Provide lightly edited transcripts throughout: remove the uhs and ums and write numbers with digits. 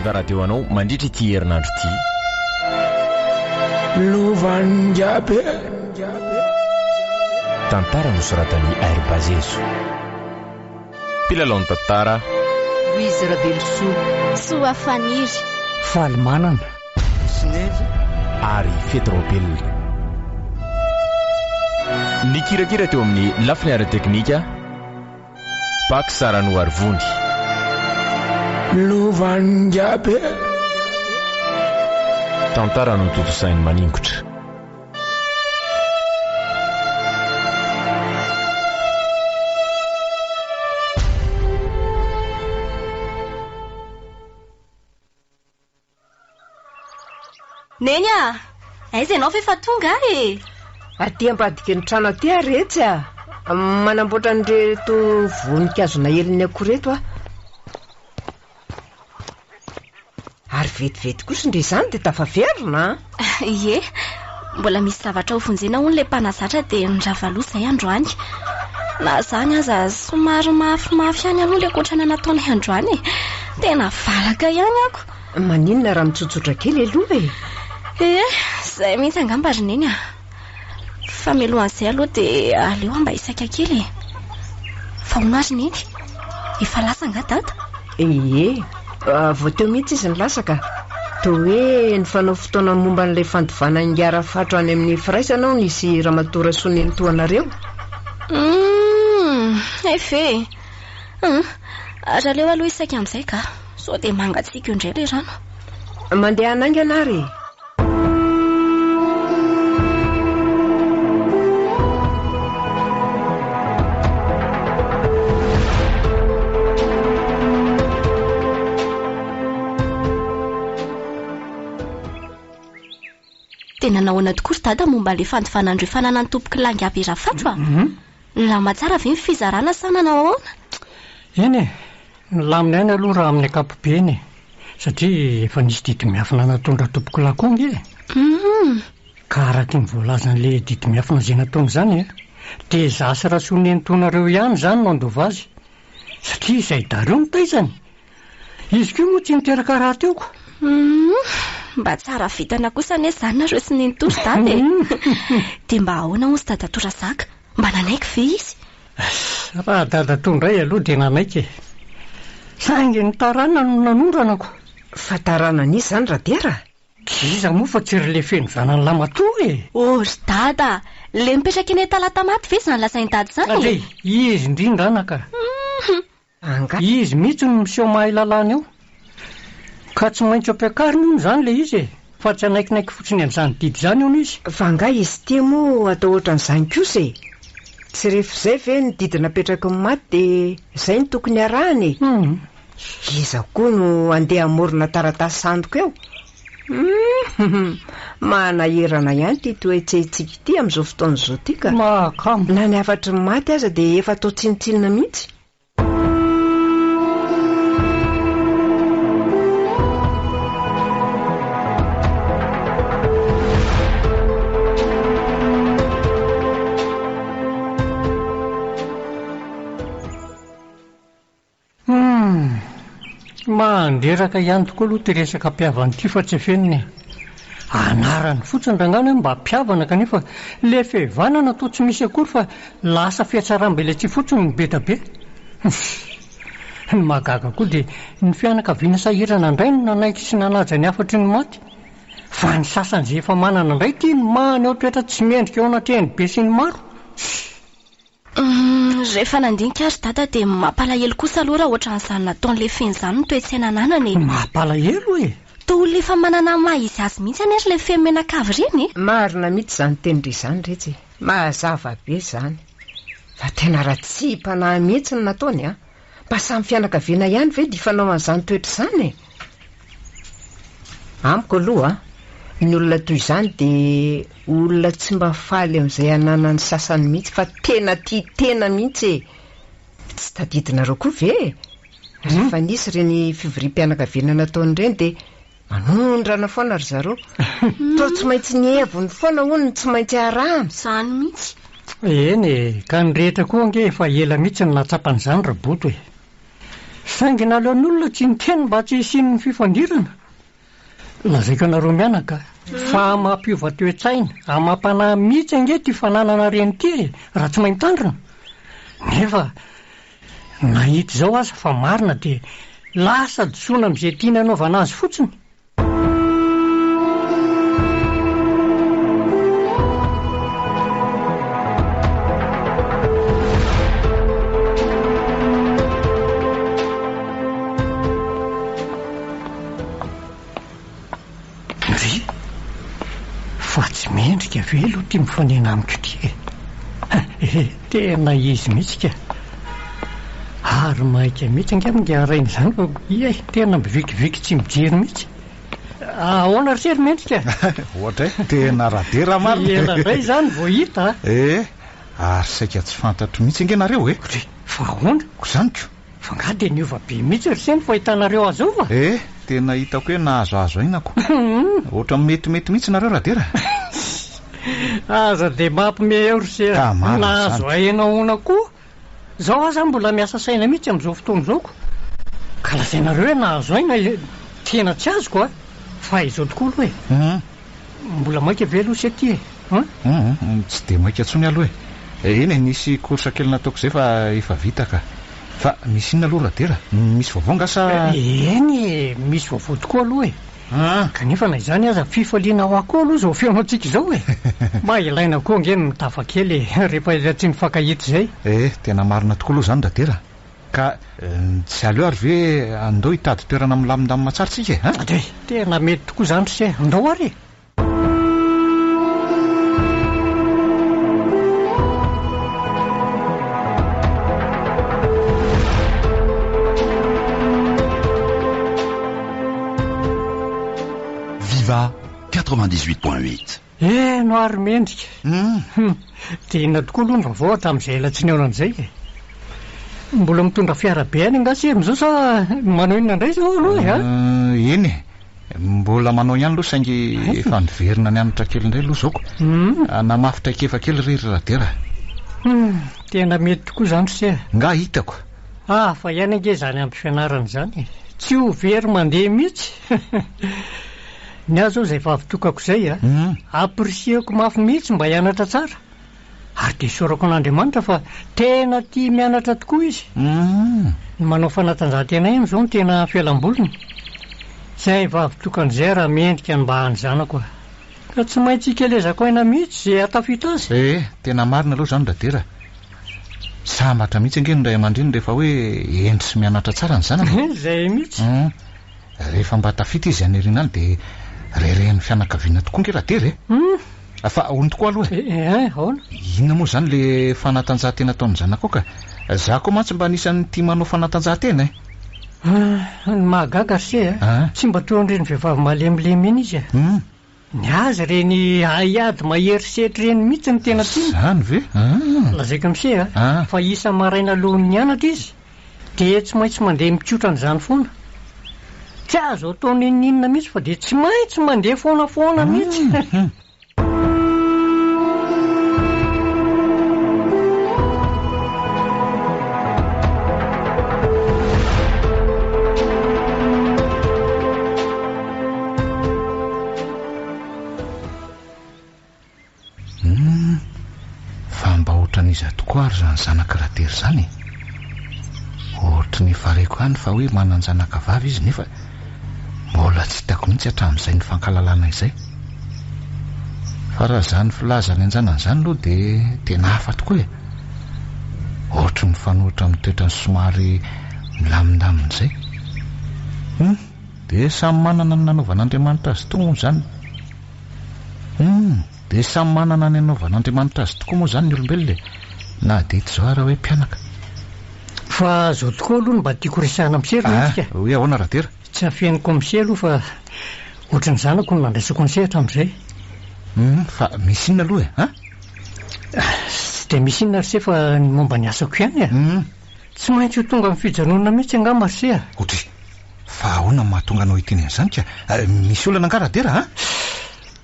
Viva Radio anao mandritra ity herinandro ity. Lovan'ingabe. Tantara nosoratan'i R. Bazezo. Mpilalao ny tantara. Louise Ravelosoa. Soa Faniry. Faly manana. Sineza. Ary Fety Raobelina. Nikirakira teo amin'ny lafiny ara-teknika. Pax Ranoarivony. Lovan'ingabe. Tantara notontosain'i Maningotra. Neny a! Aiza ianao fa efa tonga aho e! Aty ambadiky ny trano aty aho retsy a! Manamboatra an'ireto voninkazo naelin'ny akoho ireto aho. Ary vetivety kosa ndry izany dia tafaverina an! Ie, mbola misy zavatra ho vonjena hono ilay mpanazatra dia nirava aloha izahay androany. Na izany aza somary mafimafy ihany aloha ilay kotrana nataonay androany e! Tena valaka ihany ako! Maninona raha mitsotsotra kely aloha e? Ee, izay mihitsy angamba ry Neny a! Fa mialohan'izay aloha dia aleo aho mba hisaika kely e! Fa hono ary Neny, efa lasa angaha Dada? Ie, vao teo mihitsy izy no lasa ka. Toa hoe nifanao fotoana momba an'ilay fandovana an'i Rafatro any amin'ny firaisana hono izy Ramatoa Rasoa nenitoanareo. Humm, hay ve e! Humm, ary aleo aloha hisaika amin'izay ka! Sao dia mangatsiaka eo indray ilay rano. Mandehana haingana ary e! Dia nanao ahoana tokoa ry dada momba ilay fandovana an'ireo fananan'ny tompoko lahy Ingahy Rafatro a? Nilamina tsara ve ny fizarana sa nanao ahoana? Eny e, nilamina ihany aloha raha amin'ny ankapobeny e, satria efa nisy didy miafina nataon-dRatompokolahy koa ange e. Ka araky ny voalazan'ilay didy miafina izay nataony izany e, dia izaho sy Rasoa nenitoanareo ihany izany no handova azy, satria izay Dario no taizany. Izy koa moa tsy niteraka rahateo ko. Humm, mba tsara vintana kosa anie izany nareo sy nenitoa ry dada e. Dia mba ahoana hozy dadatoa Razaka? Mba nanaiky ve izy? Raha dadatoa indray aloha dia nanaiky e. Saingy ny taranany no nanondrana ko. Fa taranan'iza izany Radera? Iza moa fa tsy ry Lefeno zanany lamatoa e! Oh ry dada! Le mipetraka eny Talatamaty ve izany lazain'i dada izany e? Andrey, izy indrindra anaka. Humm! Angaha? Izy mihitsy no miseho mahay lalàna eo. Ka tsy maintsy ampiakariny hono izany ilay izy e! Fa tsy hanaikinaiky fotsiny an'izany didy izany hono izy. Fa angaha izy ity moa atao ohatran'izany kosa e! Tsy rehefa izay ve ny didy napetraky ny maty dia izay no tokony arahana e! Iza koa no handeha hamorona taratasy sandoka eo? Humm! Manahirana ihany ity toe-tsaintsika ity amin'izao fotoana izao ity ka! Mahakamo! Na ny hafatry ny maty aza dia efa atao tsinontsinona mihitsy. Humm! Mandreraka ihany tokoa aloha ity resaka mpihavana ity fa tsy afenina e! Anarany fotsiny rangahy ny hoe mba mpihavana kanefa ilay fihavanana toa tsy misy akory fa lasa fihatsaram-belatsihy fotsiny no be da be. Huff! Ny mahagaga koa dia ny fianakaviana sahirana indray no nanaiky sy nanaja ny hafatry ny maty fa ny sasany izay efa manana indray ity no maneho toetra tsy mendrika eo anatrehan'ny besinimaro. Huff! Humm, rehefa nandinika aho ry dada dia mampalahelo kosa aloha raha ohatran'izany nataon'ilay feno izany ny toe-tsaina ananany e! Mampalahelo e! Toa olona efa manana ny maha izy azy mihitsy anie ry ilay feno menakavy ireny e! Marina mihitsy izany tenin-dry izany retsy e! Mazava be izany fa tena ratsiam-panahy mihitsy ny nataony an! Mba samy fianakaviana ihany ve dia hifanao an'izany toetra izany e? Amiko aloha, ny olona toy izany dia olona tsy mba faly amin'izay ananan'ny sasany mihitsy fa tena tia tena mihitsy e! Tsy tadidinareo koa ve e? Rehefa nisy ireny fivoriam-pianakaviana nataony ireny dia Manondrana foana ry zareo. Toa tsy maintsy ny heviny foana hono no tsy maintsy arahana. Izany mihitsy. Eny e, ka ny rehetra koa ange efa ela mihitsy no nahatsapa an'izany ry Boto e. Saingy naleon'ny olona tsy niteny mba tsy hisian'ny fifandirana. Lazaiko anareo mianaka fa mampiova toe-tsaina amam-panahy mihitsy ange ity fananana reny ity e, raha tsy mahay mitandrina. Nefa na hita izao aza fa marina dia lasa disoana amin'izay tiany hanaovana azy fotsiny. Ndry! Fa tsy mendrika ve aloha ity mifanena amiko ity e? He, tena izy mihitsy ka! Ary maika mihitsy angamba ingahy rainy izany fa ie, tena mivikiviky tsy mijery mihitsy. Ahoana ry se ry mendrika? Ohatra e, tena radera marina e! Ela indray izany vao hita a! Ee, ary saika tsy fantatro mihitsy ange nareo e! Ndry, fa ahoana? Ko izany ko! Fa nga dia niova be mihitsy ry se ny fahitanareo azy io fa? Eh, tena hitako hoe nahazoazo aina ko. Ohatran'ny metimety mihitsy nareo Radera. Aza dia mampime eo ry se a. Ka marina izany. Nahazo aina ahoana koa? Zao aza mbola miasa saina mihitsy amin'izao fotoana izao ko. Ka lazainareo hoe nahazo aina e, tena tsy azoko a. Fa izao tokoa aloha e. Mbola maika ve aloha se ty e? An? Hum, tsy dia maika intsony aloha e. Eny e, nisy course kely nataoko izay fa efa vita ka. Fa misy inona aloha Radera? Misy vaovao nga sa? Eny e, misy vaovao tokoa aloha e. Kanefa na izany aza fifaliana ho ahy koa aloha izao feontsika izao e. Mba ilaina koa ange ny mitafa kely e, rehefa ela tsy nifankahita izay. Eh, tena marina tokoa aloha izany Radera. Ka tsy aleo ary ve andao hitady toerana milamindamina tsara tsika e, an? Dray, tena mety tokoa izany ry se, andao ary e! Viva 98.8. Heno ary mendrika. Hum. Dia inona tokoa aloha ny vaovao hatramin'izay ela tsy nihaonana izay e? Mbola mitondra fiara be ihany angaha se amin'izao sa manao inona indray izao aloha e? Eny e. Mbola manao ihany aloha saingy efa niverina nianatra kely indray aloha izao ko. Namafy traikefa kely re ry Radera. Hum. Tena mety tokoa izany ry se a. Nga hitako. Hafa ihany ange izany ampy fianarana izany e. Tsy ho very mandeha mihitsy. Ny ahy zao izay vavy tokako izay a, ampirisihako mafy mihitsy mba hianatra tsara, ary dia isaorako an'Andriamanitra fa tena tia mianatra tokoa izy. Ny manao fanatanjahantena ihany izao no tena fialamboliny. Izay vavy tokana izay raha mendrika ny mba hany zanako a. Ka tsy maintsy hikelezako aina mihitsy izay hahatafita azy. Eh, tena marina aloha izany Radera. Sambatra mihitsy ange ny ray aman-dreny rehefa hoe hendry sy mianatra tsara ny zanany e. Izay mihitsy. Rehefa mba tafita izy any aoriana any dia reharehan'ny fianakaviana tokoa nge Radera e! Fa ahoana tokoa aloha e? Eh, ahoana? Inona moa izany le fanatanjahantena ataon'ny zanakao ka? Za koa mantsy mba anisan'ny tia manao fanatanjahantena e! Ny mahagaga ry se a, tsy mba toa an'ireny vehivavy malemilemy iny izy e! Ny azy ireny haiady mahery setra ireny mihitsy no tena tiany. Izany ve? Ah. Lazaiko amin'i se a, fa isa-maraina alohan'ny hianatra izy dia tsy maintsy mandeha mikotra an'izany foana. Tsy azo atao n'inon'inona mihitsy fa dia tsy maintsy mandeha foana foana mihitsy. Humm, fa mba ohatran'iza tokoa ary izany zanak'i Ratery izany e? Ohatry ny efa reko ihany fa hoe manan-janaka vavy izy nefa mbola tsy hitako mihitsy hatramin'izay nifankalalana izay. Fa raha izany filazany an-janany izany aloha dia tena hafa tokoa e! Ohatry ny mifanohitra amin'ny toetrany somary milamindamina izay. Humm! Dia samy manana ny nanaovan'Andriamanitra azy tokoa moa izany. Humm! Dia samy manana ny nanaovan'Andriamanitra azy tokoa moa izany ny olombelona e! Na dia hita izao ara hoe mpianaka. Fa izao tokoa aloha no mba tiako resahina amin'i Sery Ah! Hoe ahoana Radera? Tsy afeniko amin'i Se aloha fa ohatry ny zanako no nandraisako an'i Se hatramin'izay. Humm! Fa misy inona aloha e? An? Tsy dia misy inona ry Se fa ny momba ny asako ihany e! Humm! Tsy maintsy ho tonga amin'ny fijanonana mihitsy angamba ry Se a! Ohatry! Fa ahoana no mahatonga anao hiteny an'izany ka? Misy olana angaha Radera a?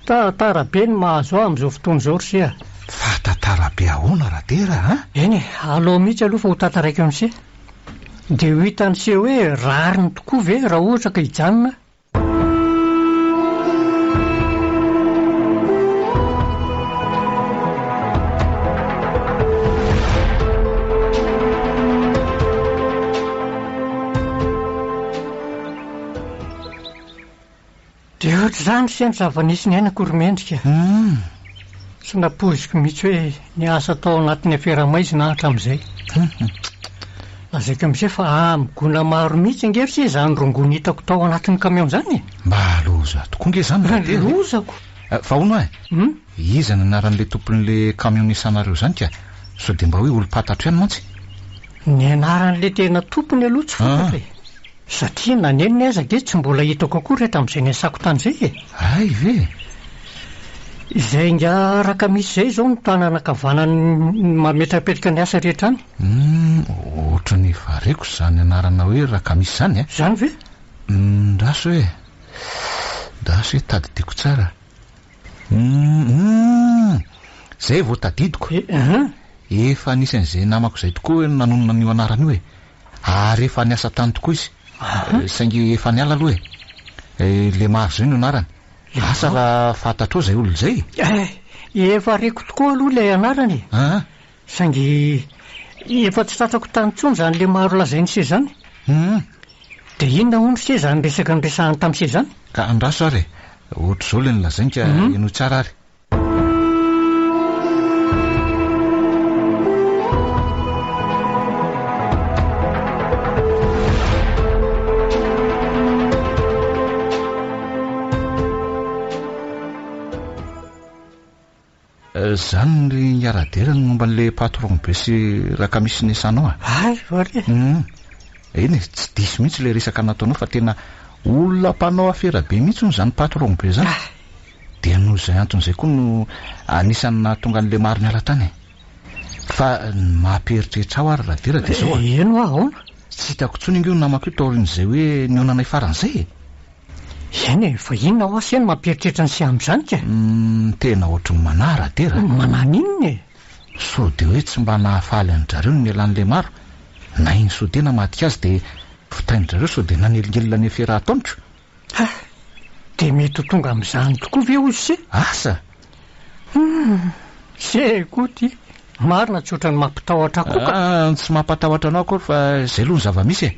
Tantara be no mahazo ahy amin'izao fotoana izao ry se a! Fa tantara be ahoana Radera a? Eny e, alao mihitsy aloha fa ho tantaraiko amin'i se. Dia ho hitan'i se hoe rariny tokoa ve raha ohatra ka hijanona Dia ohatr'izany se ny zava-nisy niainako ry Mendrika. Tsy nampoiziko mihitsy hoe niasa tao anatin'ny afera maizina aho hatramin'izay. Lazaiko amin'ise fa amigona maro mihitsy ange ry se izany rongony hitako tao anatin'ny camion izany e! Mba loza tokoa ange izany Radera e! Lozako! Fa hono e! Iza ny anaran'ilay tompon'ilay camion niasanareo izany ka? Sao dia mba hoe olom-pantatro ihany mantsy? Ny anaran'ilay tena tompony aloha tsy fantatro e! Satria na neniny aza ange tsy mbola hitako akory hatramin'izay niasako tany izay e! Hay ve? Izay ingahy Rakamisy izay izao no tanana ankavanany mametrapetraka ny asa rehetra any. Humm, ohatran'ny efa reko izany anarana hoe Rakamisy izany e! Izany ve? Humm, ndraso e! Ndraso e, tadidiko tsara. Humm, humm! Izay vao tadidiko. Efa anisan'izay namako izay tokoa nanonona an'io anarana io e! Ary efa niasa tany tokoa izy. Saingy efa niala aloha e. Lemaro izay no anarany. Asa raha fantatrao izay olona izay e? Efa reko tokoa aloha ilay anarany e. Saingy efa tsy tratrako tany intsony izany Lemaro lazain'i se izany. Dia inona hono ry se izany resaka niresahany tamin'i se izany? Ka andraso ary e. Ohatr'izao ilay nolazainy ka henoy tsara ary. Zany ry Ingaradera ny momba an'le patron be sy rakamisy niasanao a! Hay va re! Hum! Eny e, tsy diso mihitsy ilay resaka nataonao fa tena olona mpanao afera be mihitsy hono izany patron be izany. Dia noho izay antony izay koa no anisan'ny nahatonga an'i Lemaro niala tany e! Fa ny mampieritreritra ahy ary Radera dia izao a! Eny hoa, ahoana? Tsy hitako intsony ange io namako io taorian'izay hoe nihaonanay farany izay e! Eny e, fa inona hoa se no mampieritreritra an'i Siam izany ka? Humm, tena ohatry ny manahy Radera a! Manahy n'inona e? Sao dia hoe tsy mba nahafaly an-dRareo ny nialan'i Lemaro? Na iny sao dia namadika azy dia votain-dRareo sao dia nanelingelina ny afera ataoniko? Ha! Dia mety ho tonga amin'izany tokoa ve hozy se? Asa! Hum! Se koa ty! Marina tsy ohatran'ny mampitahotra ahy koa ka! Ah, tsy mampatahotra anao akory fa izay aloha ny zava-misy e!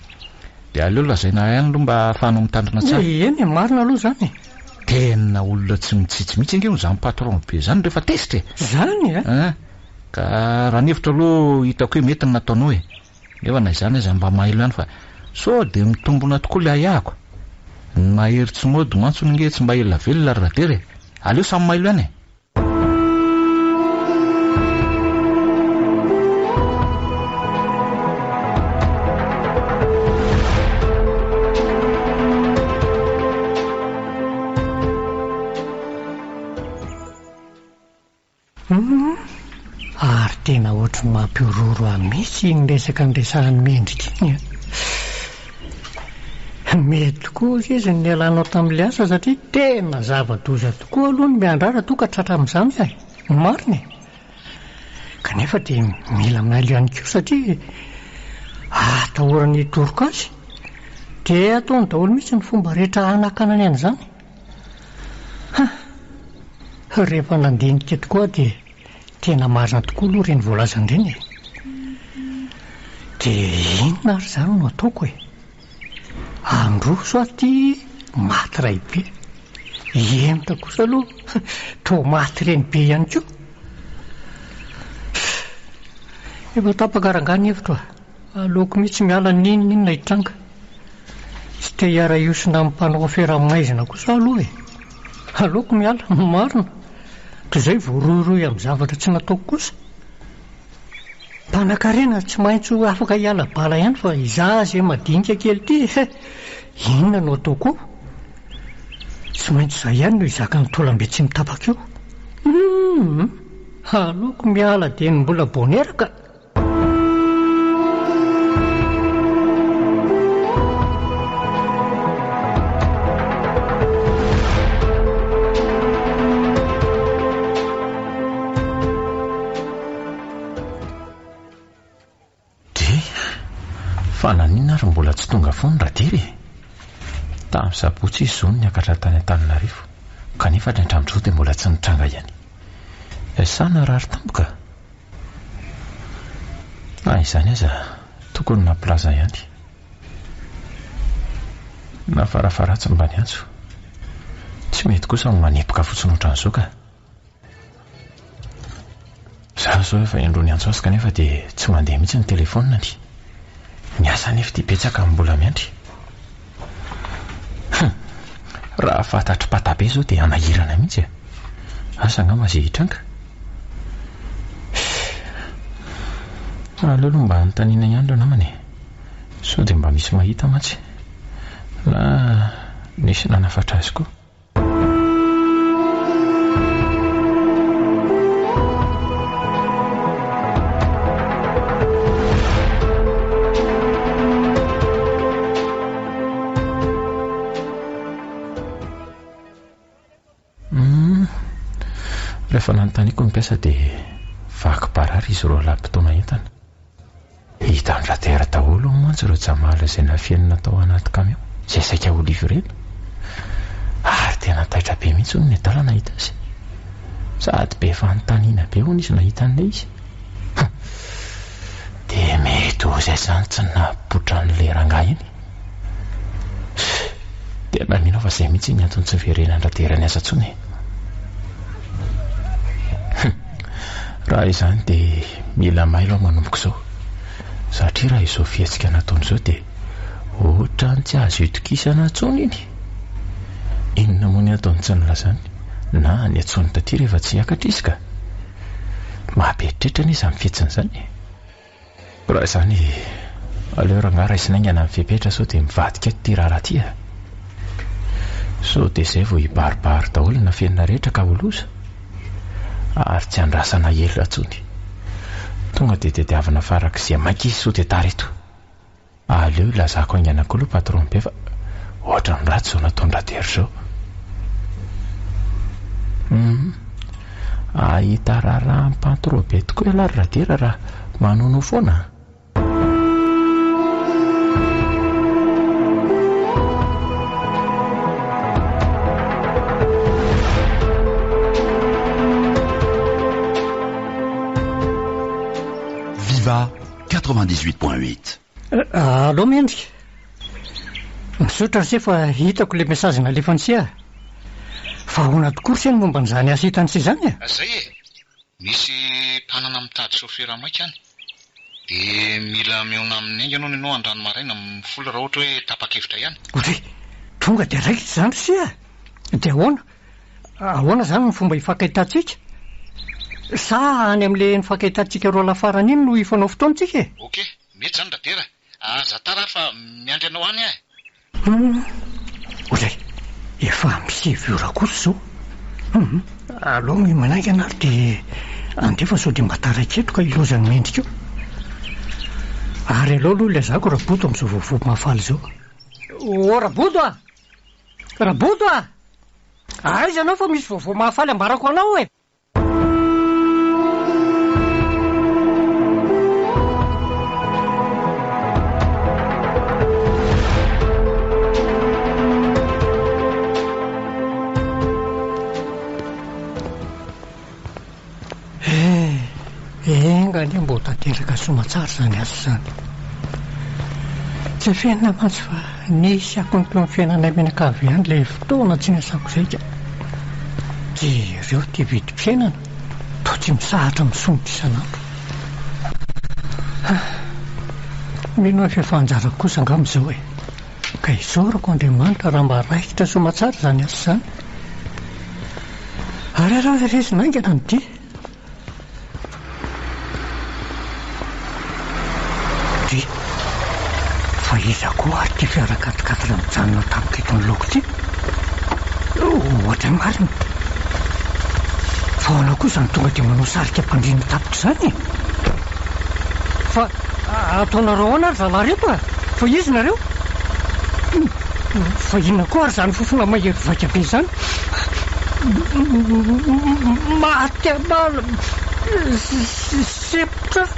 Dia aleo lazaina ihany aloha mba ahafahanao mitandrina tsara. Eny e, marina aloha izany e! Tena olona tsy mitsitsy mihitsy ange hono izany patron be izany rehefa tezitra e! Izany e? Ah, ka raha ny hevitro aloha hitako hoe mety ny nataonao e! Nefa na izany aza mba mailo ihany fa sao dia mitombona tokoa ilay ahiahiko. Ny mahery tsy mody mantsy hono ange tsy mba ela velona ry Radera e! Aleo samy mailo ihany e! Humm! Ary tena ohatry ny mampihorohoro ahy mihitsy iny resaka niresahan'i Mendrika iny an! Mety tokoa hozy izy ny nialanao tamin'ilay asa satria tena zava-doza tokoa aloha ny miandrara toa ka tratra amin'izany e! Marina e! Kanefa dia mila mailo ihany koa satria atahorany hitoroka azy dia ataony daholo mihitsy ny fomba rehetra hanakanany an'izany. Ha! Rehefa nandinika tokoa aho dia tena marina tokoa aloha ireny voalazany ireny e! Dia inona ary izany no ataoko e? Handroso aho ity maty raibe. Hihemotra kosa aloha toa maty renibe ihany koa. Efa tapaka rangahy ny hevitro a! Aleoko mihitsy miala n'inon'inona hitranga. Tsy te hiara-hiosona amin'ny mpanao afera maizina kosa aho aloha e! Aleoko miala, marina! Toy izay voarohirohy amin'ny zavatra tsy nataoko kosa. Mpanankarena tsy maintsy ho afaka hiala bala ihany fa izaho izay madinika kely ity he! Inona no ataoko ao? Tsy maintsy izaho ihany no hizaka ny taolam-be tsy mitapaka eo. Humm! Aleoko miala dieny mbola bonera ka! Dry, fa naninona? tsy tonga foana Radera e! Tamin'ny sabotsy izy izao no niakatra tany Antananarivo, kanefa hatramin'izao dia mbola tsy nitranga ihany. Sa narary tampoka? Na izany aza, tokony nampilaza ihany. Na farafaharatsiny mba niantso. Tsy mety kosa ny manepoka fotsiny ohatran'izao ka. Izaho izao efa indroa niantso azy kanefa dia tsy mandeha mihitsy ny telefaoniny. Ny asa anefa ity betsaka no mbola miandry. Hum! Raha fantatr'i Patabe izao dia hanahirana mihitsy e! Asa angamba izay hitranga. Fff! Aleo aloha mba hanontaniana ihany ireo namana e! Sao dia mba misy mahita mantsy. Na nisy nanafatra azy koa. Humm. Rehefa nanontaniako ny mpiasa dia vaky barara izy roalahy mpitaona entana. Hitan'i Radera daholo hono mantsy ireo jamala izay nafenina tao anaty camion izay saika ho livrena. Ary tena taitra be mihitsy hono ny adala nahita azy. Sady be fanontaniana be hono izy nahita an'ilay izy. Hum. Dia mety ho izay izany tsy nahapoitra an'ilay rangahy iny. Tena mino aho fa izay mihitsy ny antony tsy niverenan-dRadera niasa intsony e. Hum. Raha izany dia mila mailo aho manomboka izao. Satria raha izao fihetsika nataony izao dia ohatran'ny tsy azo itokisana intsony iny. Inona moa ny antony tsy nilazany na niantsoany taty rehefa tsy hiakatra izy ka. Mampieritreritra anie izany fihetsiny izany e. Raha izany, aleo rangahy raisina haingana ny fepetra sao dia mivadika eto ity raharaha ity a! Sao dia izay vao hibaribary daholo ny nafenina rehetra ka ho loza? Ary tsy andrasana ela intsony. Tonga dia tediavina farak'izay maika izy sao dia tara eto. Aleo ilazako haingana koa aloha patron be fa ohatran'ny ratsy izao nataon-dRatery izao. Hum, ahita raharaham-pantro be tokoa ialahy ry Radera raha manono foana a! Viva 98.8. Allo Mendrika. Misaotra ry se fa hitako ilay message nalefan'i se a. Fa ahoana tokoa ry se ny momba an'izany asa hitan'i se izany e? Zay e! Misy mpanana mitady chauffeur maika any. Dia mila mihaona aminy haingana hono ianao androany maraina amin'ny folo raha ohatra hoe tapa-kevitra ihany. Ory! Tonga dia raikitra izany ry se a! Dia ahoana? Ahoana izany ny fomba hifankahitantsika? Sa any amin'ilay nifankahitantsika roalahy farany iny no hifanao fotoana tsika e? Ok, mety izany Radera. Aza tara ary fa miandry anao any aho e! Hum, oray, efa amin'ny sivy ora kosa izao. Hum, aleo miomana haingana ary dia andeha fa sao dia mba taraiky eto ka ilaozan'i Mendrika eo. Ary aleo aloha ilazako Raboto amin'izao vaovao mahafaly izao. Ô Raboto a! Raboto a! Aiza ianao fa misy vaovao mahafaly ambarako anao e! Eh, enga anie mba ho tanteraka soamatsara izany asa izany. Tsy afenina mantsy fa nisy akony teo amin'ny fiainanay mianakavy ihany ilay fotoana tsy niasako izay ka. Jereo ity vidim-piainana, toa tsy misahatra misondrotra isan'andro. Mino aho fa efa anjarako kosa angamba izao e. Ka isaorako Andriamanitra raha mba raikitra soamatsara izany asa izany. Ary raha resy naingana ny dia. Dry. Fa iza koa ary ity fiara quat-quatre mijanona tampoka eto anoloako ity? Ohatran'ny marina. Fa ahoana koa izany tonga dia manao sarika am-pandriana tampoka izany e? Fa ataonareo ahoana ary zalahy reto a? Fa iza nareo? Fa inona koa ary izany fofona mahery vaika be izany? Maty an'ala sempotra.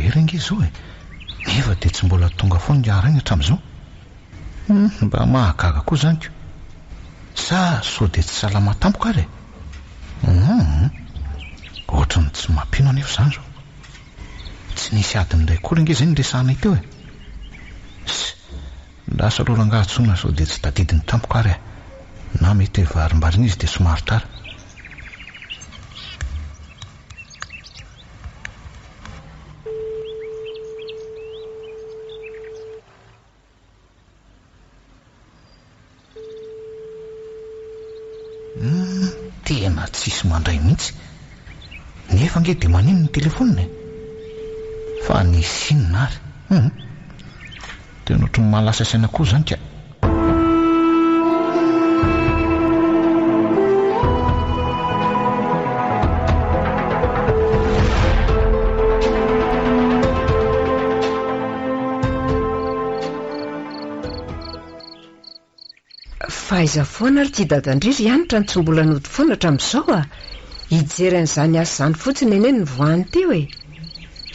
mahery ange izao e. Nefa dia tsy mbola tonga foana ingahy rainy hatramin'izao. Hum, mba mahagaga koa izany ko. Sa sao dia tsy salama tampoka ary e? Hum, ohatry ny tsy mampino anefa izany izao. Tsy nisy adiny iray akory ange izay niresahanay teo e. Ss, lasa aloha rangahy antsoina sao dia tsy tadidiny tampoka ary e. Na mety hoe varimbariana izy dia somary tara. Humm, tena tsisy mandray mihitsy. Nefa ange dia manino ny telephone e? Fa nisy inona ary? Humm. Tena ohatran'ny mahalasa saina koa izany ka. Fa aiza foana ary ity dadan-dry ry Hanitra no tsy mbola nody foana hatramin'izao a! Hijery an'izany asa izany fotsiny anie no nivoahany teo e!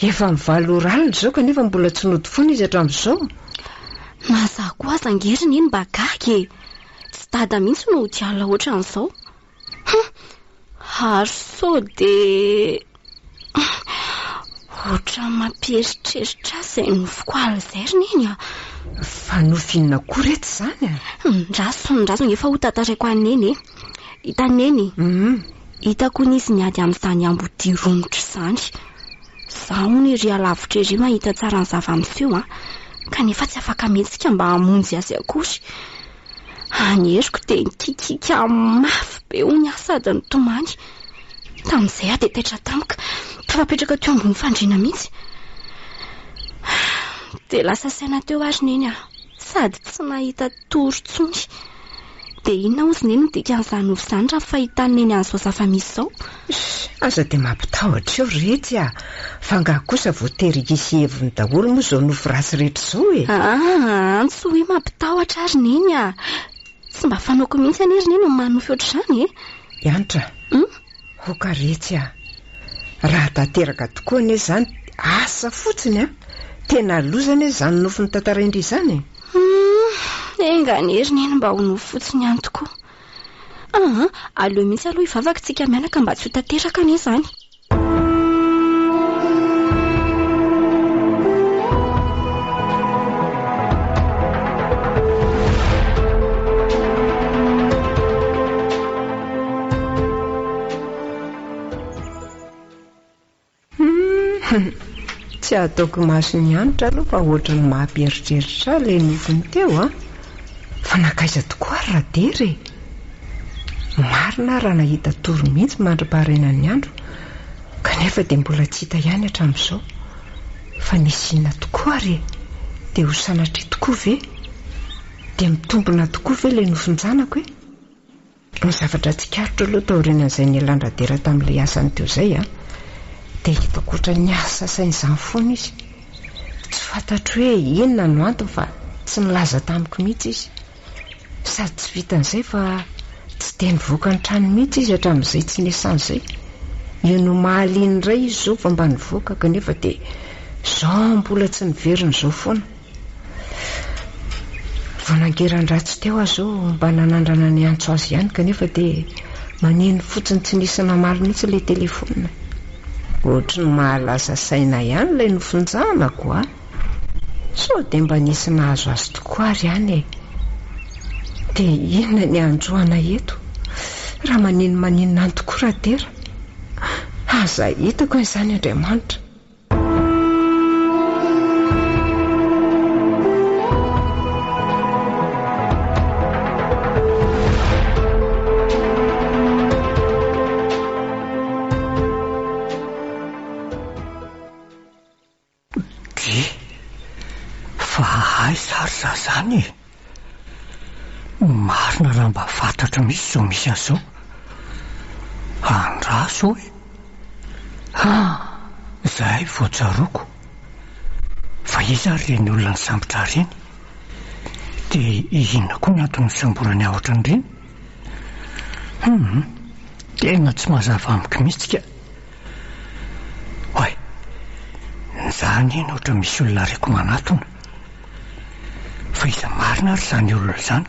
Efa amin'ny valo ora alina izao kanefa mbola tsy nody foana izy hatramin'izao. Na izaho koa aza ange ry Neny mba gaga e! Tsy dada mihitsy no hody alina ohatran'izao. Hum! Ary sao dia ohatran'ny mampieritreritra ahy izay nofiko alina izay ry Neny a! Fa nofy inona koa re tsy izany a? Ndraso, ndraso ange fa ho tantaraiko an'i Neny e! Hitan'i Neny? Hitako hono izy miady amin'izany ambodia romotra izany. Izaho hono ery alavitra ery mahita tsara ny zava-miseho an! Kanefa tsy afaka mihetsika mba hamonjy azy akory. Any heriko dia nikikiaka mafy be hono aho sady nitomany. Tamin'izay aho dia taitra tampoka, tafapetraka teo ambony fandriana mihitsy. Dia lasa saina teo ary Neny ah, sady tsy nahita tory intsony. Dia inona hozy Neny no dikan'izany nofy izany raha ny fahitan'i Neny an'izao zava-misy izao? Ssy, aza dia mampitahotra eo ry retsy ah! Fa angaha kosa voatery hisy heviny daholo moa izao nofy ratsy rehetra izao e? Aa, tsy hoe mampitahotra ary Neny ah! Tsy mba fanaoko mihitsy anie ry Neny ny manofy ohatr'izany e! Iantra, Aoka retsy ah! Raha tanteraka tokoa anie izany asa fotsiny an! Tena loza anie izany nofy notantarain-dry izany e! Humm, enga anie ry Neny mba ho nofy fotsiny ihany tokoa. Aa, aleo mihitsy aloha hivavaka tsika mianaka mba tsy ho tanteraka anie izany. Humm, tsy ataoko imason'i Hanitra aloha fa ohatran'ny mampieritreritra ahy ilay nofiny teo an! Fa nankaiza tokoa ary Radera e? Marina aho raha nahita tory mihitsy mandra-paharainan'ny andro kanefa dia mbola tsy hita ihany hatramin'izao. Fa nisy inona tokoa ary e? Dia ho sanatria tokoa ve? Dia mitombina tokoa ve ilay nofin-janako e? Ny zavatra tsikaritro aloha taorianan'izay nialan-dRadera tamin'ilay asany teo izay an, dia hitako ohatran'ny asa saina izany foana izy. Tsy fantatro hoe inona no antony fa tsy nilaza tamiko mihitsy izy. Sady tsy vitan'izay fa tsy dia nivoaka ny trano mihitsy izy hatramin'izay tsy niasany izay. Io nomaly iny indray izy izao vao mba nivoaka kanefa dia izao mbola tsy niverina izao foana. Vao nangeran-dratsy teo aho izao mba nanandrana niantso azy ihany kanefa dia maneno fotsiny tsy nisy namaly mihitsy ilay telefaonina. Ohatry ny mahalasa saina ihany ilay nofin-janako a! Sao dia mba nisy nahazo azy tokoa ary any e! Dia inona ny hanjoana eto raha maninomaninona any tokoa Radera? Aza hitako an'izany Andriamanitra! Dry, fa aiza ary za zany e? Marina raha mba fantatro mihitsy izao misy azy izao. Andraso e! Ha! Izay vao tsaroako. Fa iza ary ireny olona nisambotra ahy ireny? Dia inona koa ny antony nisamborany ahy ohatran'ireny? Hum! Tena tsy mazava amiko mihitsy ka! Oay! Ny Izany iny ohatra misy olona reko manatona. Fa iza marina ary izany olona izany?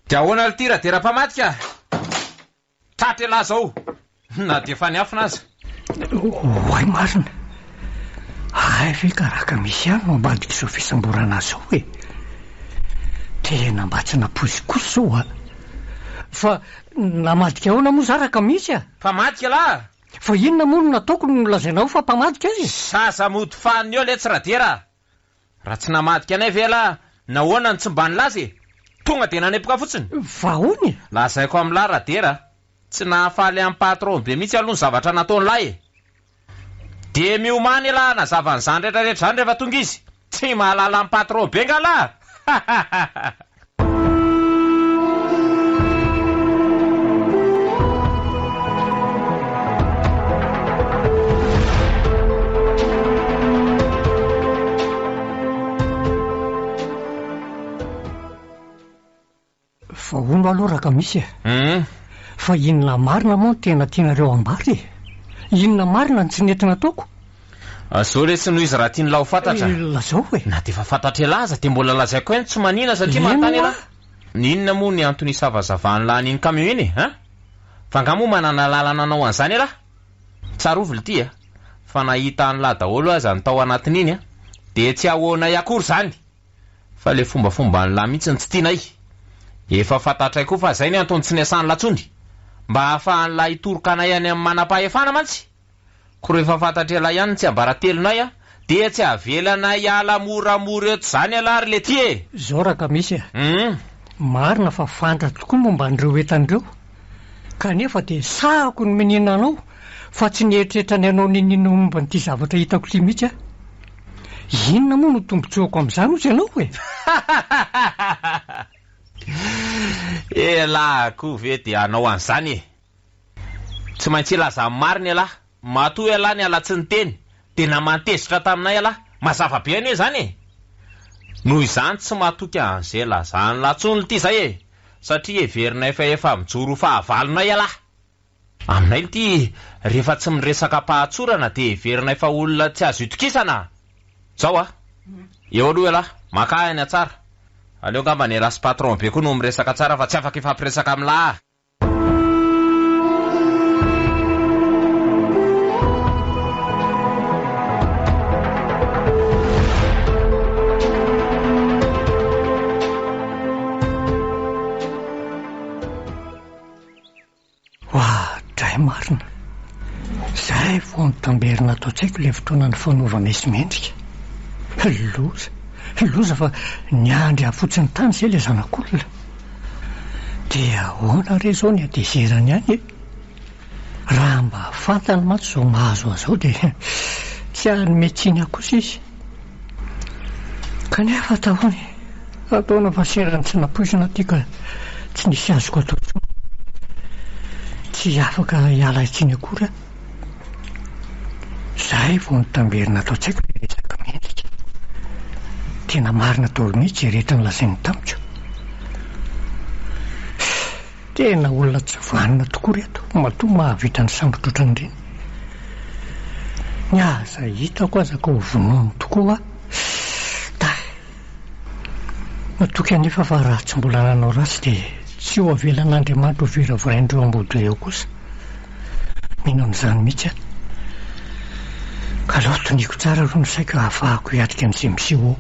Dia ahoana ry ty Radera mpamadika? Tratra elah zao na dia efa niafina aza. Oay marina! Hay ve ka raka misy ihany no ambadik'izao fisamborana azy izao e! Tena mba tsy nampoiziko kosa izao a! Fa namadika ahoana moa za raka misy a? Mpamadika lah! Fa inona moa no nataoko no nolazainao fa mpamadika ahy e? Zaza mody fanina eo letsy Radera a! Raha tsy namadika anay ve elah nahoana no tsy mba nilaza e? Tonga dia nanepoka fotsiny. Fa ahoana e? Lazaiko amin'lah Radera a! Tsy nahafaly an'i patron be mihitsy aloha ny zavatra nataon'lah e! Dia miomàna elah hanazava an'izany rehetra rehetra izany rehefa tonga izy! Tsy mahalala an'i patron be nga lah? Hahahaha! Fa hono aloha Rakamisy e! Fa inona marina moa no tena tianareo ambara e? Inona marina no tsy nety nataoko? Zao letsy noho izy raha tian'lah ho fantatra. Lazao e! Na dia efa fantatr'elah aza dia mbola lazaiko ihany tsy manina satria manontany elah. Inona moa ny antony hisavazavan'lah an'iny camion iny e? Hein? Fa angaha moa manana lalana hanao an'izany elah? Tsarovy lty a! Fa nahita an'lah daholo aza ny tao anatin'iny a! Dia tsy ahoanay akory izany! Fa le fombafomban'lah mihitsy no tsy tianay. Efa fantatray koa fa zay ny antony tsy niasan'lah tsony. Mba ahafahan'lah hitoroka anay any amin'ny manam-pahefana mantsy. Ko rehefa fantatr'ialahy ihany ny tsiambaratelonay a, dia tsy avelanay hiala moramora eto izany ialahy ry letia e! Zao Rakamisy a! Marina fa fantatro tokoa momba an'ireo entana ireo, kanefa dia sahako ny mininona anao fa tsy nieritreritra ny hanao n'inon'inona momba an'ity zavatra hitako ity mihitsy aho. Inona moa no tombotsoako amin'izany hozy ianao e? Elah koa ve dia hanao an'izany e! Tsy maintsy hilaza ny marina ialahy. Matoa ialahy niala tsy niteny dia naman-tezitra taminay ialahy. Mazava be anie izany e! Noho izany tsy matoky an'izay lazan'lah intsony lty izay e! Satria heverinay fa efa mijoro ho fahavalonay ialahy. Aminay lty rehefa tsy miresaka am-pahatsorana dia heverinay fa olona tsy azo itokisana. Zao a! Eo aloha ialahy, makà aina tsara. Aleo angamba ny ialahy sy patron be koa no miresaka tsara fa tsy afaka hifampiresaka amin'lah aho. Oadray marina! Zay vao nitamberina ato an-tsaiko ilay fotoana nifanaovanay sy Mendrika. Loza! Loza fa niandry ahy fotsiny tany izay ilay zanak'olona. Dia ahoana re izao ny hatezerany any e? Raha mba fantany mantsy izao mahazo azy izao dia tsy hanome tsiny ahy kosa izy. Kanefa ataony, ataona fa sendra ny tsy nampoizina aty ka tsy nisy azoko atao intsony. Tsy afaka hiala tsiny akory aho. Izay vao nitamberina ato an-tsaiko ilay resaka mendrika. Tena marina daholo mihitsy izay rehetra nolazainy tamiko. Tena olona tsy vanona tokoa reto matoa mahavita ny sambotra ohatran'ireny. Ny aza hitako aza ka ho vonoiny tokoa aho. Dahy. Matoky anefa fa raha tsy mbola nanao ratsy dia tsy ho avelan'Andriamanitra ho viravirain'ireo ambodia eo kosa. Mino an'izany mihitsy aho. Ka aleo toniako tsara aloha ny saiko hahafahako hiatrika an'izay miseho ao.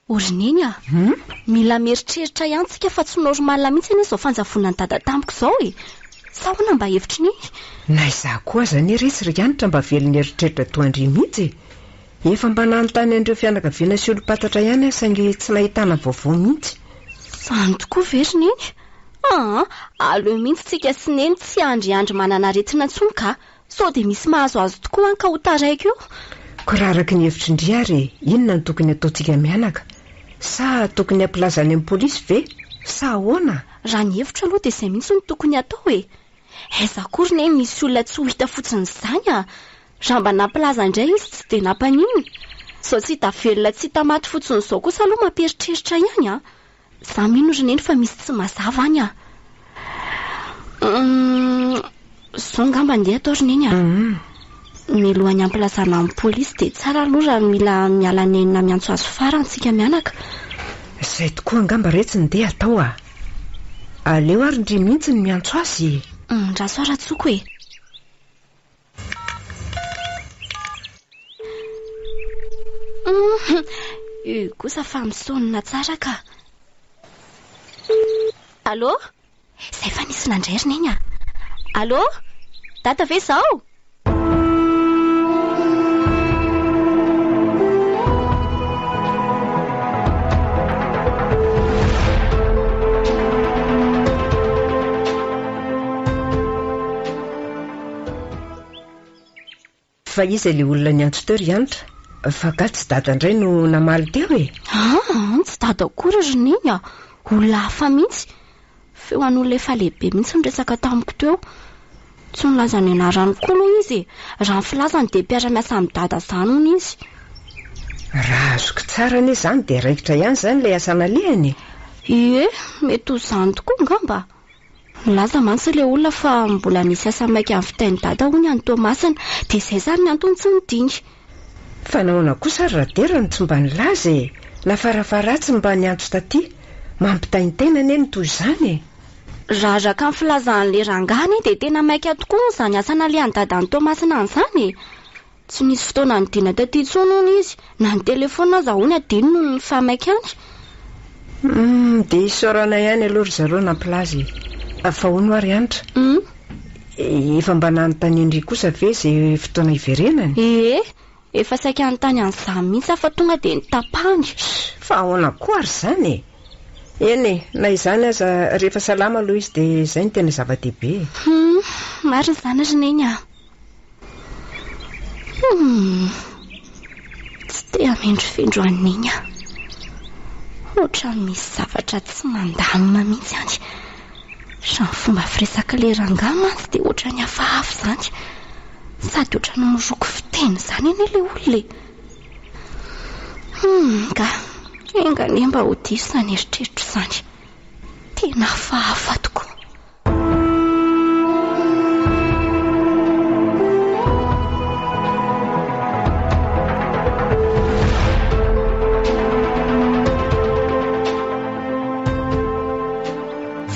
O ry Neny a! Mila mieritreritra ihany tsika fa tsy normal mihitsy anie izao fanjavonan'i Dada tamiko izao e! Sa ahoana mba hevitr'i Neny? Na izaho koa aza anie re tsy ry Hanitra mba velon'eritreritra toa an-dry mihitsy e! Efa mba nanontany an'ireo fianakaviana sy olom-pantatra ihany aho saingy tsy nahitana vaovao mihitsy. Izany tokoa ve ry Neny? Aa, aleo mihitsy tsika sy Neny tsy hiandriandry manana aretina intsony ka! Sao dia misy mahazo azy tokoa any ka ho taraiky eo. Koa raha araka ny hevitr'i ndry ary e, inona no tokony hataontsika mianaka? Sa tokony hampilaza any amin'ny polisy ve? Sa ahoana? Raha ny hevitro aloha dia izay mihitsy no tokony hatao e! Aiza akory ne misy olona tsy ho hita fotsiny izany a! Raha mba nampilaza indray izy tsy dia nampaninona. Izao tsy hita velona tsy hita maty fotsiny izao kosa aloha mampieritreritra ihany a! Za mino ry neny fa misy tsy mazava any a! Humm, izao angamba andeha atao ry neny a! Mialohan'ny hampilazana amin'ny polisy dia tsara aloha raha mila miala nenina miantso azy farany tsika mianaka. Izay tokoa angamba retsy no ndeha atao a! Aleo ary ndry mihitsy no miantso azy e! Andraso aho Ratsoko e! Humm, io kosa fa misaonina tsara ka! Allô? Izay fa nisy nandray ry Neny a! Allô? Dada ve izao? Fa iza ilay olona niantso teo ry Hanitra? Fa angaha tsy dada indray no namaly teo e? Aa, tsy dada akory ry Neny a! Olona hafa mihitsy. Feo an'olona efa lehibe mihitsy no resaka tamiko teo. Tsy nilaza ny anarany koa aloha izy e! Raha ny filazany dia mpiara-miasa amin'i dada izany hono izy. Raha azoko tsara anie izany dia raikitra ihany izany ilay asa nalehany e! Ie, mety ho izany tokoa angamba. Nilaza mantsy ilay olona fa mbola nisy asa maika nivitain'i Dada hono any Toamasina, dia izay izany ny antony tsy nidiny. Fa nahoana kosa ary Radera no tsy mba nilaza e? Na farafaharatsiny mba niantso taty. Mampitaintaina anie ny toy izany e! Raha araka ny filazan'ilay rangahy anie dia tena maika tokoa hono izany asa nalehan'i Dada any Toamasina any izany e! Tsy nisy fotoana nidina taty intsony hono izy, na ny telefaonina aza hono adino noho ny fahamaikany. Humm, dia isaorana ihany aloha ry zareo nampilaza e. Fa hono hoa ry Hanitra, efa mba nanontanian-dry kosa ve izay fotoana hiverenany? Ee, efa saika hanontany an'izany mihitsy aho fa tonga dia notapahany. Fa ahoana koa ary izany e? Eny e, na izany aza rehefa salama aloha izy dia izay no tena zava-dehibe e. Humm, marina izany ry Neny a. Humm! Tsy te hamendrofendro an'i Neny aho. Ohatran'ny misy zavatra tsy mandamina mihitsy any. Raha ny fomba firesak'ilay rangahy mantsy dia ohatran'ny hafahafa izany. Sady ohatran'ny miroko fiteny izany anie ilay olona e. Humm! Ka enga anie mba ho diso izany eritreritro izany. Tena hafahafa tokoa.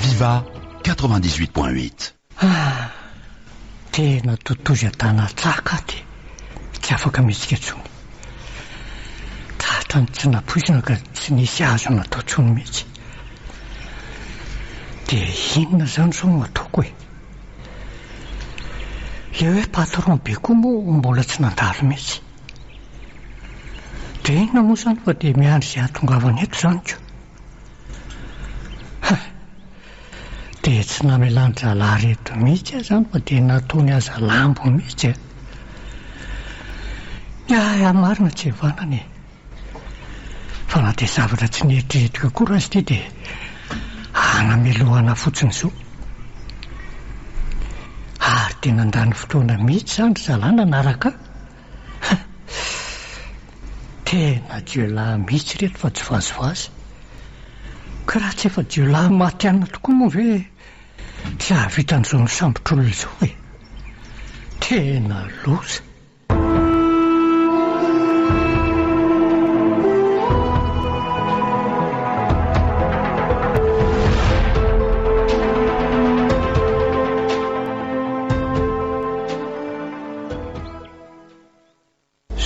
Viva 98.8. Ah! Tena totozy adala-tsaka aty, tsy afaka mihetsika intsony. Tratran'ny tsy nampoizina ka tsy nisy azo natao intsony mihitsy. Dia inona izany izao no ataoko e? Ilay hoe patron be koa moa mbola tsy nandalo mihitsy. Dia inona moa izany fa dia miandry izay hahatongavany eto izany ko. Ha! Dia tsy namelan-drahalahy reto mihitsy aho izany fa dia nataony aza lambo mihitsy e. Ny ahy ahy marina tsy havanana e. Fa na dia zavatra tsy neritreretiko akory aza ity dia hanamelohana fotsiny izao. Ary dia nandany fotoana mihitsy izany ry zalahy nanaraka ahy. Tena jiolahy mihitsy ireto fa tsy vazivazy. Ka raha tsy efa jiolahy matihanina tokoa moa ve tsy hahavita an'izao nisambotr'olona izao e? Tena loza.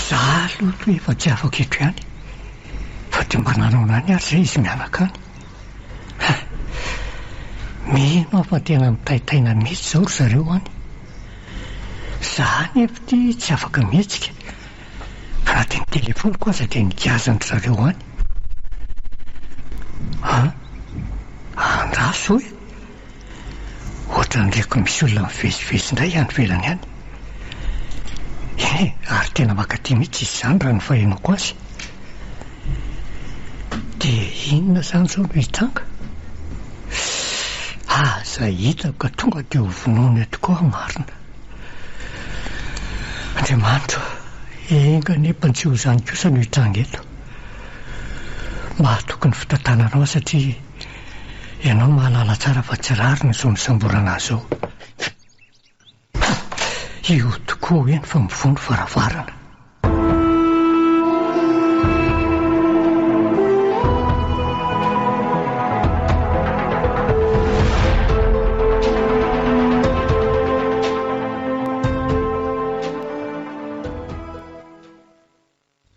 Za aloha toa efa tsy afaka eto ihany fa dia mba nanao nany ary zay izy mianaka any. Ha! Mino aho fa tena mitaintaina mihitsy izao ry zareo any. Za anefa ity tsy afaka mihetsika fa na dia ny telefaoniko aza dia nigazan-dry zareo any. An! Andraso e! Ohatran'ny reko misy olona mivezivezy indray any ivelany any. Eny e, ary tena mankaty mihitsy izy izany raha ny fahenoako azy. Dia inona izany izao no hitranga? Aza hitako ka tonga dia ho vonoina eto koa aho marina. Andriamanitra ô, enga anie mba tsy ho izany kosa no hitranga eto. Mahatoky ny fitantananao aho satria ianao mahalala tsara fa tsy rariny izao nisamborana azy izao. Io tokoa eny fa mivoha ny varavarana.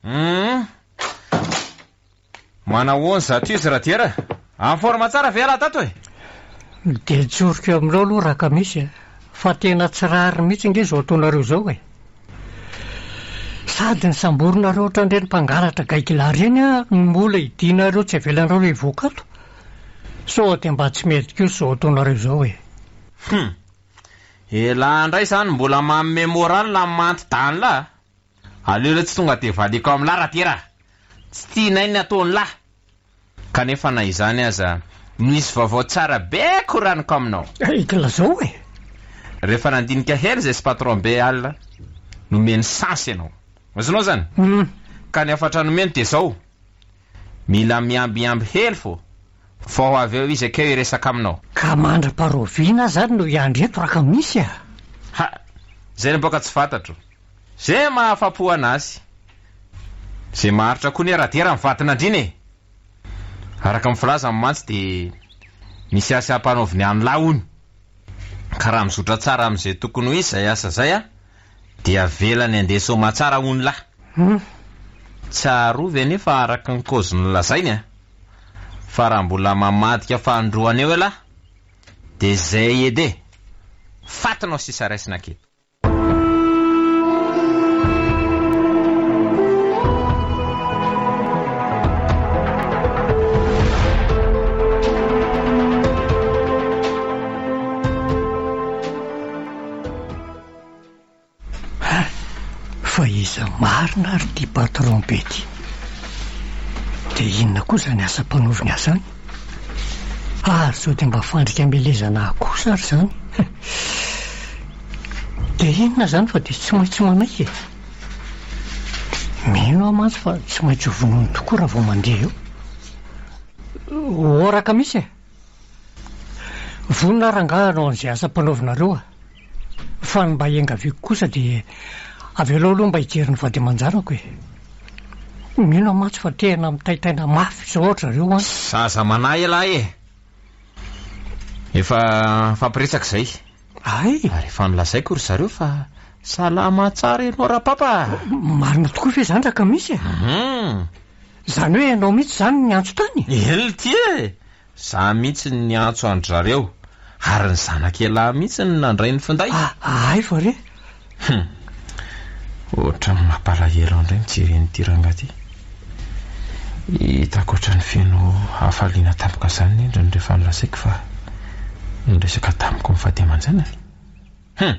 Humm. Manahoana izato izy Radiera? En forme tsara ve ialahy tato e? Dia tsoriko aminao aloha Rakamisy a, fa tena tsy rariny mihitsy ange izao ataonareo izao e. Sady nisamborinareo ohatran'ireny mpangalatra gaigilahy ireny aho no mbola hidianareo tsy avelanareo hivoaka ato. Sao dia mba tsy mety kosa izao ataonareo izao e. Hum. Elah indray izany mbola manome moral amin'ny maha anti-dahy an'lah a. Aleo ilay tsy tonga dia valiako amin'lah Radiera a! Tsy tianay ny ataon'lah! Kanefa na izany aza, misy vaovao tsara be koraniko aminao. Eka lazao e! Rehefa nandinika hely izay sy patron be alina, nomeny sens ianao. Azonao izany? Ka ny hafatra nomeny dia izao, Mila miambiamby hely fô, fa ho avy eo izy akeo hiresaka aminao. Ka mandra-paharoviana aho izany no hiandry eto Rakamisy a! Ha! Izay no boka tsy fantatro. Ze mahafapo anazy. Ze maharitra koa ne Radera ny vadin'andriana e! Araka ny filazany mantsy dia misy asa ampanaoviny an'lah hono. Ka raha mizotra tsara amin'izay tokony ho izy izay asa izay an, dia avelany handeha soamatsara hono lah. Tsarovy anefa araka ny kaozy nolazainy an, fa raha mbola mamadika fanindroany eo elah, dia zay edy e! Fatinao sisa raisina aketo. Fa iza marina ary ity patron be ity? Dia inona koa izany asa ampanaoviny ahy izany? Ary sao dia mba fandrika amelezana ahy kosa ary izany? Dia inona izany fa dia tsy maintsy manaiky e? Mino aho mantsy fa tsy maintsy ho vonoiny tokoa raha vao mandeha eo. Oraka mihitsy e! Vonona aho rangahy hanao an'izay asa ampanaovinareo a! Fa ny mba iangaviako kosa dia avelao aloha mba hijery ny vady aman-janako e! Mino aho mantsy fa tena mitaintaina mafy izao ry zareo an! Zaza manahy ialahy e! Efa nifampiresaka izay. Hay! Ary efa nolazaiko ry zareo fa salama tsara ianao rapapa a! Marina tokoa ve izany Rakamisy e? Hum! Izany hoe ianao mihitsy izany no niantso tany? Eny ity e! Za mihitsy no niantso an-dry zareo, ary ny zanak'ialahy mihitsy no nandray ny finday. Hay va re? Hum! Ohatran'ny mampalahelo ahy indray mijery an'ity rangahy ity. Hitako ohatran'ny feno hafaliana tampoka izany ny endriny rehefa nolazaiko fa niresaka tamiko ny vady aman-janany. Hum!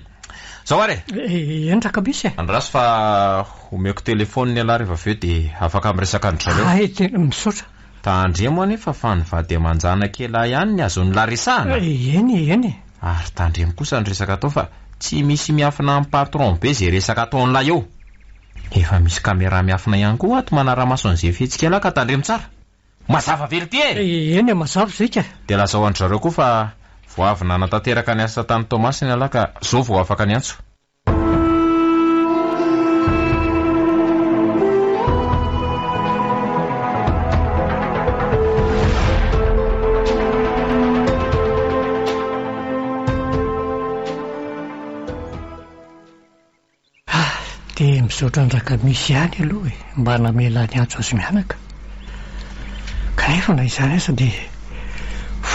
Zao ary e! Eny Rakabisy e! Andraso fa omeko telefaonina ialahy rehefa avy eo dia afaka miresaka an-dry zareo. Hay, tena misaotra. Tandremo anefa fa ny vady aman-janak'ialahy ihany ny azon'ilahy resahana. Eny e, eny e! Ary tandremo kosa ny resaka atao fa tsy misy miafina amin'ny patron be izay resaka ataon'ilahy eo. Efa misy camera miafina ihany koa ato manara-maso an'izay fihetsik'ialahy ka tandremo tsara. Mazava ve ry ty e? Eny e, mazava izay ka. Dia lazao an-dry zareo koa fa vao avy nanatanteraka ny asa tany Toamasina ialahy ka zao vao afaka niantso. Ah, dia misaotra an-dRakamisy ihany aloha e, mba namela niantso azy mianaka. Kanefa na izany aza dia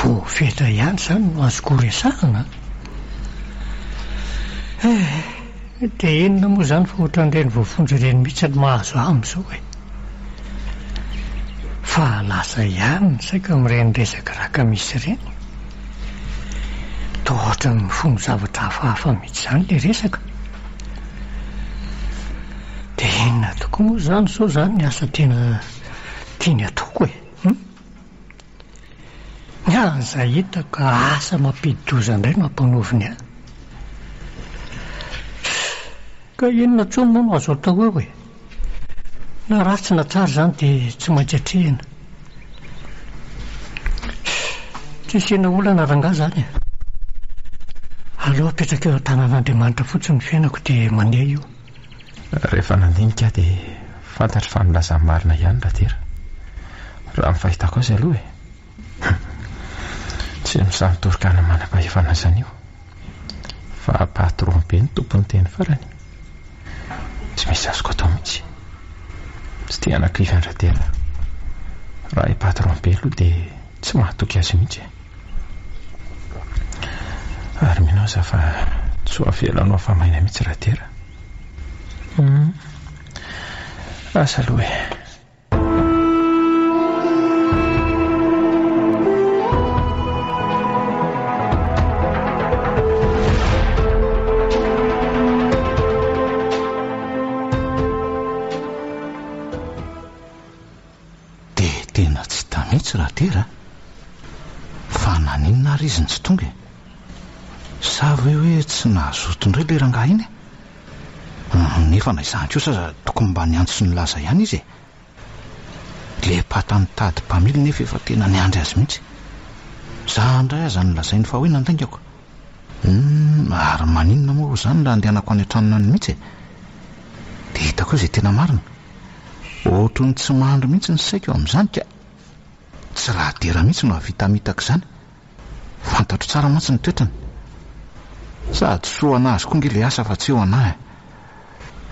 voafetra ihany izany no azoko horesahana an! Eh, dia inona moa izany fa ohatran'ireny voafonja ireny mihitsy no mahazo ahy amin'izao e. Fa lasa ihany ny saiko amin'ireny resaka Rakamisy ireny. Toa ohatran'ny mifono zavatra hafahafa mihitsy izany ilay resaka. Dia inona tokoa moa izany izao izany ny asa tena tiany ataoko e? Hum? Ny aza hitako asa mampidi-doza indray no ampanaoviny ahy. Ka inona intsony moa no azo atao eo e? Na ratsy na tsara izany dia tsy maintsy atrehina. Tsy asiana olana rangahy izany e. Aleo apetraka eo an-tanan'Andriamanitra fotsiny ny fiainako dia mandeha io. Rehefa nandinika aho dia fantatro fa nilaza ny marina ihany Radera. Raha ny fahitako azy aloha e. Tsy misahy mitoroka any manam-pahefana izany io. Fa patron be ny tompon'ny teny farany. Tsy misy azoko atao mihitsy. Tsy te hanakivy an-dRadera. Raha i patron be aloha dia tsy mahatoky azy mihitsy e. Ary mino aza fa tsy ho avelanao afa-maina mihitsy Radera. Hum. Asa aloha e. Dia tena tsy hita mihitsy Radera a! Fa naninona ary izy no tsy tonga e? Sa ve hoe tsy nahazoto indray ilay rangahy iny e? Nefa na izany kosa aza tokony mba niantso sy nilaza ihany izy e! Ilay pata nitady mpamily nefa efa tena niandry azy mihitsy. Za indray aza nolazainy fa hoe nandaingako. Humm, ary maninona moa izany raha andehanako any an-tranony any mihitsy e? Dia hitako eo izay tena marina. Ohatry ny tsy mandry mihitsy ny saiko amin'izany ka. Tsy Radera mihitsy no hahavita hamitaka izany. Fantatro tsara mantsy ny toetrany. Sady soa an'azy koa nge le asa fa tsy eo an'ahy e.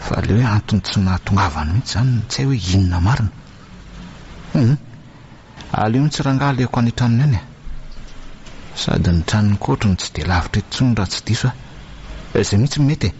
Fa le hoe antony tsy nahatongavany mihitsy izany tsy hay hoe inona marina. Hum. Aleo mihitsy rangahy alehako any an-tranony any e. Sady ny tranon'i Koto no tsy dia lavitra eto intsony raha tsy diso aho. Izay mihitsy no mety e.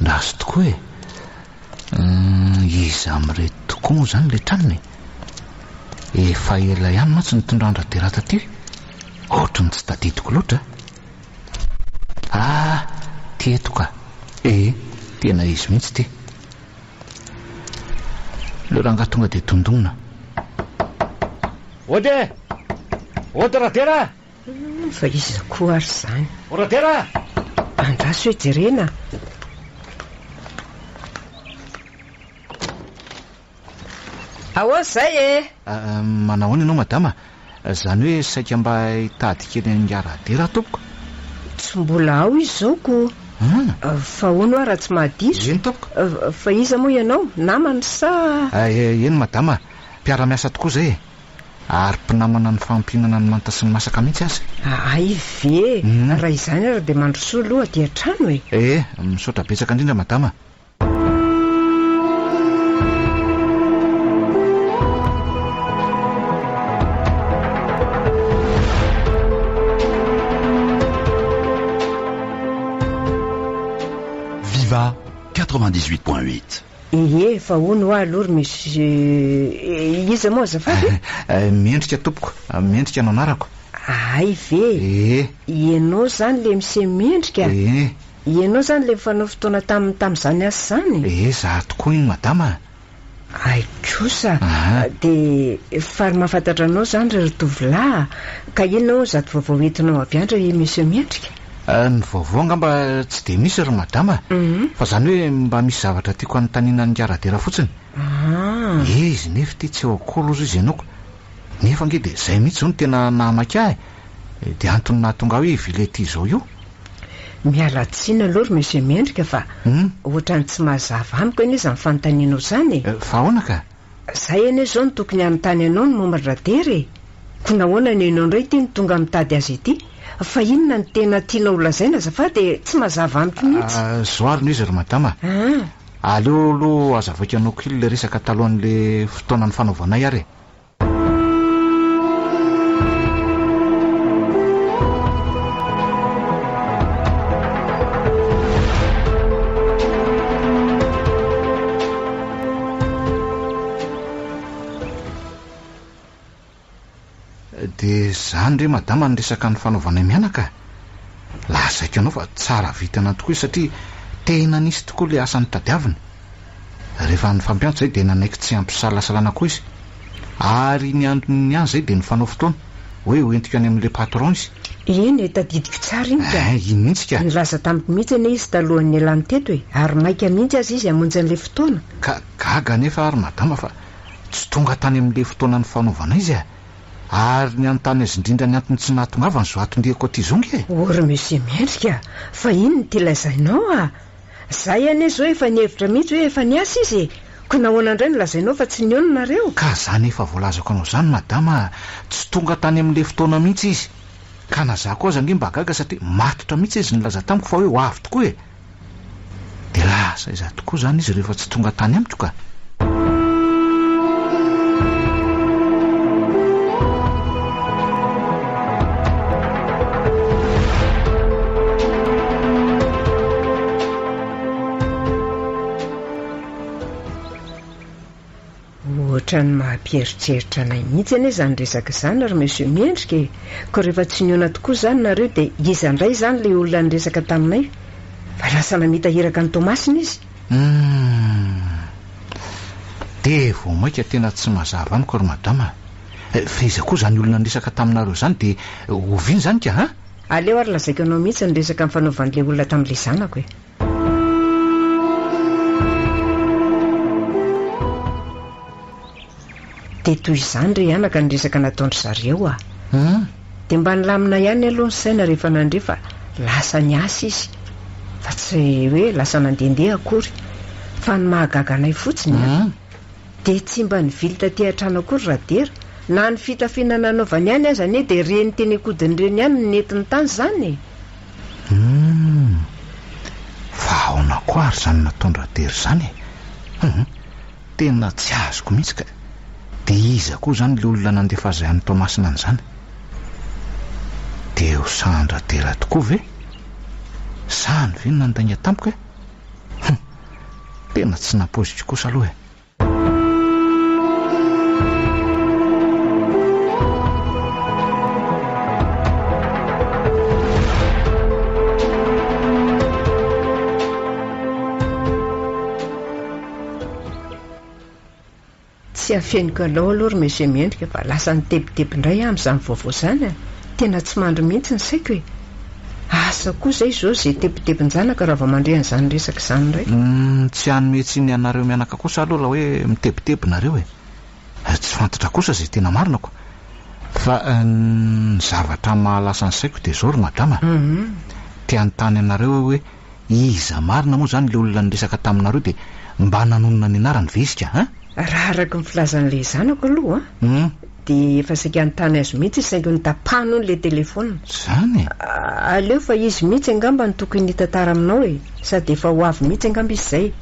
Lasa tokoa e! Iza amin'ireto tokoa moa izany ilay tranony e? Efa ela ihany mantsy nitondran-dRadera taty, ohatry ny tsy tadidiko loatra. Ah! Ty eto ka! Ee, tena izy mihitsy ity. Ilay rangahy tonga dia dondona. Ody e! Ody Radera! Fa iza koa ary izany? O Radera! Andraso hoe jerena. Ahoana izay e? Manahoana ianao madama? Izany hoe saika mba hitady kely an'ingahy Radera aho tompoko. Tsy mbola ao izy izao ko. Fa hono hoa raha tsy mahadiso. Eny tompoko. Fa iza moa ianao? Namany sa? Eny madama, mpiara-miasa tokoa izay e. Ary mpinamana nifampihinana ny manta sy ny masaka mihitsy aza. Hay ve? Raha izany ary dia mandrosoa aloha aty an-trano e. Ee, misaotra betsaka indrindra madama. Viva 98.8. Ie, fa hono hoa aloha ry monsieur iza moa azafady e? Mendrika tompoko, Mendrika no anarako. Hay ve? Ie. Ianao izany le monsieur Mendrika? Ie. Ianao izany le nifanao fotoana taminy tamin'izany asa izany? Ie, za tokoa iny madama a. Hay kosa! Dia faly mahafantatra anao izany ry tovolahy a! Ka inona hono izato vaovao entinao avy any ry monsieur Mendrika? Ny vaovao angamba tsy dia misy ry madama a! Fa izany hoe mba misy zavatra tiako hanontaniana an'i Ngaradera fotsiny. Ie, izy nefa ity tsy eo akory ozy izy ianao ko. Nefa ange dia izay mihitsy izao no tena nahamaika ahy e! Dia antony nahatonga ahy hoe hivily aty izao io. Miala tsiny aloha ry Monsieur Mendrika fa ohatran'ny tsy mazava amiko anie izany fanontanianao izany e! Fa ahoana ka? Izay anie izao no tokony hanontany anao ny momba an-dRadera e! Koa nahoana no ianao indray ity no tonga mitady azy ity? Fa inona no tena tianao holazaina azafady e? Tsy mazava amiko mihitsy. Izao ary no izy ry Madama a! Aleo aloha hazavaiko anao kely ilay resaka talohan'ilay fotoana nifanaovanay ary e! Dia izany re madama ny resaka nifanaovanay mianaka. Lazaiko anao fa tsara vintana tokoa izy satria tena nisy tokoa ilay asa notadiaviny. Rehefa nifampiantso izay dia nanaiky tsy ampisalasalana koa izy. Ary iny andro iny ihany izay dia nifanao fotoana hoe ho entiko any amin'ilay patron izy. Eny e, tadidiko tsara iny ka. Eh, iny mihitsy ka. Nilaza tamiko mihitsy anie izy talohan'ny nialany teto e, ary maika mihitsy aza izy hamonjy an'ilay fotoana. Ka gaga anefa ary madama fa tsy tonga tany amin'ilay fotoana nifanaovana izy e. Ary ny hanontany azy indrindra ny antony tsy nahatongavany izao atondihako aty izao nge e! O ry Monsieur Mendrika a! Fa inona ity lazainao a! Zay anie izao efa nihevitra mihitsy hoe efa niasa izy e! Ko nahoana indray no lazainao fa tsy nihaona nareo? Ka zany efa voalazako anao zany madama a! Tsy tonga tany amin'ilay fotoana mihitsy izy! Ka na za koa aza ange mba gaga satria matotra mihitsy izy nilaza tamiko fa hoe ho avy tokoa e! Dia lasa aiza tokoa izany izy rehefa tsy tonga tany amiko ka? Ohatran'ny maha-mpieritreritra anay mihitsy anie izany resaka izany ry Monsieur Mendrika e! Koa rehefa tsy nihaona tokoa izany nareo dia iza indray izany ilay olona niresaka taminay fa lasa namita iraka an'i Toamasina izy? Humm. Dia vao mainka tena tsy mazava amiko ry madama a! Fa iza koa izany olona niresaka taminareo izany dia oviana izany ka an? Aleo ary lazaiko anao mihitsy ny resaka nifanaovan'ilay olona tamin'ilay zanako e! Dia toy izany ry anaka ny resaka nataon-dry zareo a! Dia mba nilamina ihany aloha ny saina rehefa nandre fa lasa niasa izy, fa tsy hoe lasa nandehandeha akory. Fa ny mahagaga anay fotsiny an, dia tsy mba nivily taty an-trano akory Radera, na ny fitafiana nanaovany ihany aza anie dia ireny teny an-kodiny ireny ihany no nentiny tany izany e! Humm! Fa ahoana koa ary izany nataon-dRadera izany e? Humm! Tena tsy azoko mihitsy ka! Dia iza koa izany ilay olona nandefa azy any Toamasina any izany? Dia ho sahan-dRadera tokoa ve? Sahany ve ny nandainga tamiko e? Humm! Tena tsy nampoiziko kosa aloha e! Tsy afeniko anao aloha ry Monsieur Mendrika fa lasa nitebiteby indray aho amin'izany vaovao izany a! Tena tsy mandry mihitsy ny saiko e! Asa koa izay izao izay tebitebin-janaka raha vao mandre an'izany resaka izany indray. Tsy hanome tsiny anareo mianaka kosa aloha raha hoe mitebiteby nareo e! Tsy fantatra kosa izay tena marina ko! Fa ny zavatra mahalasa ny saiko dia izao ry madama a! Te hanontany anareo aho hoe iza marina moa izany ilay olona niresaka taminareo dia mba nanonona ny anarany ve izy ka an? Raha araka ny filazan'ilay zanako aloha an, dia efa saika hanontany azy mihitsy izy saingy notapahiny hono ilay telefaonina. Izany e? Aleo fa izy mihitsy angamba no tokony hitantara aminao e! Sady efa ho avy mihitsy angamba izy izay.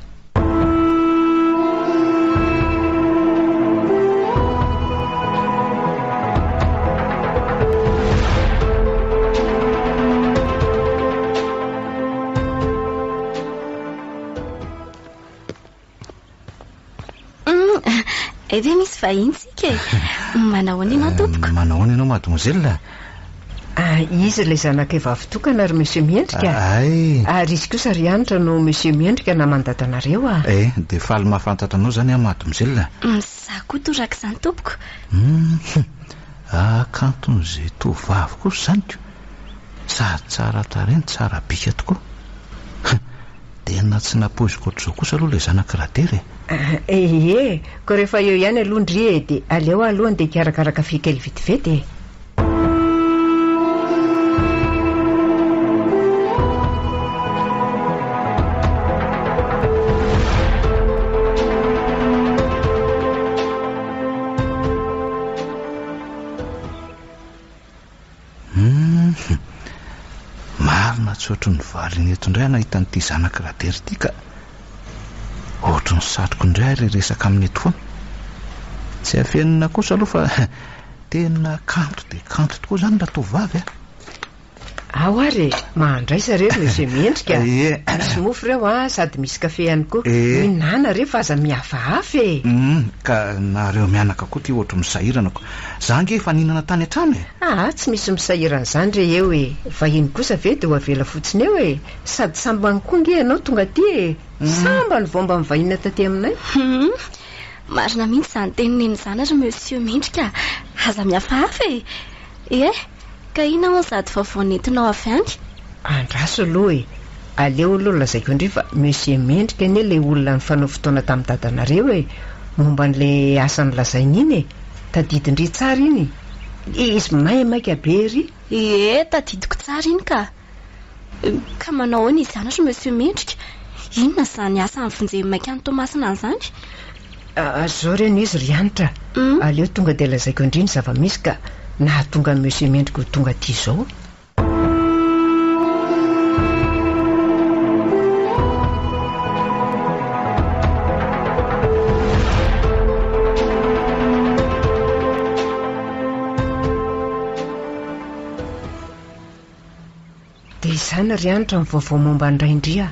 Hay ve misy vahiny tsika e? Manahoana ianao tompoko? Manahoana ianao mademoiselle? Ah, izy ilay zanakay vavy tokana ry monsieur Miendrika. Hay. Ary izy kosa ry Hanitra no monsieur Miendrika naman-dadanareo ah. Eh, dia faly mahafantatra anao izany aho mademoiselle. Izaho koa torak'izany tompoko. Hum, hakanton'izay tovovavy kosa izany ko. Sady tsara tarehy no tsara bika tokoa. Tena tsy nampoiziko ohatr'izao kosa aloha ilay zanak'i Radera e! Ee, koa rehefa eo ihany aloha ndry e, dia aleo aho aloha andeha hikarakara kafe kely vetivety e! Humm. Marina tsy ohatry ny variana eto indray aho nahita an'ity zanak'i Radera ity ka. Ohatry ny satriko indray ary hiresaka aminy eto foana. Tsy afenina kosa aloha fa tena kanto dia kanto tokoa izany ratovovavy a. Ao ary e, mahandraisa re ry Monsieur Mendrika a. Ie. Misy mofo ireo an, sady misy kafe ihany koa. Ie. Mihinàna re fa aza mihafahafa e. Hum, ka nareo mianaka koa ty ohatry misahirana ko. Za ange efa nihinana tany an-trano e. Aa, tsy misy misahirana izany re eo e. Vahiny kosa ve dia ho avela fotsiny eo e. Sady sambany koa ange ianao tonga aty e. Sambany vao mba nivahina taty aminay. Hum, marina mihitsy izany tenin'i Neny izany ry Monsieur Mendrika a. Aza mihafahafa e. Ie, ka inona hono sady vaovao nentinao avy any? Andraso aloha e! Aleo aloha lazaiko an-dry fa Monsieur Mendrika anie ilay olona nifanao fotoana tamin'i dadanareo e! Momba an'ilay asa nolazainy iny e! Tadidin-dry tsara iny? Izy maimaika be ery! Ie, tadidiko tsara iny ka! Ka manao ahoana izany ry Monsieur Mendrika? Inona izany asa nivonjeny maika an'i Toamasina izany? Izao re no izy ry Hanitra a! Aleo tonga dia lazaiko an-dry ny zava-misy ka nahatonga an'i Monsieur Mendrika ho tonga aty izao. Dia izany ry Hanitra ny vaovao momba an'i Raindria.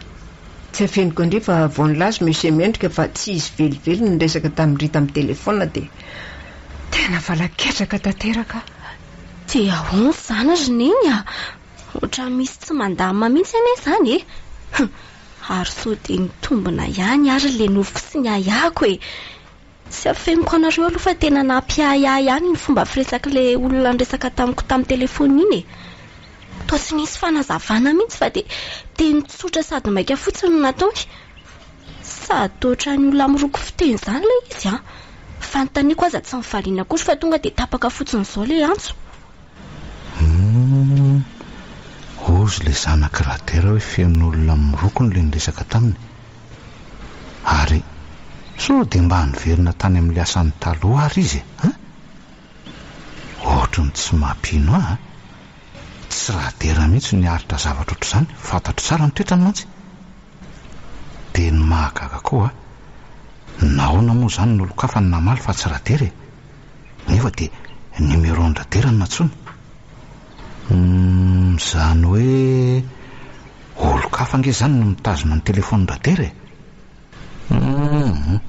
Tsy afeniko an-dry fa vao nilaza Monsieur Mendrika fa tsy izy velively no niresaka tamin'i Rita amin'ny telefaonina dia tena valaketraka tanteraka aho. Dia ahoana izany ry Neny a? Ohatran'ny misy tsy mandamina mihitsy anie izany e! Hum! Ary sao dia mitombina ihany ary ilay nofiko sy ny ahiahiko e! Tsy afeniko anareo aloha fa tena nampiahiahy ihany iny fomba firesak'ilay olona niresaka tamiko tamin'ny telefaonina iny e! Toa tsy nisy fanazavana mihitsy fa dia teny tsotra sady maika fotsiny no nataony. Sady ohatran'ny olona miroko fiteny izany ilay izy an! Fanontaniako aza tsy nivaliana akory fa tonga dia tapaka fotsiny izao ilay antso. Humm! Hozy ilay zanak'i Radera hoe fen'olona mirokony ilay niresaka taminy. Ary sao dia mba niverina tany amin'ilay asany taloha ary izy e? An? Ohatry ny tsy mampino ahy an! Tsy Radera mihitsy no niaritra zavatra ohatr'izany, fantatro tsara ny toetrany mantsy. Dia ny mahagaga koa, nahoana moa izany ny olon-kafa no namaly fa tsy Radera e? Nefa dia numéro-n-dRadera no nantsoiny. Humm, izany hoe olon-kafa ange izany no mitazona ny telefaonin-dRadera e! Humm,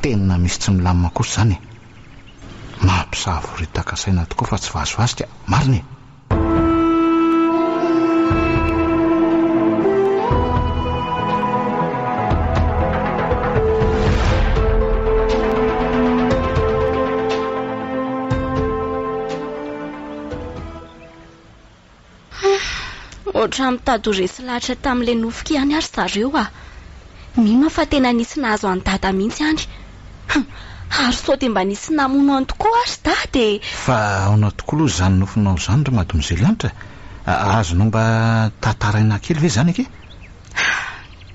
tena misy tsy milamina kosa izany e! Mampisavoritaka saina tokoa fa tsy vazivazy ka, marina e! Ohatran'ny mitady ho resy lahatra tamin'ilay nofiko ihany ary zareo ah. Mino aho fa tena nisy nahazo an'i Dada mihitsy any. Hum, ary sao dia mba nisy namono any tokoa ary Dada e! Fa ahoana tokoa aloha izany nofinao izany ry Mademoiselle Hanitra? Azonao mba tantaraina kely ve izany akia?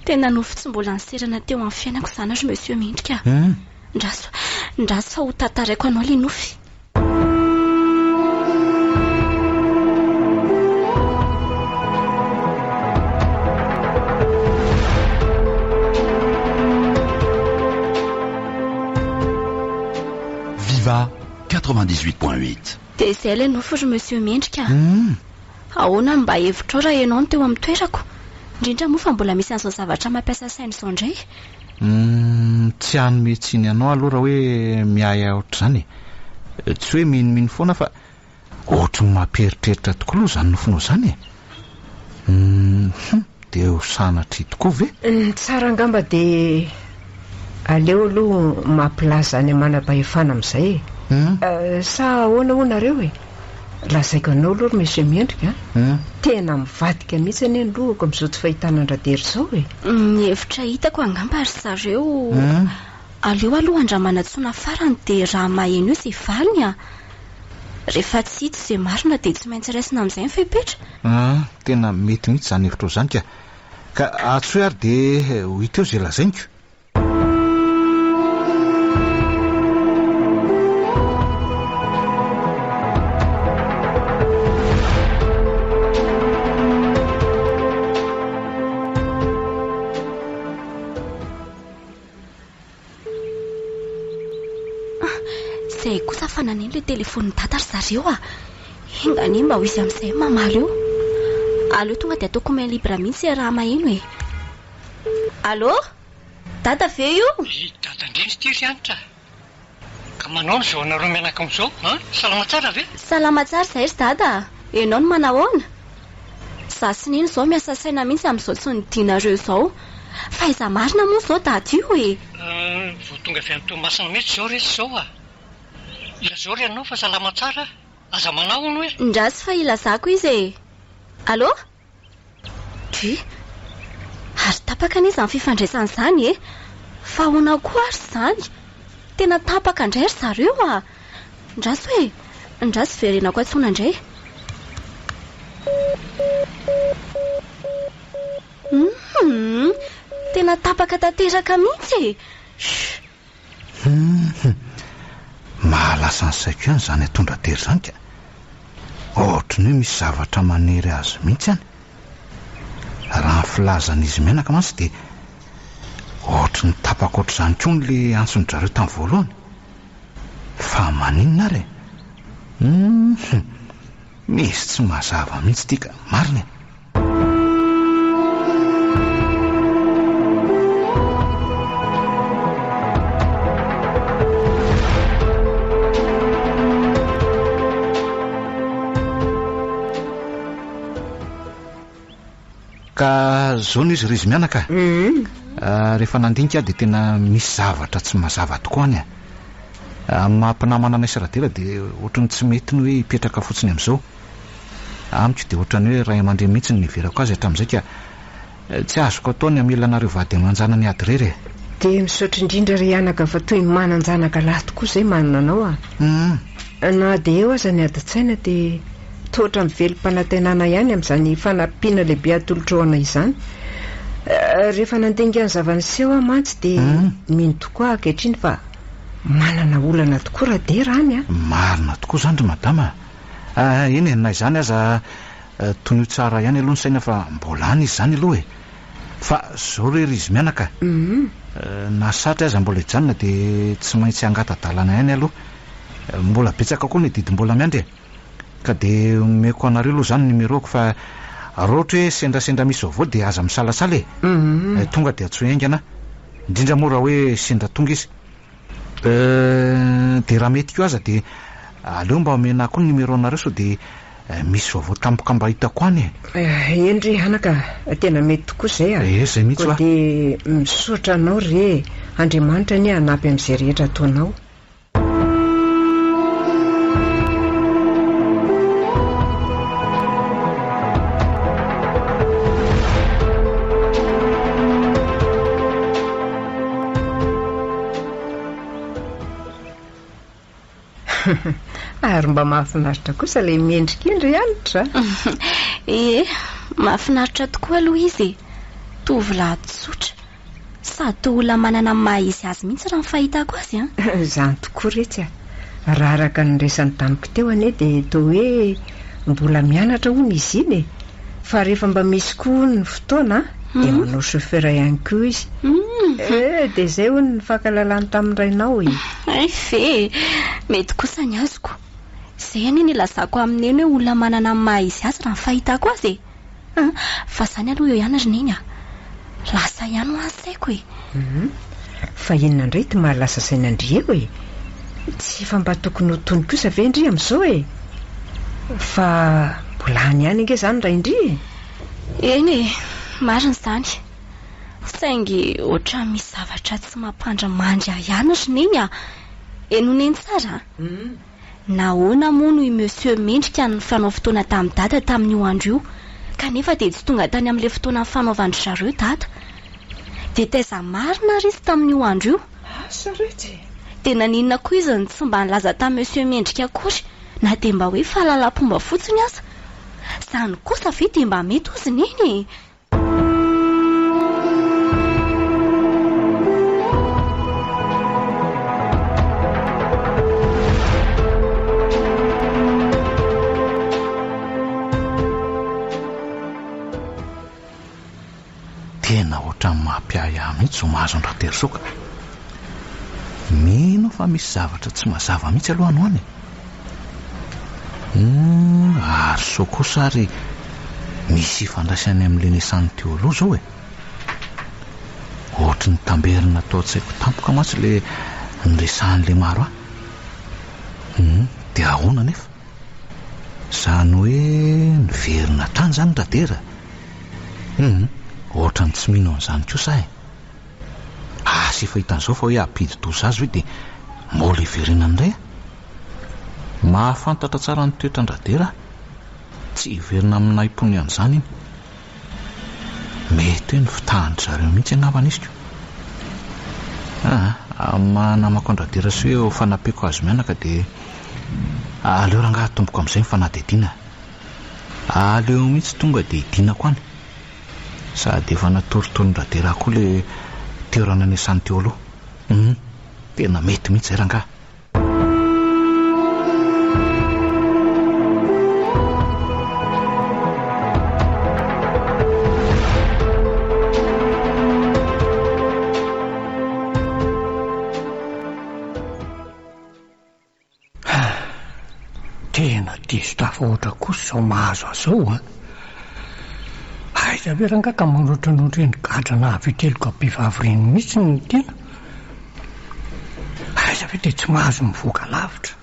Tena nofy tsy mbola niserana teo amin'ny fiainako izany ry Monsieur Mendrika a! Ndraso, ndraso fa ho tantaraiko anao ilay nofy. Viva 98.8. Dia izay ilay nofy ry Monsieur Mendrika a! Ahoana no mba hevitrao raha ianao no teo amin'ny toerako? Indrindra moa fa mbola misy an'izao zavatra mampiasa saina izao indray. Humm, tsy hanome tsiny anao aloha raha hoe miahiahy ohatr'izany e. Tsy hoe minomino foana fa ohatry ny mampieritreritra tokoa aloha izany nofinao izany e. Humm, dia ho sanatria tokoa ve? Ny tsara angamba dia aleo aloha mampilaza any manam-pahefana amin'izay e. Sa ahoana hoy nareo e? Lazaiko anao aloha ry Monsieur Mendrika a, tena mivadika mihitsy anie ny lohako amin'izao tsy fahitana an-dRadery izao e. Ny hevitra hitako angamba ry zareo, aleo aloha andramana antsoina farany dia raha maheno eo izay valiny a! Rehefa tsy hita izay marina dia tsy maintsy raisina amin'izay ny fepetra. Hum, tena mety mihitsy izany hevitrao izany ka. Ka antsoy ary dia ho hita eo izay lazainiko. Izay kosa fa naneno ilay telefaonin'i Dada ry zareo a! Enga anie mba ho izy amin'izay no mamaly eo. Aleo tonga dia ataoko main libre mihitsy raha maheno e. Allô? Dada ve io? I Dada indray ity ry Hanitra a! Ka manaona izao anareo mianaka amin'izao an? Salama tsara ve? Salama tsara izahay ry Dada a! Ianao no manahoana? Izaho sy Neny izao miasa saina mihitsy amin'izao tsy nodianareo izao. Fa aiza marina moa izao Dada io e? Vao tonga avy any Toamasina mihitsy izao re izy izao a! Ilazao ry anao fa salama tsara aho. Aza manahy hono e! Ndraso fa ilazako izy e! Allô? Dry! Ary tapaka anie izany fifandraisana izany e! Fa ahoana koa ary izany? Tena tapaka indray ry zareo a! Ndraso e! Ndraso verenako antsoina indray. Hum! Tena tapaka tanteraka mihitsy e! Shh! Hum! Mahalasa ny saiko ihany izany atondra-tery izany ka! Ohatry ny hoe misy zavatra manery azy mihitsy any. Raha ny filazan'izy mianaka mantsy dia ohatry ny tapaka ohatr'izany koa ny le antson'ny zareo tamin'ny voalohany. Fa maninona ary e? Hum! Misy tsy mazava mihitsy ity ka! Marina e! Ka zao no izy ry izy mianaka a. Rehefa nandinika aho dia tena misy zavatra tsy mazava tokoa any a. Amin'ny maha mpinamana anay sy Radela dia ohatran'ny tsy mety ny hoe hipetraka fotsiny amin'izao. Amiko dia ohatran'ny hoe ray aman-dreny mihitsy no niheverako azy hatramin'izay ka tsy azoko atao ny hamela anareo vady aman-janany hiady irery e! Dia misaotra indrindra ry anaka fa toy ny manan-janaka lahy tokoa izay manana anao a! Na dia eo aza ny adin-tsaina dia toa ohatran'ny velom-panantenana ihany amin'izany fanampiana lehibe atolotrao anay izany. Rehefa nandinika ny zava-niseho aho mantsy dia mino tokoa aho ankehitriny fa manana olana tokoa Radera any a! Marina tokoa izany ry madama a! Eny e, na izany aza tonio tsara ihany aloha ny saina fa mbola any izy izany aloha e! Fa zao re ry izy mianaka a! Na satry aza mbola hijanona dia tsy maintsy hangata-dalana ihany aloha. Mbola betsaka koa ny adidy mbola miandry e! Ka dia omeko anareo aloha izany ny numéro-ko fa raha ohatra hoe sendrasendra misy vaovao dia aza misalasala e! Tonga dia antsoy haingana, indrindra moa raha hoe sendra tonga izy. Euh, dia raha mety koa aza dia aleo mba omena ahy koa ny numéro nareo sao dia misy vaovao tampoka mba hitako any e. Eny re anaka, tena mety tokoa izay a. Ee, izay mihitsy Koa hoa. dia misaotra anao re e, Andriamanitra anie hanampy amin'izay rehetra ataonao. Ary mba mahafinaritra kosa ilay mendrika iny ry Hanitra a! Ie, mahafinaritra tokoa aloha izy e! Tovolahy tsotra, sady toa olona manana ny maha izy azy mihitsy raha ny fahitako azy an! Izany tokoa retsy a! Raha araka ny resany tamiko teo anie dia toa hoe mbola mianatra hono izy iny e! Fa rehefa mba misy koa hono ny fotoana dia manao chauffeur ihany koa izy. Eh, dia izay hono ny fankahalalany tamin'ny rainao e. Hay ve e! Mety kosa ny azoko. Izay anie no ilazako amin'i Neny hoe olona manana ny maha izy azy raha ny fahitako azy e! Fa izany aloha eo ihany ry Neny a! Lasa ihany hoa ny saiko e! Fa inona indray ity maha lasa saina an-dry eo e? Tsy efa mba tokony ho tony kosa ve ndry amin'izao e? Fa mbola any ihany ange izany rain-dry e! Eny e, marina izany. Saingy ohatran'ny misy zavatra tsy mampandrimandry ahy ihany ry Neny a! Henoy Neny tsara a! Nahoana moa no i Monsieur Mendrika no nifanao fotoana tamin'i Dada tamin'io andro io, kanefa dia tsy tonga tany amin'ilay fotoana nifanaovan-dry zareo Dada? Dia taiza marina ary izy tamin'io andro io? Asa retsy e! Dia naninona koa izy no tsy mba nilaza tamin'i Monsieur Mendrika akory, na dia mba hoe fahalalam-pomba fotsiny aza? Izany kosa ve dia mba mety hozy Neny e? Tena ohatran'ny mampiahiahy mihitsy izao mahazo an-dRaterisoa ka. Mino aho fa misy zavatra tsy mazava mihitsy aloha any ho any e. Humm, ary sao kosa ary. Misy ifandraisany amin'ilay niasany teo aloha izao e! Ohatry ny tamberina tao an-tsaiko tampoka mantsy ilay niresahan'ilay maro ahy. Hum, dia ahoana anefa? Izany hoe niverina hatrany izany Radera? Hum, ohatran'ny tsy mino an'izany kosa aho e! Asa efa hitan'izao fa hoe hampidi-doza azy ve dia mbola hiverenany indray aho? Mahafantatra tsara ny toetran-dRadera aho. Tsy hiverina amin'ny nahim-pony an'izany iny. Mety hoe nifitahan-dry zareo mihitsy angambany izy ko. Aa, amin'ny maha namako an-dRadera sy hoe ho fanampiako azy mianaka dia aleo rangahy atomboko amin'izay ny fanadihadiana. Aleo mihitsy tonga dia hidinako any. Sady efa natoritorin-dRadera koa ilay toerana niasany teo aloha. Hum, tena mety mihitsy izay rangahy. Tena diso tafahoatra kosa izao mahazo azy izao an! Aiza ve rangahy ka manotranotra ireny gadra nahavita heloka bevava ireny mihitsy ny tena? Aiza ve dia tsy mahazo mivoaka lavitra,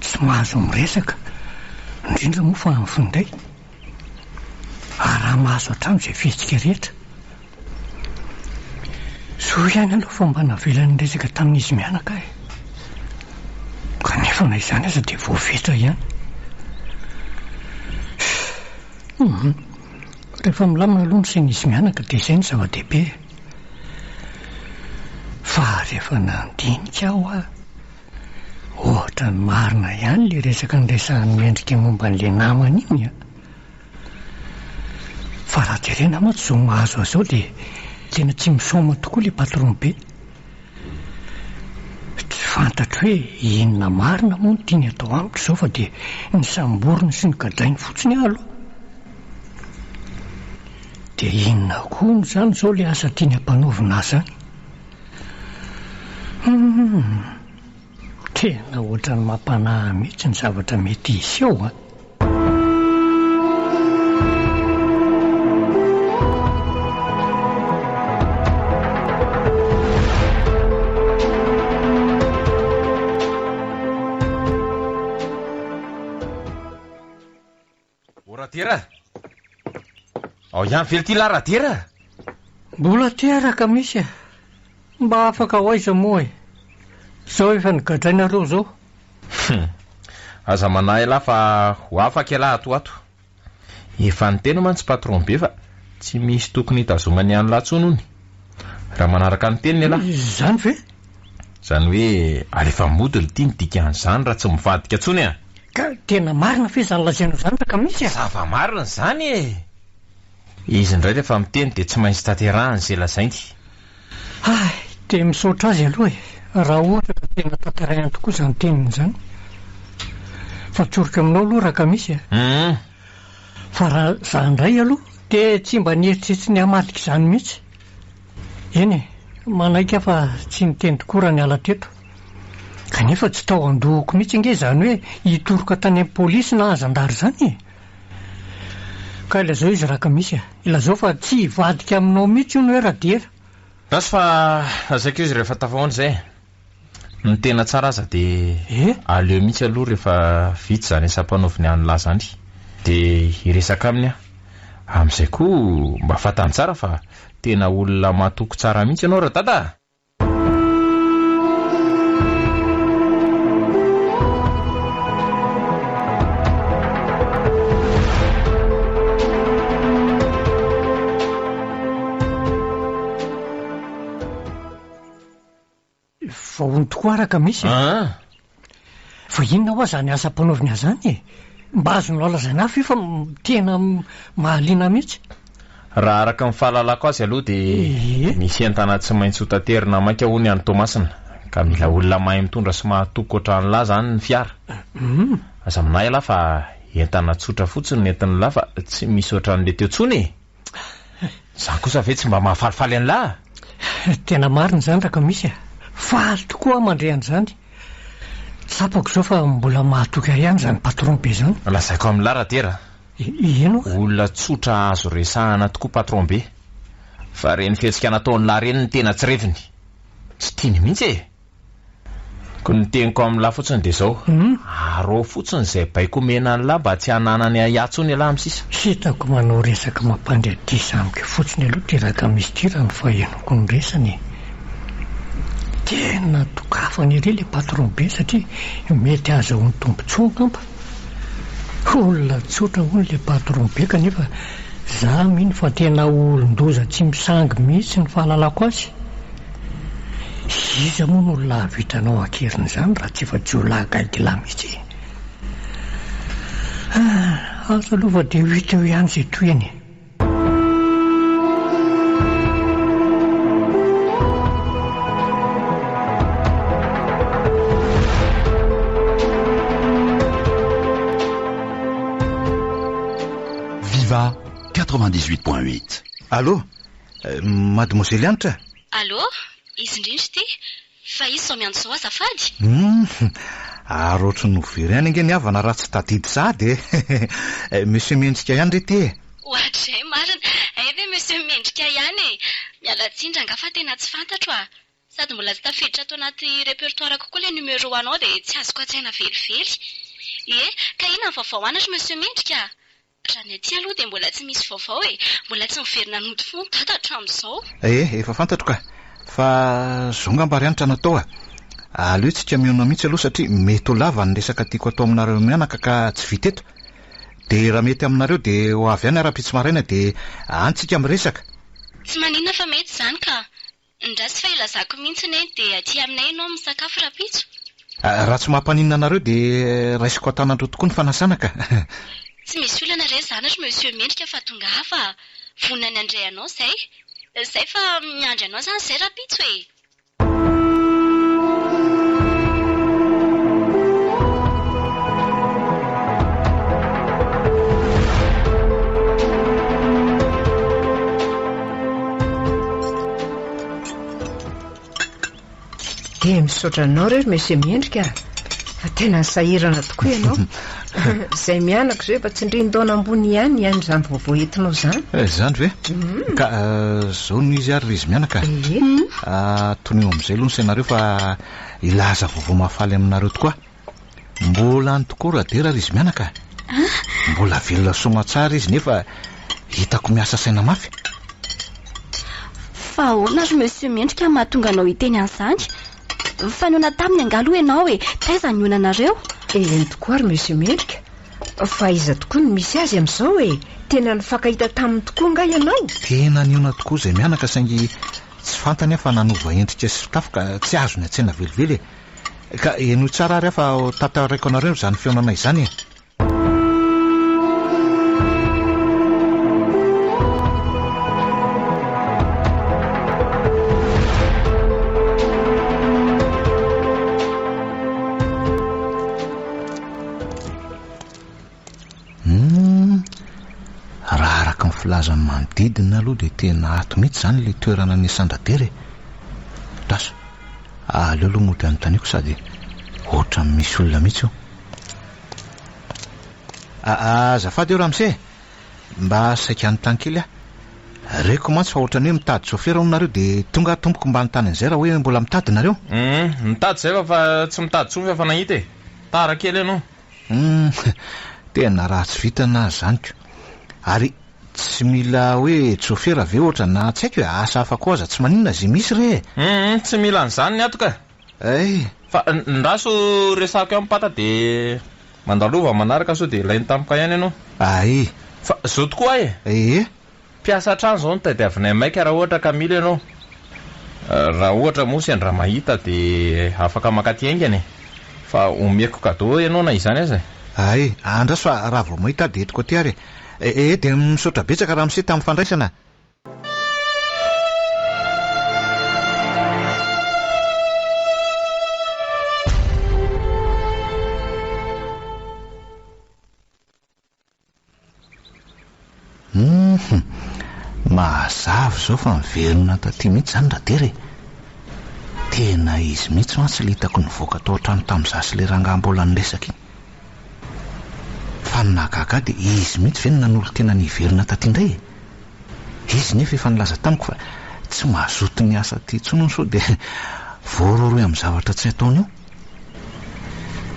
tsy mahazo miresaka, indrindra moa fa ny finday. Araha-maso hatrany izay fihetsika rehetra. Soa ihany aloha fa mba navelany niresaka tamin'izy mianaka aho e. Kanefa na izany aza dia voafetra ihany. Hum, rehefa milamina aloha ny sain'izy mianaka dia izay no zava-dehibe e. Fa rehefa nandinika aho hoa, ohatran'ny marina ihany ilay resaka niresahan'i Mendrika momba an'ilay namany iny an! Fa raha jerena mantsy izao mahazo azy izao dia tena tsy misaoma tokoa ilay patron be. Tsy fantatro hoe inona marina moa no tiany atao amiko izao fa dia nisamboriny sy nogadrainy fotsiny aho aloha. Dia inona koa hono izany izao ilay asa tiany hampanaovina ahy izany? Humm, tena ohatran'ny mampanahy mihitsy ny zavatra mety hiseho an! O Radera! Ao ihany ve ity lahy Radera? Mbola aty araka misy e! Mba afaka ho aiza moa e! Zao efa nogadrainareo zao. Hum! Aza manahy elah fa ho afaka elah ato ho ato. Efa niteny mantsy patron be fa tsy misy tokony hitazomany an'lah tsony hono. Raha manaraka ny teniny elah. Izany ve? Izany hoe alefa mody lty ny dikan'izany raha tsy mivadika tsony a! Ka tena marina ve izany lazainao izany Rakamisy a? Zava-marina izany e! Izy indray rehefa miteny dia tsy maintsy tanterahiny izay lazainy. Hay, dia misaotra azy aloha e, raha ohatra ka tena tanterahiny tokoa izany teniny izany. Fa tsoriko aminao aloha Rakamisy a! Hum. Fa raha izaho indray aloha dia tsy mba nieritreritry ny hamadika izany mihitsy. Eny e, manaiky aho fa tsy niteny tokoa raha niala teto. Kanefa tsy tao an-dohako mihitsy ange izany hoe hitoroka tany amin'ny polisy na zandary izany e! Ka ilazao izy Rakamisy a! Ilazao fa tsy hivadika aminao mihitsy hono hoe Radera. Ratsy fa lazaiko izy rehefa tafahoana izay e! Ny tena tsara aza dia aleo mihitsy aloha rehefa vita izany asa ampanaoviny an'lah izany dia hiresaka aminy aho. Amin'izay koa mba fantany tsara fa tena olona matoky tsara mihitsy ianao Radada a! Vahony tokoa araka misy e. Fa inona hoa zany asa ampanaoviny azy zany e? Mba azonao lazaina ahy ve fa tena mahaliana mihitsy. Raha araka ny fahalalako azy aloha dia misy entana tsy maintsy ho taterina maika hono any Toamasina ka mila olona mahay mitondra sy mahatoky ohatran'lah zany ny fiara. Aza manahy ialahy fa entana tsotra fotsiny no entin'lah fa tsy misy ohatran'le teo tsony e! Izany kosa ve tsy mba mahafalifaly an'lah? Tena marina izany Rakamisy a! Faly tokoa aho mandre an'izany. Tsapako izao fa mbola mahatoky ahy ihany izany patron be izany. Lazaiko amin'lah Radera a! Ino? Olona tsotra azo resahana tokoa patron be. Fa ireny fihetsika nataon'lah ireny no tena tsy reviny. Tsy tiany mihitsy e! Koa ny teniko amin'lah fotsiny dia izao, arao fotsiny izay baiko omena an'lah mba tsy hananany ahiahy intsony ialahy amin'ny sisa. Hitako manao resaka mampandry adrisa amiko fotsiny aloha ity Rakamisy ity raha ny fahenoko ny resany e! Tena dokafany ery ilay patron be satria mety ahazahoany tombotsoa angamba. Olona tsotra hono ilay patron be kanefa za mino fa tena olon-doza tsy misangy mihitsy ny fahalalako azy. Iza moa no olona hahavita anao an-keriny izany raha tsy efa jiolahy gaigilahy mihitsy e? Ah, asa aloha fa dia ho hita eo ihany izay tohiny e. Viva 98.8. Allô, mademoiselle Hanitra? Allô, izy indrindra ity, fa iza izao miantso izao azafady? Hum, ary ohatry ny ho very ihany ange ny havana raha tsy tadidy sahady e! Monsieur Mendrika ihany re ity e! Oadray marina, hay ve Monsieur Mendrika ihany e! Miala tsiny rangahy fa tena tsy fantatro a! Sady mbola tsy tafiditra ato anaty repertoire-ko koa ilay numéro anao dia tsy azoko an-tsaina velively. Ie, ka inona ny vaovao any ry Monsieur Mendrika a? Raha ny aty aloha dia mbola tsy misy vaovao e! Mbola tsy miverina nody fony dada hatramin'izao. Eh, efa fantatro ka! Fa zao ngamba ry Hanitra no atao a! Aleo tsika mihaona mihitsy aloha satria mety ho lava ny resaka tiako atao aminareo mianaka ka tsy vita eto. Dia raha mety aminareo dia ho avy any aho rahampitso maraina dia any tsika miresaka. Tsy maninona fa mety izany ka! Ndraso fa ilazako mihitsy anie dia aty aminay ianao misakafo rahampitso. Raha tsy mampaninona anareo dia raisiko an-tanan-droa tokoa ny fanasana ka. Tsy misy olana re izany ry Monsieur Mendrika fa tongava a! Vonona ny handray anao izay. Izay fa miandry anao izany izay rahampitso e! Dia misaotra anao re ry Monsieur Mendrika a! Fa tena sahirana tokoa ianao. Izay mianaka izao efa tsindrin-daona ambony ihany hihaino izany vaovao entinao izany. Eh, izany ve? Ka izao no izy ary ry izy mianaka. Tonio amin'izay aloha ny sainareo fa hilaza vaovao mahafaly aminareo tokoa aho. Mbola any tokoa Radera ry izy mianaka a! Mbola velona soamatsara izy nefa hitako miasa saina mafy. Fa ahoana ry Monsieur Mendrika mahatonga anao hiteny an'izany? Fa nihaona taminy angaha aloha ianao e? Taiza no nihaonanareo? Eny tokoa ry Monsieur Mendrika, fa aiza tokoa no misy azy amin'izao e? Tena nifankahita taminy tokoa angaha ianao? Tena nihaona tokoa izay mianaka saingy tsy fantany aho fa nanova endrika sy fitafy ka tsy azony an-tsaina velively e! Ka henoy tsara ary aho fa ho tantaraiko anareo izany fihaonana izany e! Humm, raha araka ny filazan'ny manodidina aloha dia tena ato mihitsy izany ilay toerana niasan-dRadera e! Lasa, aleo aloha mody anontaniako sady ohatran'ny misy olona mihitsy eo. Azafady eo ramose e! Mba saika hanontany kely aho. Reko mantsy fa ohatran'ny hoe mitady chauffeur hono nareo dia tonga aho tompoko mba hanontany an'izay raha hoe mbola mitady nareo? Humm, mitady izay fa tsy mitady intsony fa efa nahita e! Tara kely ianao. Humm, tena ratsy vintana aho izany ko! Ary tsy mila hoe chauffeur ve ohatra na tsy haiko e, asa hafa koa aza tsy maninona izay misy re e! Humm, tsy mila an'izany ny ato ka! Ay! Fa ndraso resahako ihany pata dia mandalova manaraka sao dia ilainy tampoka ihany ianao. Ay! Fa zao tokoa aho e! Ee! Mpiasa hatrany izao no tadiavinay maika raha ohatra ka mila ianao. Raha ohatra moa sendra mahita dia afaka mankaty haingana e! Fa omeko cadeau ianao na izany aza e! Ay! Andraso fa raha vao mahita aho dia entiko aty ary e! Ee dia misaotra betsaka ramose tamin'ny fandraisana. Humm! Mazava izao fa miverina taty mihitsy izany Radera e! Tena izy mihitsy mantsy ilay hitako nivoaka tao an-trano tamin'izaho sy ilay rangahy mbola niresaka iny. Fa. Fa ny nahagaga ahy dia izy mihitsy ve no nanolo-tena ny hiverina taty indray e? Izy nefa efa nilaza tamiko fa tsy mazoto ny asa aty intsony hono sao dia voarohirohy amin'ny zavatra tsy ataony eo.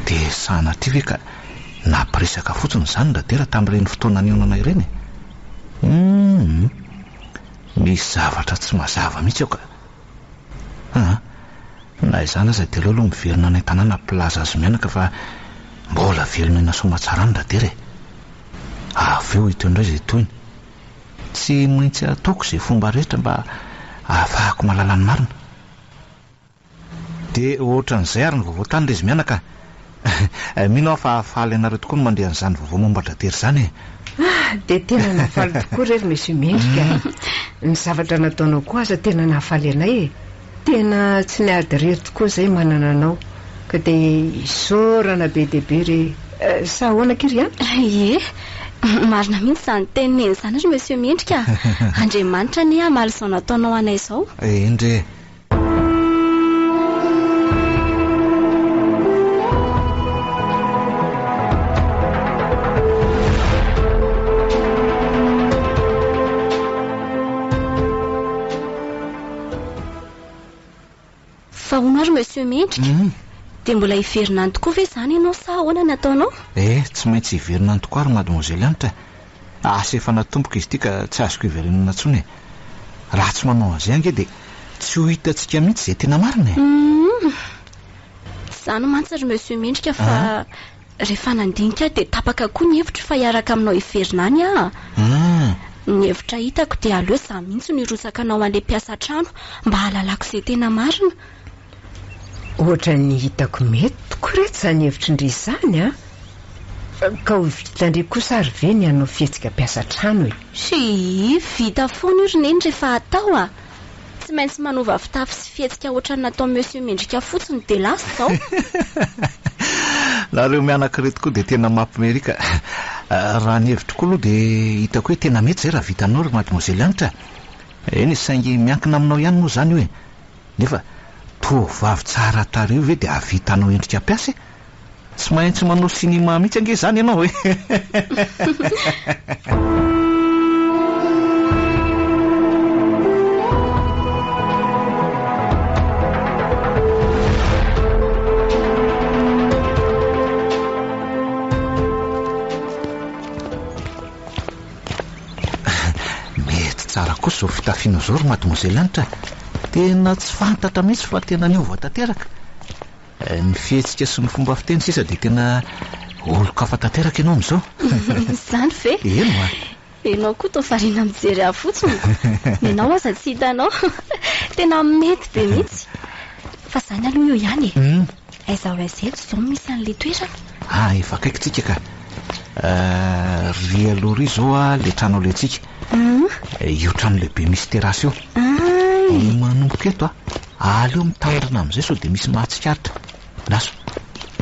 Dia sanatria ve ka nampiresaka fotsiny izany Radera tamin'ireny fotoana nihaonana ireny e? Humm. Misy zavatra tsy mazava mihitsy ao ka. Aa. Na izany aza dia aleo aloha miverina any an-tanàna hampilaza azy mianaka fa mbola velona eny Soamatsara any Radera e. Avy eo hita eo indray izay tohiny. Tsy maintsy ataoko izay fomba rehetra mba ahafahako mahalala ny marina. Dia ohatran'izay ary ny vaovao tany ry izy mianaka a! Mino aho fa hahafaly anareo tokoa ny mandre an'izany vaovao momba an-dRatery izany e! Ah! Dia tena nahafaly tokoa re ry Monsieur Mendrika a! Ny zavatra nataonao koa aza tena nahafaly anay e! Tena tsy niady irery tokoa izay manana anao ka dia isaorana be dia be re e! Sa ahoana akia ry Hanitra? Ie! Marina mihitsy izany tenin'i Neny izany ry Monsieur Mendrika a! Andriamanitra anie hamaly izao nataonao anay izao. Eny re! Fa hono ary Monsieur Mendrika, dia mbola hiverina any tokoa ve izany ianao sa ahoana ny ataonao? Eh, tsy maintsy hiverina any tokoa ary Mademoiselle Hanitra e. Asa efa natomboka izy ity ka tsy azoko hiverenana intsony e. Raha tsy manao an'izay ange dia tsy ho hitantsika mihitsy izay tena marina e. Humm. Izany mantsy ry Monsieur Mendrika fa rehefa nandinika aho dia tapaka koa ny hevitro fa hiaraka aminao hiverina any aho. Ny hevitra hitako dia aleo izaho mihitsy no hirotsaka hanao an'ilay mpiasa an-trano mba hahalalako izay tena marina. Ohatran'ny hitako mety tokoa reto izany hevitry ndry izany an! Ka ho vitan-dry kosa ary ve ny hanao fihetsika mpiasa trano e? Hii, vita foana io ry Neny rehefa atao a! Tsy maintsy manova fitafy sy fihetsika ohatran'ny nataon'i Monsieur Mendrika fotsiny dia lasa izao. Nareo mianaka ireto koa dia tena mampime ery ka. Raha ny hevitro koa aloha dia hitako hoe tena mety izay raha vitanao ry Mademoiselle Hanitra a! Eny e, saingy miankina aminao ihany moa izany io e! Nefa tovovavy tsara tarehy io ve dia hahavita hanao endrika mpiasa e? Tsy maintsy manao sinema mihitsy ange izany ianao e! Mety tsara kosa izao fitafiana izao ry Mademoiselle Hanitra a! Tena tsy fantatra mihitsy fa tena niova tanteraka. Ny fihetsika sy ny fomba fiteny sisa dia tena olon-kafa tanteraka ianao amin'izao. Izany ve? Eny oa. Ianao koa toa variana mijery ahy fotsiny ko. Nenao aza tsy hitanao. Tena mety be mihitsy. Fa izany aloha eo ihany e. Aiza ho aiza eto izao no misy an'ilay toerana? Ah, efa akaiky tsika ka. Ry aloha ry izao a, ilay trano alehantsika. Io trano lehibe misy terrasse io. Manomboka eto a. Aleo mitandrina amin'izay sao dia misy mahatsikaritra. Lasa.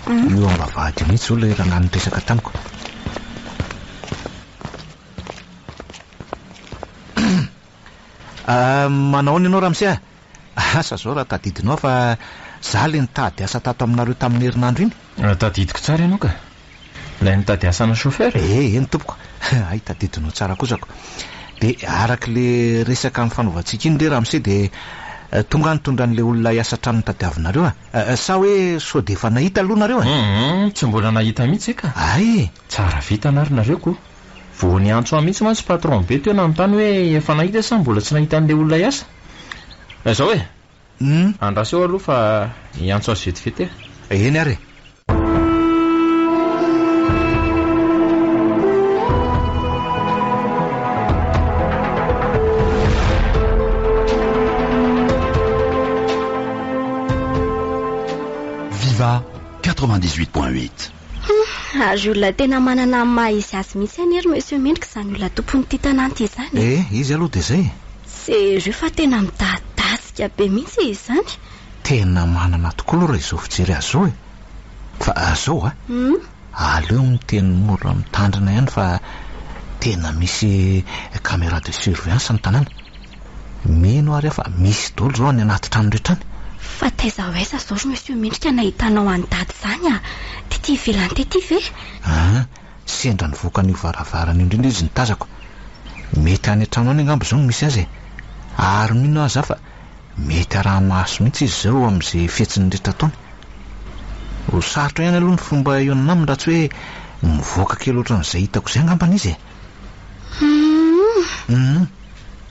Io ambavahady io mihitsy izao ilay rangahy niresaka tamiko. Manao ahoana ianao ramose a? Asa izao raha tadidinao fa za ilay nitady asa tato aminareo tamin'ny herinandro iny. Tadidiko tsara ianao ka. Ilay nitady asana chauffeur? Eh, eny tompoko. Hay tadidinao tsara kosako. Dia araka ilay resaka nifanaovantsika iny re ramose dia tonga aho nitondra an'ilay olona hiasa trano notadiavinareo a. Sa hoe sao dia efa nahita aloha nareo e? Hum, tsy mbola nahita mihitsy e ka. Hay! Tsara vintana ary nareo ko. Vao niantso ahy mihitsy mantsy patron be teo nanontany hoe efa nahita sa mbola tsy nahita an'ilay olona hiasa. Izao e! Andraso eo aloha fa hiantso azy vetivety e. Eny ary e. Viva 98.8. Hum, ary olona tena manana ny maha izy azy mihitsy anie ry Monsieur Mendrika izany olona tompon'ity tanàna ity izany e. Eh, izy aloha dia izay e. Sérieux fa tena midadasika be mihitsy izy izany. Tena manana tokoa aloha raha izao fijery azy izao e. Fa izao a, aleo miteny mora mitandrina ihany fa tena misy caméra de surveillance ny tanàna. Mino ary aho fa misy daholo izao any anaty trano rehetra any. Fa taiza ho aiza izao ry Monsieur Mendrika nahitanao an'i Dada izany a? Tety ivelany tety ve? An! Sendra nivoaka an'io varavarana io indrindra izy no tazako. Mety any an-trano any angamba izao no misy azy e. Ary mino aho za fa mety araha-maso mihitsy izy izao amin'izay fihetsiny rehetra ataony. Ho sarotra ihany aloha ny fomba hihaonana aminy raha tsy hoe mivoaka kely ohatran'izay hitako izay angambany izy e. Humm. Humm.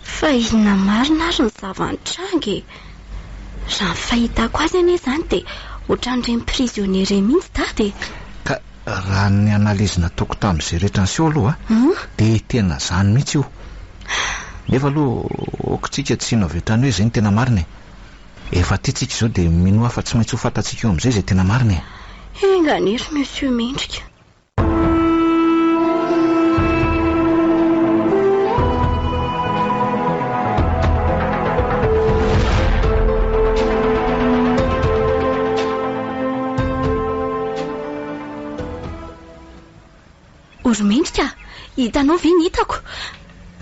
Fa inona marina ary ny zava-nitranga e? Raha ny fahitako azy anie izany dia ohatran'ireny prisonnier ireny mihitsy dada e. Ka raha ny analyse nataoko tamin'izay rehetra niseho aloha dia tena izany mihitsy io. Nefa aloha ok tsika tsy hino avy hatrany hoe izay no tena marina e. Efa aty tsika izao dia minoa fa tsy maintsy ho fantatsika eo amin'izay izay tena marina e. Enga anie ry Monsieur Mendrika. Ory mendrika a! Hitanao ve ny hitako?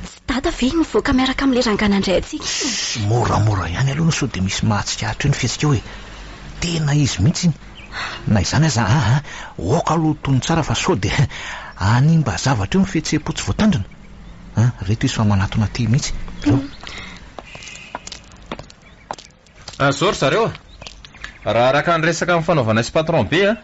Tsy dada ve iny mivoaka miaraka amin'ilay rangahy nandray antsika iny? Shh! Moramora ihany aloha sao dia misy mahatsikaritra eo ny fihetsikao e! Tena izy mihitsy iny! Na izany aza aa, aoka aloha ho tony tsara fa sao dia hanimba zavatra eo ny fihetseham-po tsy voatandrina. An, reto izy fa manatona aty mihitsy. Ireo. Zao ry zareo a! Raha araka ny resaka nifanaovanay sy patron be a,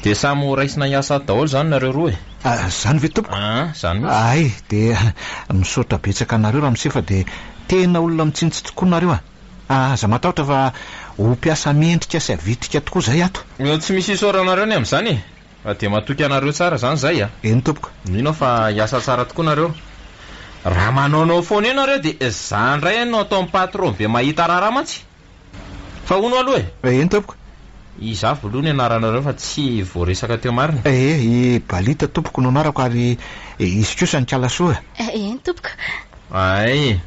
dia samy ho raisina hiasa ato daholo izany nareo roa e! Izany ve tompoko? Aa, izany mihitsy. Hay, dia misaotra betsaka anareo ramose fa dia tena olona mitsinjo tokoa nareo a! Aza matahotra fa ho mpiasa mendrika sy havitrika tokoa izahay ato. Tsy misy isaoranareo ny amin'izany e! Fa dia matoky anareo tsara izany izahay a! Eny tompoko. Mino aho fa hiasa tsara tokoa nareo. Raha manaonao foana eo nareo dia za indray no ataon'ny patron be mahita raharaha mantsy. Fa hono aloha e! Eny tompoko. Iza avy aloha ny anaranareo fa tsy voaresaka teo marina? Ee, i Balita tompoko no anarako ary izy kosa ny Kalasoa. Eny tompoko. Hay!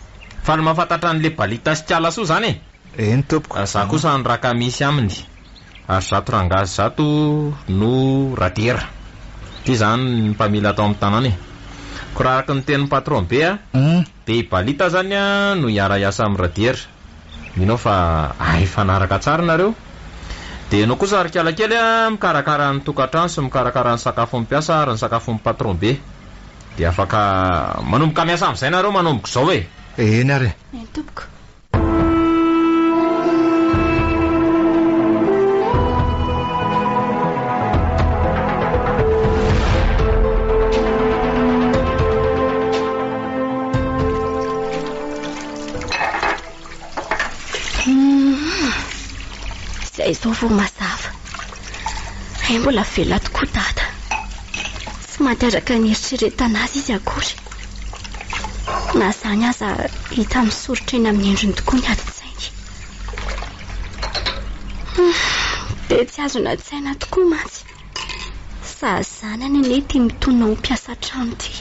Faly mahafantatra an'ilay Balita sy Kalasoa izany e! Eny tompoko. Za kosa ny Rakamisy aminy. Ary zato rangahy zato no Radera. Ity izany ny mpamily ato amin'ny tanàna e. Koa raha araka ny tenin'ny patron be a, dia i Balita izany no hiara-hiasa amin'i Radera. Mino aho fa hay hifanaraka tsara nareo. Dia ianao kosa ry kialakely a, mikarakara ny tokantrano sy mikarakara ny sakafon'ny mpiasa ary ny sakafon'ny patron be. Dia afaka manomboka miasa amin'izay nareo manomboka izao e. Eny ary e. Eny tompoko. Izay izao vao mazava. Hay mbola velona tokoa Dada. Tsy maty araka ny eritreretana azy izy akory. Na izany aza hita misoritra eny amin'ny endriny tokoa ny adin-tsainy. Dia tsy azona an-tsaina tokoa mantsy. Sahazanany anie ity mitonona ho mpiasa trano ity.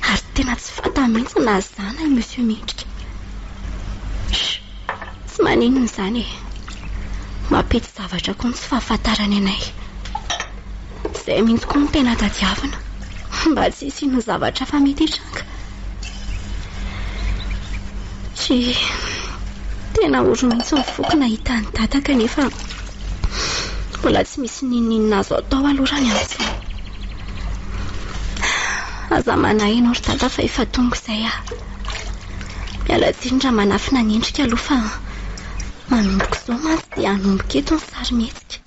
Ary tena tsy fantany mihitsy na zana i Monsieur Mendrika. Chut! Tsy maninona izany e. Mampety zavatra koa ny tsy fahafantarany anay. Izay mihitsy koa no tena tadiavina. Mba tsy hisian'ny zavatra hafa mety hitranga. Tsia, tena ory mihitsy ny foko nahita an'i Dada kanefa mbola tsy misy n'inon'inona azo atao aloha raha ny amin'izao. Aza manahy ianao ry Dada fa efa tonga izay aho. Miala tsiny raha manafina ny endrika aloha fa manomboka izao mantsy dia hanomboka eto ny sarimihetsika.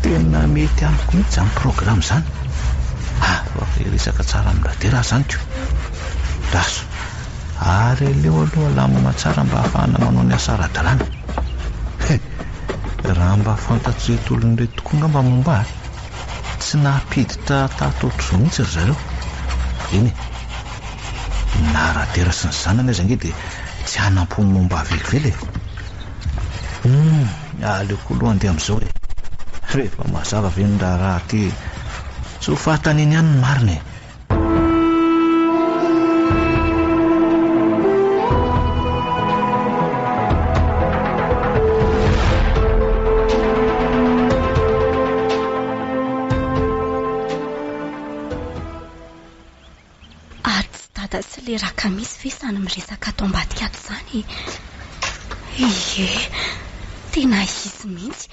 Tena mety amiko mihitsy izany programme izany. Ah, fa hiresaka tsara amin'i Radera aho izany ko. Lasa. Ary aleo aloha alamina tsara mba hahafahana manao ny asa ara-dalàna. He! Raha mba fantatr'ireto olona ireto tokoa angamba momba ahy, tsy nampiditra tato ohatr'izao mihitsy ry zareo. Eny e! Na Radera sy ny zanany aza ange dia tsy hanampo ny momba ahy velively e! Humm! Aleoko aloha handeha amin'izao e! Rehefa mazava ve ny raharaha aty, tsy ho fantany eny ihany ny marina e! le Rakamisy ve izany miresaka ato ambadika ato izany e? Ie, tena izy mihitsy.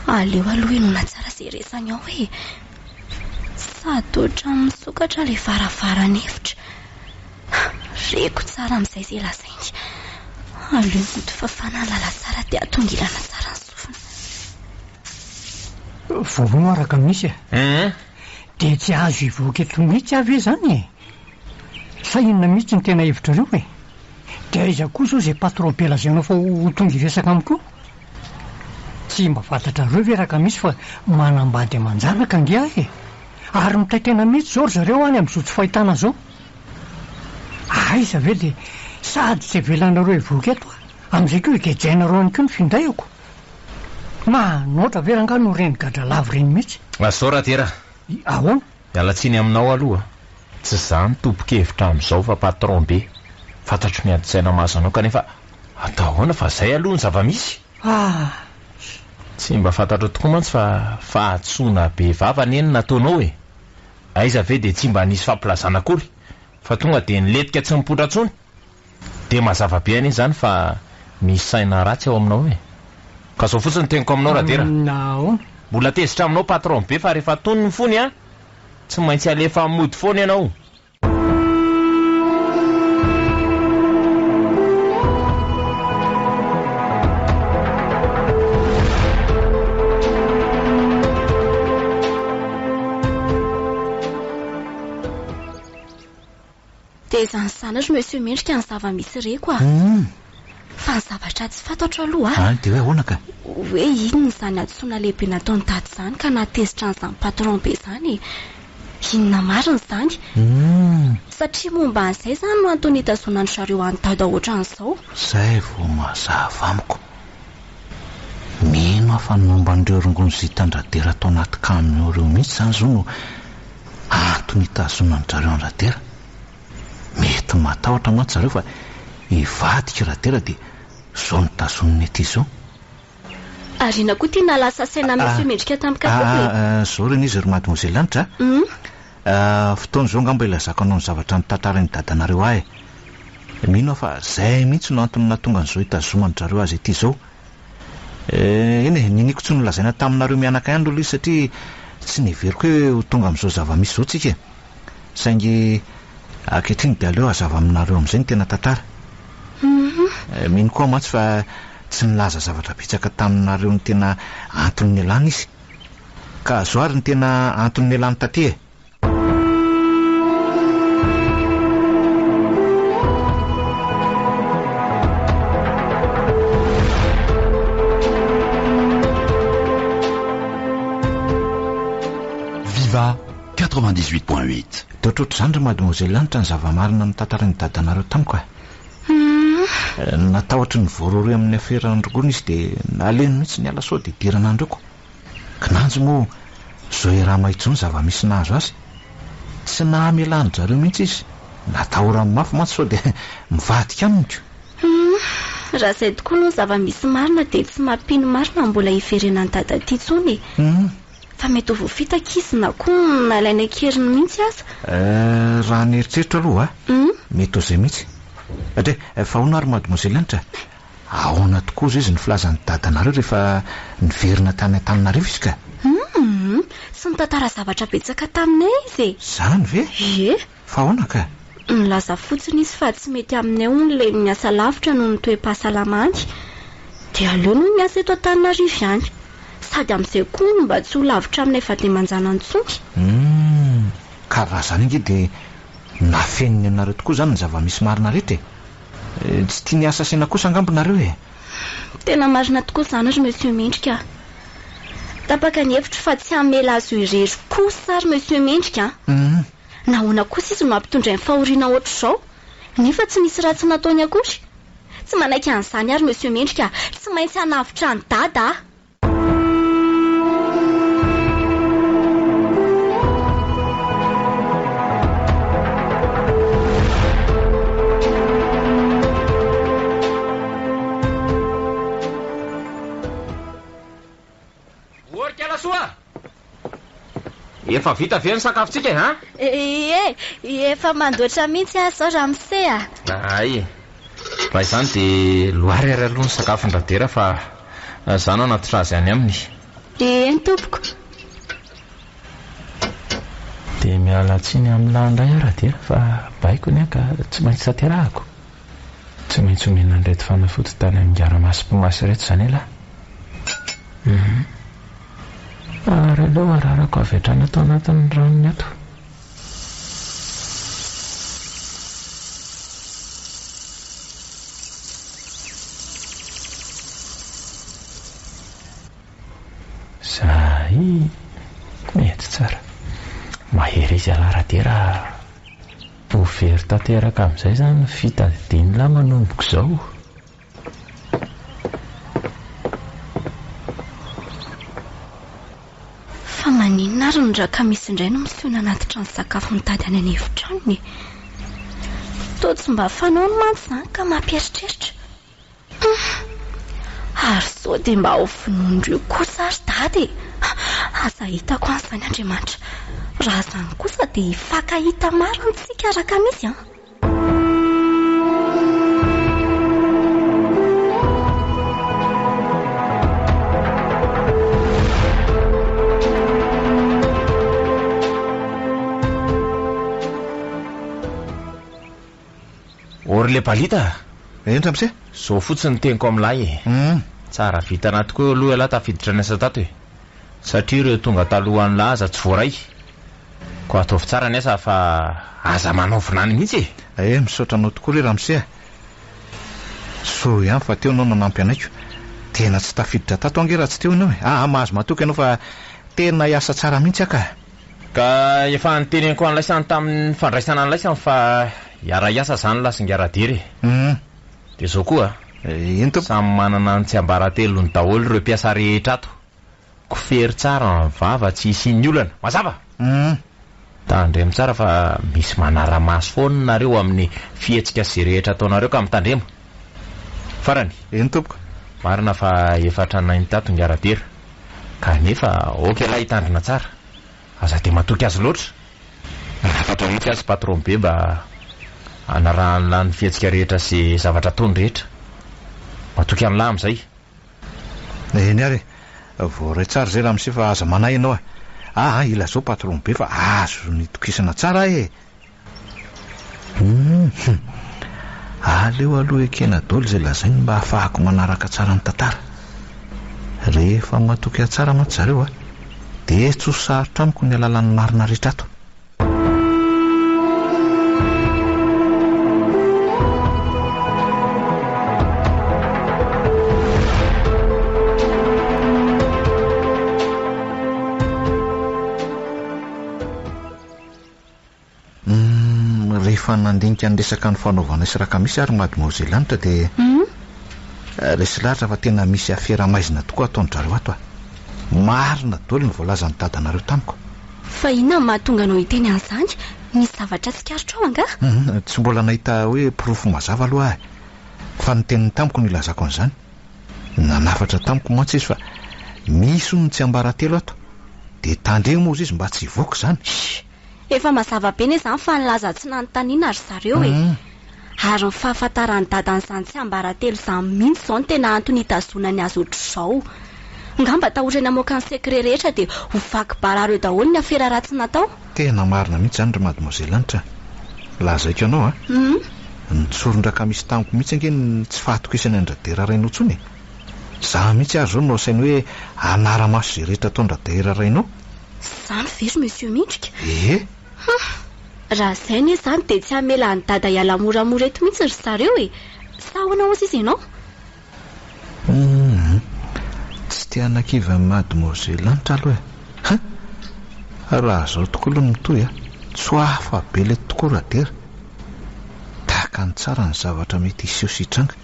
Aleo aloha henoina tsara izay resany ao e. Sady ohatran'ny misokatra ilay varavaran'efitra. Reko tsara amin'izay izay lazainy. Aleo mody fafana ny lalantsara dia atongilana tsara ny sofina. Voahono araka misy e. Dia tsy azo hivoaka eto mihitsy aho ve izany e? Sa inona mihitsy no tena hevitrareo e? Dia aiza koa izao izay patron be lazainao fa ho tonga hiresaka amiko eo? Tsy mba fantatrareo ve Rakamisy fa manambady aman-janaka ange aho e? Ary mitaintaina mihitsy izao ry zareo any amin'izao tsy fahitana izao. Aiza ve dia sady tsy avelanareo hivoaka eto aho, amin'izay koa higejainareo ihany koa ny findaiko? Manoatra ve rangahy no ireny gadralava ireny mihitsy? Azao Radera. Ahoana? Miala tsiny aminao aloha. Tsy za no tompon-kevitra amin'izao fa patron be. Fantatro ny adin-tsaina mahazo anao kanefa atao ahoana fa zay aloha ny zava-misy. Ah! Tsy mba fantatrao tokoa mantsy fa fahadisoana be vava anie no nataonao e! Aiza ve dia tsy mba nisy fampilazana akory fa tonga dia nilentika tsy nipoitra intsony. Dia mazava be anie izany fa misy saina ratsy ao aminao e! Ka zao fotsiny ny teniko aminao Radera. Ahoana? Mbola tezitra aminao patron be fa rehefa tony ny fony an! Tsy maintsy alefa mody foana ianao. Dia izany izany ry Monsieur Mendrika ny zava-misy reko a! Fa ny zavatra tsy fantatro aloha a! Any dia hoe ahoana ka? Hoe inona izany hadisoana lehibe nataon'i Dada izany ka nahatezitra an'izany patron be izany e? Inona marina izany? Satria momba an'izay izany no antony nitazonan-dry zareo an'i Dada ohatran'izao. Izay vao mazava amiko. Mino aho fa ny momba an'ireo rongony zitan-dRadera tao anaty camion ireo mihitsy izany izao no antony itazonan-dry zareo an-dRadera. Mety matahotra mantsy zareo fa hivadika i Radera dia izao notazoniny aty izao. Ary inona koa ity nahalasa saina an'i Monsieur Mendrika tampoka teto e? Ah, izao re izy ry Mademoiselle Lanitra a! Fotoana izao angamba ilazako anao ny zavatra notantarain'i dadanareo ahy e! Mino aho fa izay mihitsy no antony nahatonga an'izao itazoman-dry zareo azy ety izao. Eny e, niniako tsy nolazaina taminareo mianaka ihany aloha ilay izy satria tsy neveriko hoe ho tonga amin'izao zava-misy izao tsika e! Saingy ankehitriny dia aleo hazava aminareo amin'izay ny tena tantara. Mino koa aho mantsy fa tsy nilaza zavatra betsaka taminareo ny tena antony nialany izy. Ka zao ary ny tena antony nialany taty e! Viva 98.8. Dia ohatrohatr'izany ry Mademoiselle Lanitra ny zava-marina notantarain'i dadanareo tamiko e. Natahotry ny voarohirohy amin'ny aferan-drongony izy dia nalemy mihitsy niala sao dia hidirana androko. Kinanjo moa izao iaraha-mahita izao ny zava-misy nahazo azy. Tsy nahamela an-dry zareo mihitsy izy. Natahorany mafy mantsy sao dia mivadika amiko. Humm, raha izay tokoa aloha ny zava-misy marina dia tsy mampino marina ny mbola hiverenan'i dada aty intsony e. Fa mety ho voafitaka izy na koa nalaina an-keriny mihitsy aza. Eh, raha ny eritreritro aloha, mety ho izay mihitsy. Dre, fa ahoana ary Mademoiselle Hanitra? Ahoana tokoa izao izy ny filazan'i dadanareo rehefa niverina tany Antananarivo izy ka? Humm, tsy nitantara zavatra betsaka taminay izy e! Izany ve? Ie. Fa ahoana ka? Nilaza fotsiny izy fa tsy mety aminay hono ilay miasa lavitra noho ny toe-pahasalamany. Dia aleony hono miasa eto Antananarivo ihany. Sady amin'izay koa hono mba tsy ho lavitra aminay vady aman-janany intsony. Humm, ka raha izany ange dia nafeniny anareo tokoa izany ny zava-misy marina rehetra e! Tsy tiany hasasaina kosa angamba nareo e! Tena marina tokoa izany ry Monsieur Mendrika a! Tapaka ny hevitro fa tsy hamela azy ho irery kosa ry Monsieur Mendrika a! Humm. Nahoana kosa izy no ampitondrainy fahoriana ohatr'izao? Nefa tsy nisy ratsy nataony akory. Tsy manaiky an'izany ary Monsieur Mendrika a! Tsy maintsy hanavotra an'i Dada aho! Ory Kalasoa! Efa vita ve ny sakafontsika e, an? Ie, efa mandoatra mihitsy aho izao ramose a! Hay, raha izany dia loary ary aloha ny sakafon-dRadera fa izaho no hanatitra azy any aminy. Eny tompoko. Dia miala tsiny amin'lah indray aho Radera fa baiko ny ahy ka tsy maintsy tanterahako. Tsy maintsy omena an'ireto fanafody tany amin'ny Ngaramasom-pimasy ireto izany ialahy. Hum. Ary aleo ararako avy hatrany ato anatin'ny ranony ato. Zay. Mety tsara. Mahery izy ialahy Radera a. Ho very tanteraka amin'izay izany ny fitadidian'lah manomboka izao. Fa maninona ary ny Rakamisy indray no misoina anaty trano sakafo mitady any an'efitranony e? Toa tsy mba fanaony mantsy izany ka mampieritreritra. Humm! Ary sao dia mba ho vonoin-dreo kosa ary dada e! Aza hitako any izany Andriamanitra! Raha izany kosa dia hifankahita marina isika Rakamisy an! Ô ry Lebalita a! Eny ramose? Zao fotsiny ny teniko amin'lahy e! Tsara vintana tokoa aloha ialahy tafiditra niasa tato e! Satria ireo tonga talohan'lah aza tsy voaray. Koa ataovy tsara ny asa fa aza manao vinany mihitsy e! Eh, misaotra anao tokoa re ramose a! Soa ihany fa teo ianao nanampy anay ko! Tena tsy tafiditra tato ange raha tsy teo ianao e! Aa, mahazo matoky ianao fa tena hiasa tsara mihitsy aho ka! Ka efa niteneniko an'laisany tamin'ny fandraisana an'laisany fa hiara-hiasa izany lahy sy ingahy Radera e! Dia izao koa a! Eny tompoko. Samy manana ny tsiambaratelony daholo ireo mpiasa rehetra ato. Kofehy tsara ny vava tsy hisian'ny olana. Mazava? Tandremo tsara fa misy manara-maso foana nareo amin'ny fihetsika sy izay rehetra ataonareo ka mitandrema. Farany. Eny tompoko. Marina fa efa tranainy tato ingahy Radera. Kanefa aoka ialahy hitandrina tsara. Aza dia matoky azy loatra. Manafatra mihitsy azy patron be mba hanarahan'lah ny fihetsika rehetra sy zavatra ataony rehetra. Matoky an'lah amin'izay. Eny ary e. Voaray tsara izay ramose fa aza manahy ianao a. Aa ilazao patron be fa azony itokisana tsara aho e. Hum. Aleo aloha ekena daholo izay lazainy mba hahafahako manaraka tsara ny tantara. Rehefa matoky ahy tsara mantsy zareo a, dia tsy ho sarotra amiko ny hahalala ny marina rehetra ato. Humm, rehefa nandinika ny resaka nifanaovanay sy Rakamisy ary Mademoiselle Lanitra dia resy lahatra fa tena misy afera maizina tokoa ataon-dRareo ato a! Marina daholo ny voalazan'ny dadanareo tamiko. Fa inona no mahatonga anao hiteny an'izany? Misy zavatra tsikaritrao angaha? Humm, tsy mbola nahita hoe porofo mazava aloha aho e! Fa ny teniny tamiko no ilazako an'izany. Nanafatra tamiko mantsy izy fa misy hono ny tsiambaratelo ato, dia tandremo hozy izy mba tsy hivoaka izany. Shh! Efa mazava be ne zany fa nilaza tsy nanontaniana ry zareo e! Ary ny fahafantaran'i dada an'izany tsiambaratelo izany mihitsy izao no tena antony hitazonany azy ohatr'izao. Ngamba atahorany hamoaka ny secret rehetra dia ho vaky barara eo daholo ny afera ratsy natao. Tena marina mihitsy izany ry Mademoiselle Lanitra a! Lazaiko anao a! Nitsoron-dRakamisy tamiko mihitsy ange ny tsy fahatokisany an-dRadera rainao intsony e! Izaho mihitsy ary izao no asainy hoe hanara-maso izay rehetra ataon-dRadera rainao. Izany ve ry Monsieur Mendrika? Ie! Hum! Raha izay anie izany dia tsy hamela an'i Dada hiala moramora eto mihitsy ry zareo e! Sa ahoana hozy izy ianao? Hum! Tsy te hanakivy an'i Mademoiselle Lanitra aloha e! Hein! Raha izao tokoa aloha no mitohy a! Tsy ho afa be lety tokoa Radera! Takany tsara ny zavatra mety hiseho sy hitranga.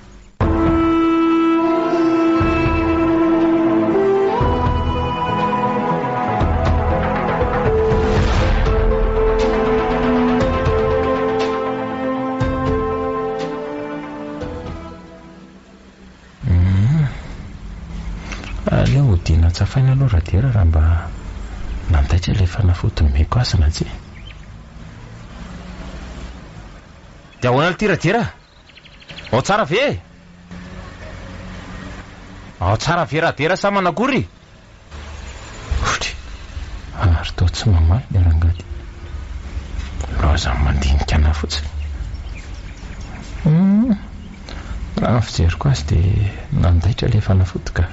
Aleo hodiana tsafaina aloha Radera raha mba Nandaitra ilay fanafody nomeko azy na tsia? Dia ahoana ity Radera? Ao tsara ve e? Ao tsara ve Radera sa manakory? Fotry, ary toa tsy mamaly ilay rangahy ity. Lozan'ny mandinika anà fotsiny. Hum, raha ny fijeriko azy dia nandaitra ilay fanafody ka.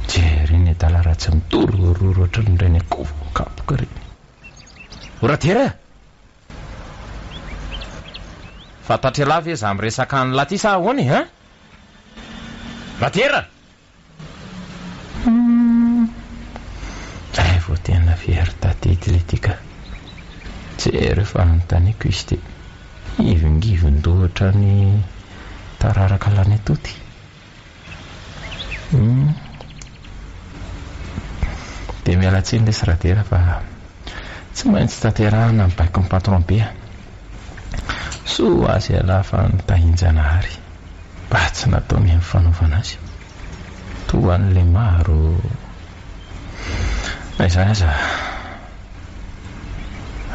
Jereo ny adala raha tsy midorororo ohatran'ireny akoho voakapoka ireny. O Radera! Fantatr'ialahy ve izaho miresaka an'lah ty sa ahoana e, hein? Radera! Humm! Zay vao tena very tadidy le ty ka. Jereo fa anontaniako izy ty. Hivingivin-doha ohatran'ny tararaka lany atody. Humm! Dia miala tsiny lesy Radera fa tsy maintsy tanterahana ny baikon'ny patron be a. Soa azy ialahy fa nitahin-janahary. Mba tsy nataony ny fanaovana azy. Toa an'ilay maro. Na izany aza,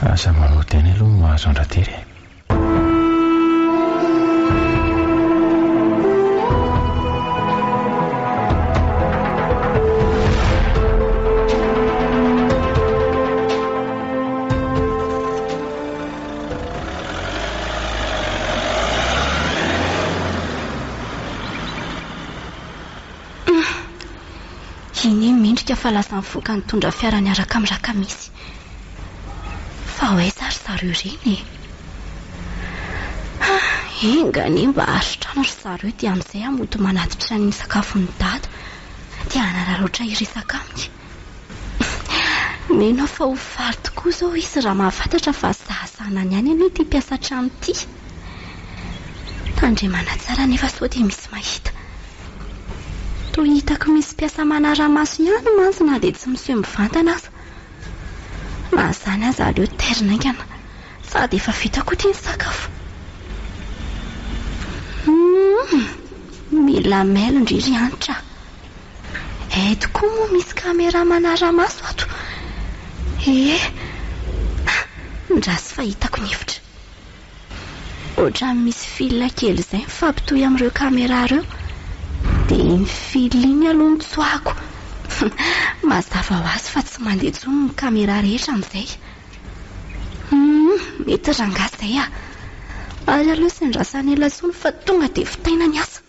aza manody any aloha no mahazo an-dRatery e. Iny mendrika fa lasa nivoaka nitondra fiara niaraka amin'i Rakamisy. Fa ho aiza ary zareo ireny e? Enga anie mba hahazo trano ry zareo dia amin'izay aho mody manatitra ny sakafon'i Dada dia hanararaotra hiresaka aminy. Mino aho fa ho faly tokoa izao izy raha mahafantatra fa za zanany ihany anie ity mpiasa trano ity. Tandremana tsara anefa sao dia misy mahita. Toa hitako misy mpiasa manara-maso ihany mantsy na dia tsy miseho mivantana aza. Na izany aza aleo tairina haingana sady efa vita koa ity ny sakafo. Humm! Mila mailo ndry ry Hanitra a! Eto koa moa misy caméra manara-maso ato. Ee, ndraso fa hitako ny hevitra. Ohatran'ny misy fil kely izay mifampitohy amin'ireo caméra ireo. Dia iny fil iny aloha no tsoahako. Mazava ho azy fa tsy mandeha intsony ny caméra rehetra amin'izay. Humm, mety rangahy izay ah. Ary aleo tsy andrasana ela intsony fa tonga dia vitaina ny asa.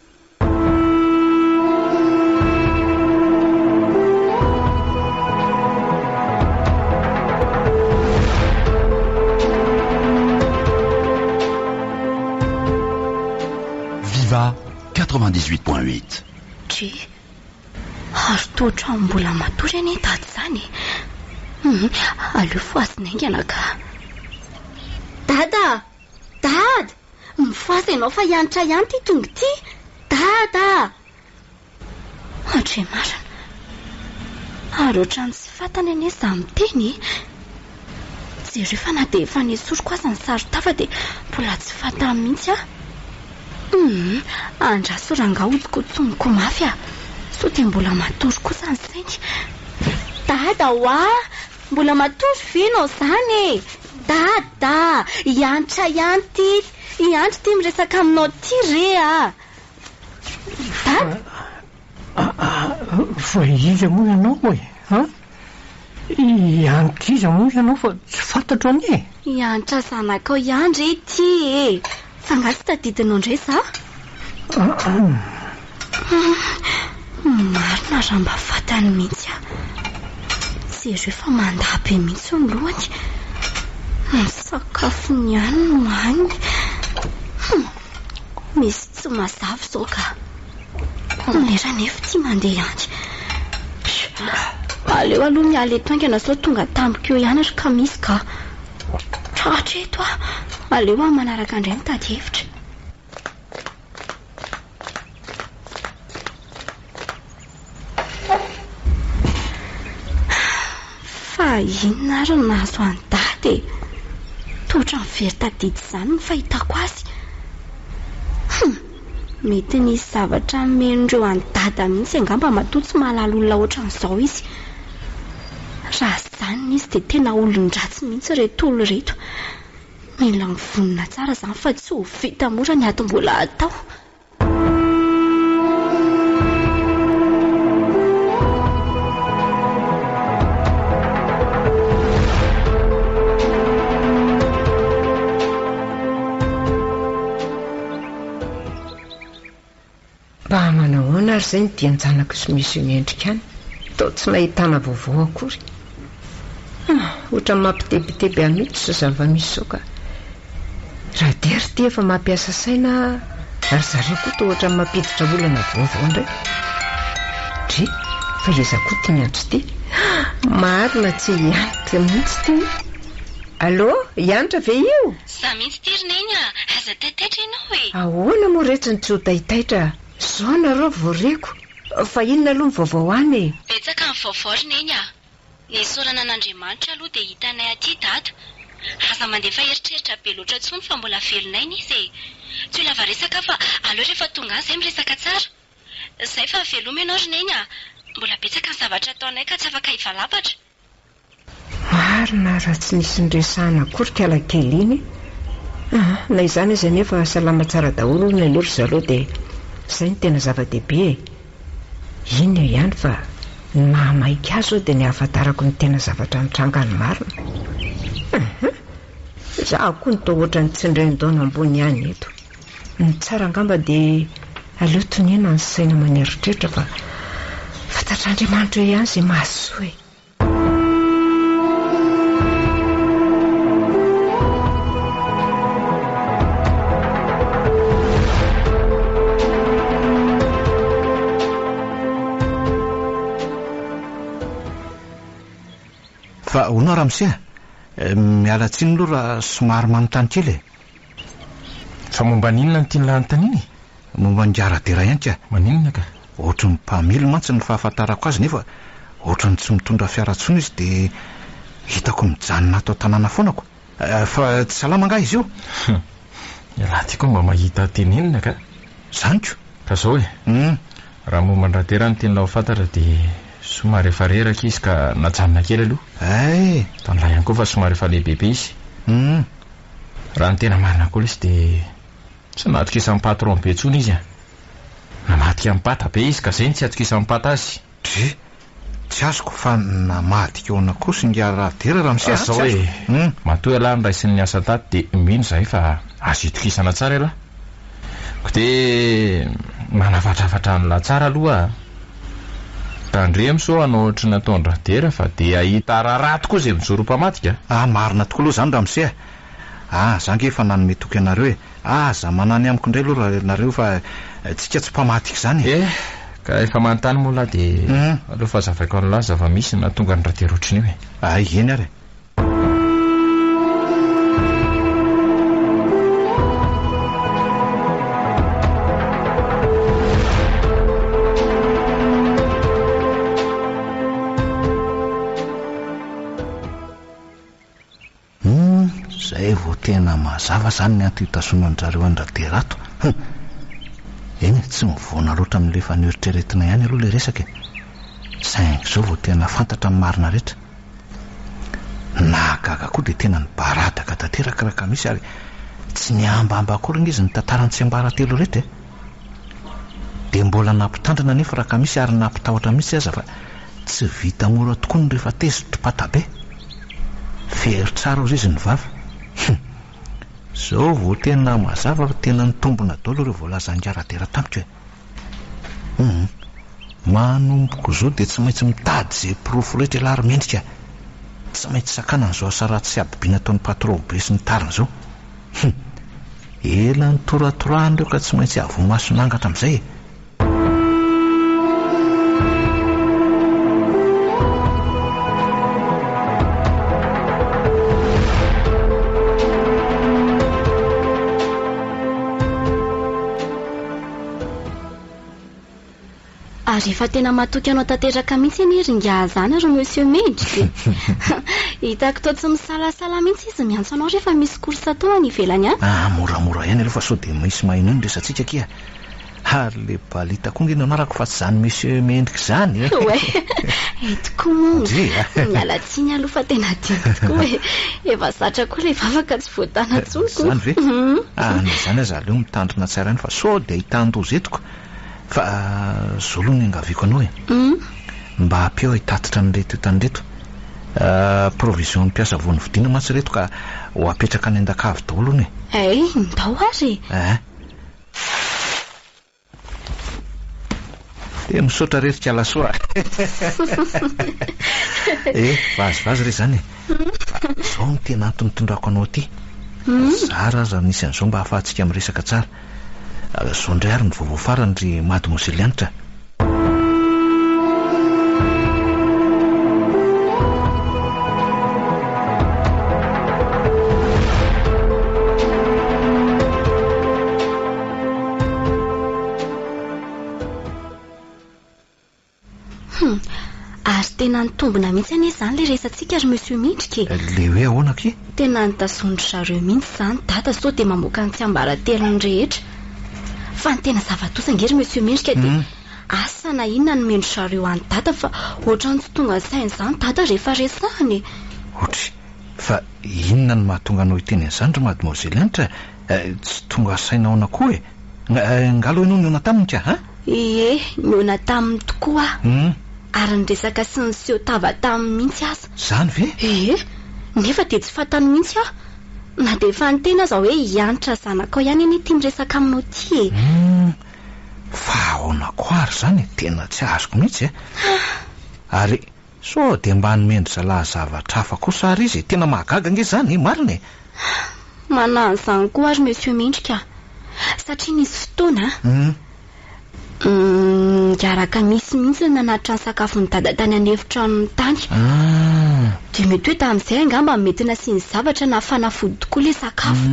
Viva 98.8. Dry, ary toa ohatran'ny mbola matory anie dada izany e. Hum, aleo fohazina haingana ka. Dada! Dada! Mifohaza ianao fa hianitra ihany ity tonga ity! Dada a! Andry marina! Ary ohatran'ny tsy fantany anie izaho miteny e! Jereo fa na dia efa nesoriko aza ny saron-tava dia mbola tsy fantany mihitsy aho. Humm! Andraso rangahy hodikotsoniko mafy a! Sao dia mbola matory kosa ny sainy. Dada hoa! Mbola matory ve ianao izany e! Dada! Hiantra ihany ity, hiantra ity miresaka aminao ity re a! Dada! Fa iza moa ianao e? An? Hiantra iza moa ianao fa tsy fantatro anie e! Hiantra zanakao ihany re ity e! Fa angaha tsy tadidinao indray izaho? Marina raha mba fantany mihitsy aho. Jereo fa mandà be mihitsy ny lohany. Ny sakafony ihany no haniny. Misy tsy mazava izao ka. Lera anefa ity mandeha ihany. Aleo aloha miala eto haingana sao tonga tampoka eo ihany ry Kamisy ka. Tratra eto aho. Aleo aho manaraka indray mitady hevitra. Fa inona ary no nahazo an'i Dada e? Toa ohatran'ny very tadidy izany ny fahitako azy. Hum! Mety nisy zavatra nomen'ireo an'i Dada mihitsy angamba matoa tsy mahalala olona ohatran'izao izy. Raha izany izy dia tena olon-dratsy mihitsy ireto olona ireto. Mila mivonona tsara izany fa tsy ho vita mora ny ady mbola hatao. Mba manahoana ary izay ny dian-janako sy Monsieur Mendrika any? Toa tsy nahitana vaovao akory. Ah, ohatran'ny mampitebiteby ahy mihitsy izao zava-misy izao ka. Radery ity efa mampiasa saina ary zareo koa toa ohatran'ny mampiditra olana vaovao indray. Dry, fa iza koa ity miantso ity? Marina tsy i Hanitra mihitsy ity. Allô, i Hanitra ve io? Za mihitsy ity ry Neny a! Aza taitaitra ianao e! Ahoana moa retsy no tsy ho taitaitra? Zao nareo vao reko. Fa inona aloha ny vaovao any e? Betsaka ny vaovao ry Neny a! Ny isaorana an'Andriamanitra aloha dia hitanay aty Dada. Aza mandefa eritreritra be loatra intsony fa mbola velon'aina izy e! Tsy ho lava resaka aho fa aleo rehefa tonga any izay miresaka tsara. Izay fa veloma ianao ry Neny a! Mbola betsaka ny zavatra ataonay ka tsy afaka hivalapatra. Marina raha tsy nisy niresahana akory kalakely iny ah, na izany aza anefa salama tsara daholo hono aloha ry zareo dia izay no tena zava-dehibe e! Iny eo ihany fa ny mahamaika ahy izao dia ny hahafantarako ny tena zavatra nitranga ny marina. Hum, izaho koa no toa ohatran'ny tsindrin-daona ambony ihany eto. Ny tsara angamba dia aleo toniana ny saina aman'eritreritra fa fantatr'Andriamanitra eo ihany izay mahasoa e! Fa hono ramose a, miala tsiny aloha raha somary manontany kely e. Fa momba ny inona no tian'lah anontaniana e? Momba ny Radera ihany ka. Maninona ka? Ohatry ny mpamily mantsy ny fahafantarako azy nefa ohatry ny tsy mitondra fiara intsony izy dia hitako mijanona ato an-tanàna foana ko. Fa tsy salama angaha izy io? Ialahy ty koa mba mahita tenenina ka. Zany ko. Ka zao e. Raha momba an-dRadera no tian'lah ho fantatra dia somary efa reraka izy ka najanona kely aloha. Hay! Hitan'lah ihany koa fa somary efa lehibebe izy. Raha ny tena marina koa lesy dia tsy natokisan'ny patron be intsony izy a! Namadika an'i Pata be izy ka zay no tsy atokisan'i Pata azy. Dry, tsy azoko fa namadika ahoana kosa ingahy Radera ramose a! Zao Tsy e, azoko. matoa ialahy noraisin'ny asa tato dia mino izahay fa azo itokisana tsara ialahy. Koa dia manafatrafatra an'lah tsara aloha a! Tandremo sao hanao ohatry ny nataon-dRadera fa dia hahita raharaha tokoa izay mijoro mpamadika a! Ah, marina tokoa aloha izany ramose a! Ah, za ange efa nanome toky anareo e! Aza manany amiko indray aloha raha nareo fa tsika tsy mpamadika izany e! Eh, ka efa manontany moa lahy dia aleo fa hazavaiko an'lah ny zava-misy nahatonga an'i Radera ohatrin'io e! Ay, eny ary e! Humm, zay vao tena mazava zany ny antony itazonan-dry zareo an-dRadera ato. Hum! Eny e, tsy mivoana loatra amin'ilay efa noeritreretina ihany aloha ilay resaka e. Saingy izao vao tena fantatra ny marina rehetra. Ny nahagaga koa dia tena nibaradaka tanteraka Rakamisy ary tsy nihambahamba akory ange izy nitantara ny tsiambaratelo rehetra e. Dia mbola nampitandrina anefa Rakamisy ary nampitahotra mihitsy aza fa tsy vita mora tokoa ny rehefa tezitra patabe. Very tsara ozy izy ny vava. Hum. Zao vao tena mazava fa tena nitombina daholo ireo voalazan'i Radera tamiko e. Hum. Manomboka izao dia tsy maintsy mitady izay porofo rehetra ialahy ry Mendrika. Tsy maintsy sakanana izao asa ratsy sy habibiana ataon'i Patron be sy ny tariny izao. Hum. Ela nitoratorahana ireo ka tsy maintsy avomason'angatra amin'izay e. Ary efa tena matoky anao tanteraka mihitsy anie ry ingahy zany ry Monsieur Mendrika e! Hitako toa tsy misalasala mihitsy izy miantso anao rehefa misy course atao any ivelany any. Ah, moramora ihany aloha fa sao dia misy maheno eo ny resatsika akia. Ary le balita koa nge no anarako fa tsy zany monsieur mendrika izany e! Oay! Eh tokoa moa! Ndry a! Miala tsiny aloha fa tena adinoko tokoa e! Efa zatra koa ilay vava ka tsy voatana intsony ko! Izany ve? Ah, na izany aza aleo mitandrina tsara ihany fa sao dia ahitan-doza eto ko! Fa zao aloha no iangaviako anao e! Mba ampio aho hitatitra an'ireto entana ireto. Provision ny mpiasa vao novidiana mantsy ireto ka ho apetraka any an-dakavy daholo hono e! Hay, ndao ary e! Eh! Dia misaotra re ry Kalasoa a! Eh, vazivazy re izany e! Fa izao no tena antony nitondrako anao aty. Zara aza nisy an'izao mba hahafahantsika miresaka tsara. Izao indray ary ny vaovao farany ry Mademoiselle Hanitra a! Hum, ary tena nitombina mihitsy anie izany ilay resatsika ry Monsieur Mindrika e! Ilay hoe ahoana akia? Tena notazonin-dry zareo mihitsy izany Dada sao dia mamoaka ny tsiambaratelony rehetra. Fa ny tena zava-doza ange ry Monsieur Mendrika dia asa na inona no nomen-dry zareo an'i Dada fa ohatran'ny tsy tonga saina izany Dada rehefa resahana e! Ohatry, fa inona no mahatonga anao hiteny an'izany ry Mademoiselle Hanitra e? Tsy tonga saina ahoana koa e? Nga aloha ianao nihaona taminy ka, an? Ie, nihaona taminy tokoa aho. Ary niresaka sy niseho tava taminy mihitsy aza. Izany ve? Ie, nefa dia tsy fantany mihitsy aho. Na dia efa niteny aza hoe hiantra zanakao ihany anie ity miresaka aminao ity e! Humm, fa ahoana koa ary izany e? Tena tsy azoko mihitsy e! Ary sao dia mba nomen-dry zalahy zavatra hafa kosa ary izy e? Tena mahagaga ange izany e, marina e! Manahy an'izany koa ary Monsieur Mendrika a! Satria nisy fotoana a! Niaraka misy mihitsy ny nanatitra ny sakafon'i Dada tany an'efitranony tany. Dia mety hoe tamin'izay angamba no mety nasiany zavatra na fanafody tokoa ilay sakafo.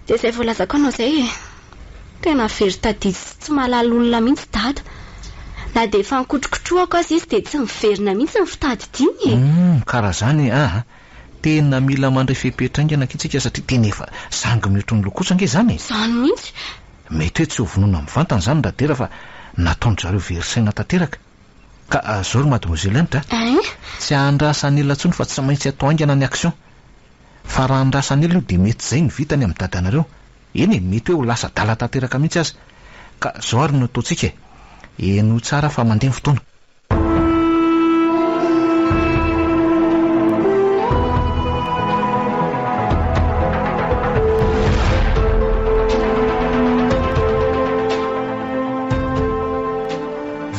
Dia izay voalazako anao izay e! Tena very tadidy sy tsy mahalala olona mihitsy Dada. Na dia efa nikotrokotrohako aza izy dia tsy miverina mihitsy ny fitadidiany e! Ka raha izany e, aa! Tena mila mandray fepetra haingana akia tsika satria tena efa sangy mihoatry ny loha kosa ange izany e! Izany mihitsy! Mety hoe tsy ho vonoina mivantana izany Radera fa nataon-dry zareo very saina tanteraka. Ka zao ry Mademoiselle Hanitra a! Hein? Tsy andrasana ela intsony fa tsy maintsy atao haingana ny action. Fa raha andrasana ela io dia mety izay no vitany amin'ny dadanareo. Eny e, mety hoe ho lasa adala tanteraka mihitsy aza. Ka zao ary no ataontsika e! Henoy tsara fa mandeha ny fotoana.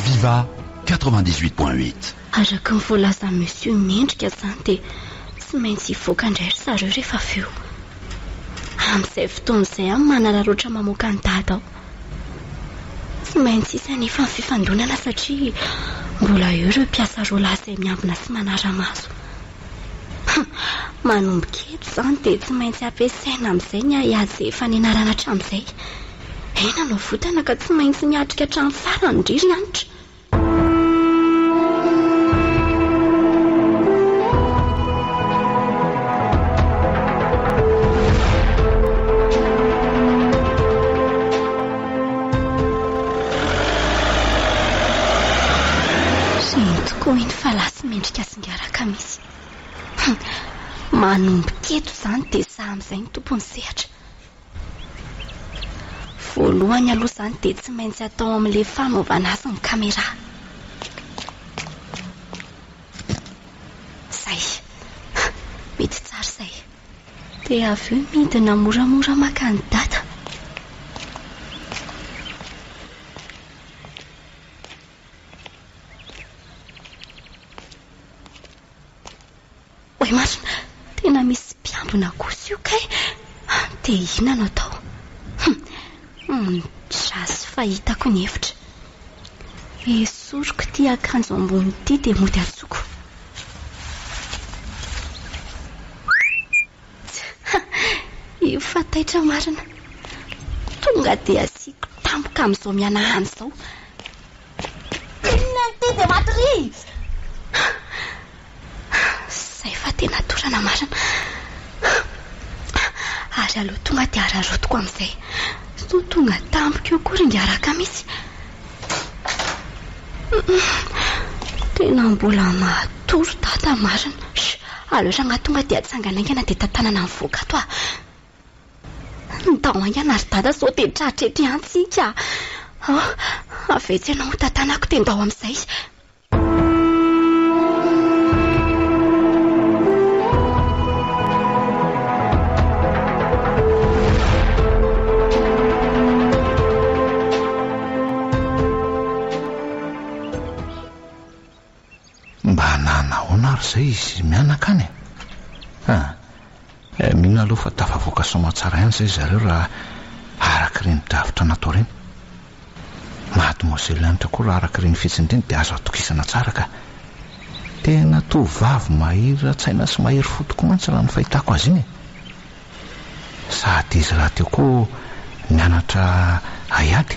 Viva 98.8. Araka ny voalazan'i Monsieur Mendrika izany dia tsy maintsy hivoaka indray ry zareo rehefa avy eo. Amin'izay fotoana izay aho manararaotra mamoaka an'i Dada ao. Tsy maintsy hisy anefa ny fifandonana satria mbola eo ireo mpiasa roa lahy izay miambina sy manara-maso. Manomboka eto izany dia tsy maintsy ampiasaina amin'izay ny haiady izay efa nianarana hatramin'izay. Aina no avotana ka tsy maintsy miatrika hatramin'ny farany ndry ry Hanitra. Iny tokoa iny fa lahy mendrika sy ngaraka misy. Manomboka eto izany dia za amin'izay no tompon'ny sehatra. Voalohany aloha izany dia tsy maintsy atao amin'ilay fanaovana azy ny caméra. Izay. Mety tsara izay. Dia avy eo midina moramora maka an'i Dada. Oay marina, tena misy mpiambina kosa io kay! Dia inona no atao? Hum, draso fa hitako ny hevitra. Esoriko ity akanjo ambony ity dia mody antsoiko. Io fa taitra marina. Tonga dia asiako tampoka amin'izao mihanahana izao. Inona ity dia matoria! Izay fa tena torana marina. Ary aleo tonga dia araraotiko amin'izay. Tsy ho tonga tampoka eo akory ingahy Rakamisy. Tena mbola matory dada marina. Sh! Aleo rangahy tonga dia atsangana haingana dia tantanana mivoaka ato ah. Ndao haingana ry dada sao dia tratra eto ihany tsika. Ah, avy etsy ianao ho tantanako dia ndao amin'izay. Mba nanahoana ary izay izy mianaka any e? Ah, mino aloha fa tafavoaka soamantsara ihany izay zareo raha araka ireny drafitra natao ireny. Mademoiselle Hanitra koa raha araka ireny fihetsiny ireny dia azo atokisana tsara ka. Tena tovovavy mahira-tsaina sy mahery fo tokoa mantsy raha ny fahitako azy iny e. Sady izy rahateo koa nianatra haiady,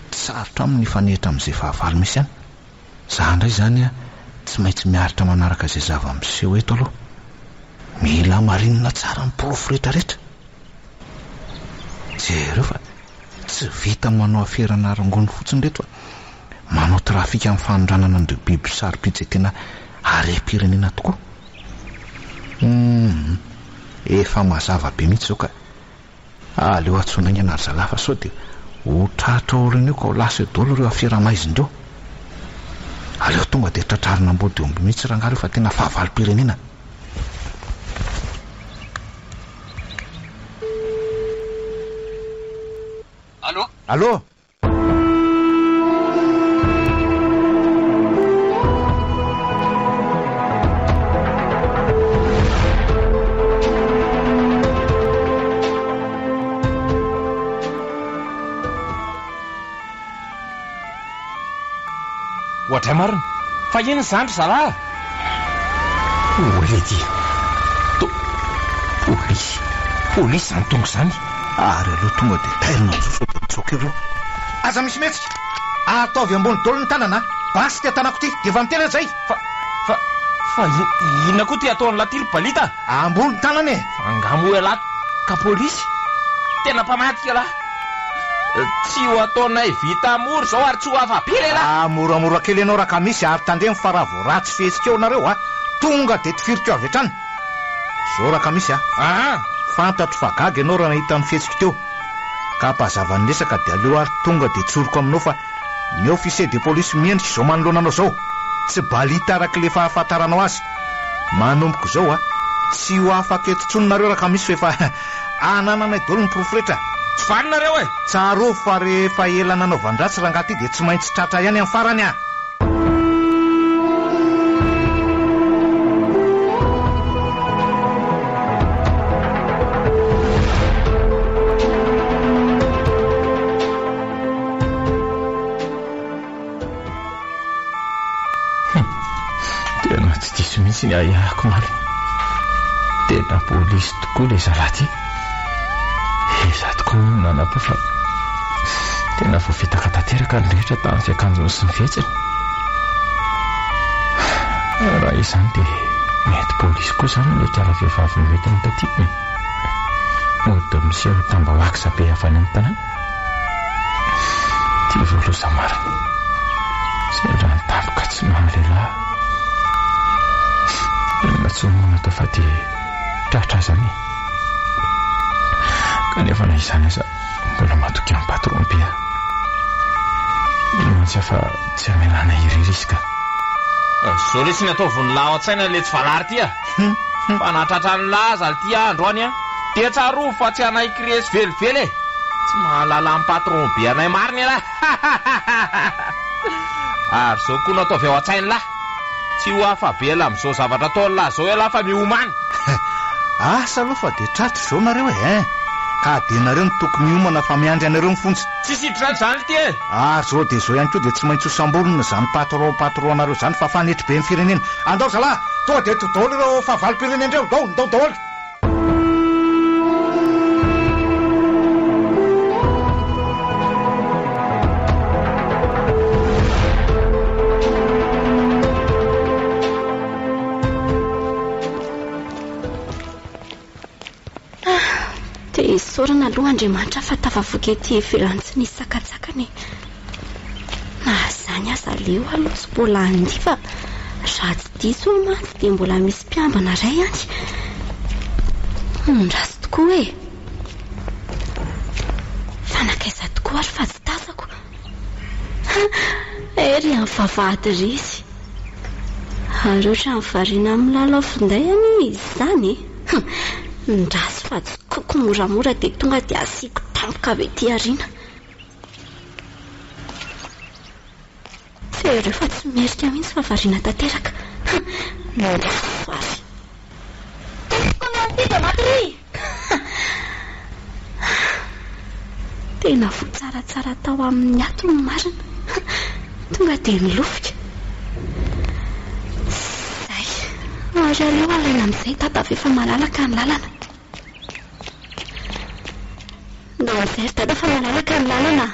tsy sarotra aminy ny hifanehitra amin'izay fahavalo misy any. Za indray izany tsy maintsy miaritra manaraka izay zava-miseho eto aloha. Mila hamarinina tsara ny porofo rehetrarehetra. Jereo fa tsy vita manao aferana rongony fotsiny ireto fa manao trafika amin'ny fanondranana an'ireo biby sarobidy izay tena harem-pirenena tokoa. Humm, efa mazava be mihitsy izao ka. Aleo antsoina haingana ry zalahy fa sao dia ho tratra aoriana eo ka ho lasa eo daholo ireo afera maizina ireo. Aleo tonga dia tratrarina ambodiomby mihitsy rangahy ireo fa tena fahavalom-pirenena. Allô? Allô? Oadray marina! Fa inona izany ry zalahy? Oa lety! To, polisy! Polisy izany tonga izany! Ary aleo tonga dia tairina amin'izao sao dia mitsoaka eo ireo. Aza misy mihetsika! Ataovy ambony daholo ny tanana a! Basy ity an-tanako ity, dia efa miteny aho izay! Fa, fa, fa inona koa ity ataon'lah ity ry Balita? Ambony ny tanana e! Fa angaha moa ialahy ka polisy? Tena mpamadika ialahy! Tsy ho ataonay vita mora izao ary tsy ho afa-bela ialahy! Ah, moramora kely ianao Rakamisy ary tandremo fa raha vao ratsy fihetsika eo nareo a, tonga dia tifiriko avy hatrany. Zao Rakamisy a, Aa! fantatro fa gaga ianao raha nahita ny fihetsiko teo. Ka hampazava ny resaka dia aleo ary tonga dia tsoriko aminao fa ny officier de police miendrika izao manoloana anao izao, tsy balita araka ilay fahafantaranao azy. Manomboka izao a, tsy ho afaka eto intsony nareo Rakamisy fa efa anananay daholo ny porofo rehetra. Tsy vanona nareo e! Tsarovy fa rehefa ela nanaovan-dratsy rangahy ity dia tsy maintsy tratra ihany amin'ny farany a! Hum, tena tsy diso mihitsy ny ahiahiko marina. Tena polisy tokoa ilay zalahy ity. Iza tokoa moa no nanam-po fa tena voafitaka tanteraka ny rehetra tamin'ny fiakanjony sy ny fihetsiny. Raha izany dia mety polisy koa izany ilay kala vehivavy noentiny taty. Mody miseho tambahoaksa be avy any amin'ny tanàna. Ty vao loza marina. Sendra ny tampoka tsy mahalehilahy. Inona intsony moa no atao fa dia tratra azany e. Kanefa na izany aza mbola matoky an'i patron be aho. Mino mantsy aho fa tsy hamelana irery izy ka. Zao lesy ny ataovy ny lahy ao an-tsaina le tsy valary ty a! Fa nahatratra ny lahy aza lty aho androany a! Dia tsarovy fa tsy hanaiky resy velively e! Tsy mahalala ny patron be anay marina ialahy! Ary zao koa no ataovy ao an-tsain'lah! Tsy ho afa-bela amin'izao zavatra ataon'lah zao ialahy fa miomàna! Asa aloha fa dia tratra izao nareo e! Hein! Ka dia nareo no tokony hiomana fa miandry anareo ny fonja! Tsisy hidirana izany lty e! Ary zao dia zao ihany koa dia tsy maintsy ho samborina izany patron patron nareo izany fa fanetry be ny firenena! Andao zalahy! Tonga dia eto daholo ireo fahavalom-pirenena ireo! Ndao! Ndao daholo! Dia sao. Isaorana aloha Andriamanitra fa tafavoaka ety ivelany tsy nisy sakantsakana e. Na izany aza aleo aloha tsy mbola handeha fa raha tsy diso aho mantsy dia mbola misy mpiambina iray any. Ratsy tokoa e. Fa nankaiza tokoa ary fa tsy tazako. Ery amin'ny vavahady ery izy. Ary ohatran'ny variana milalao finday anie izy izany e. Ndraso fa tsy koko moramora dia tonga dia asiako tampoka avy ety aoriana. Jereo fa tsy merika mihitsy fa variana tanteraka. Ndraso ary. Tompoko ny an'ity dia maty ry! Tena voa tsaratsara tao amin'ny ato ny marina. Tonga dia nilofika. Izay. Ary aleo alaina amin'izay dada fa efa malalaka ny lalana. Ndao amin'izay ry dada fa malalaka ny lalana.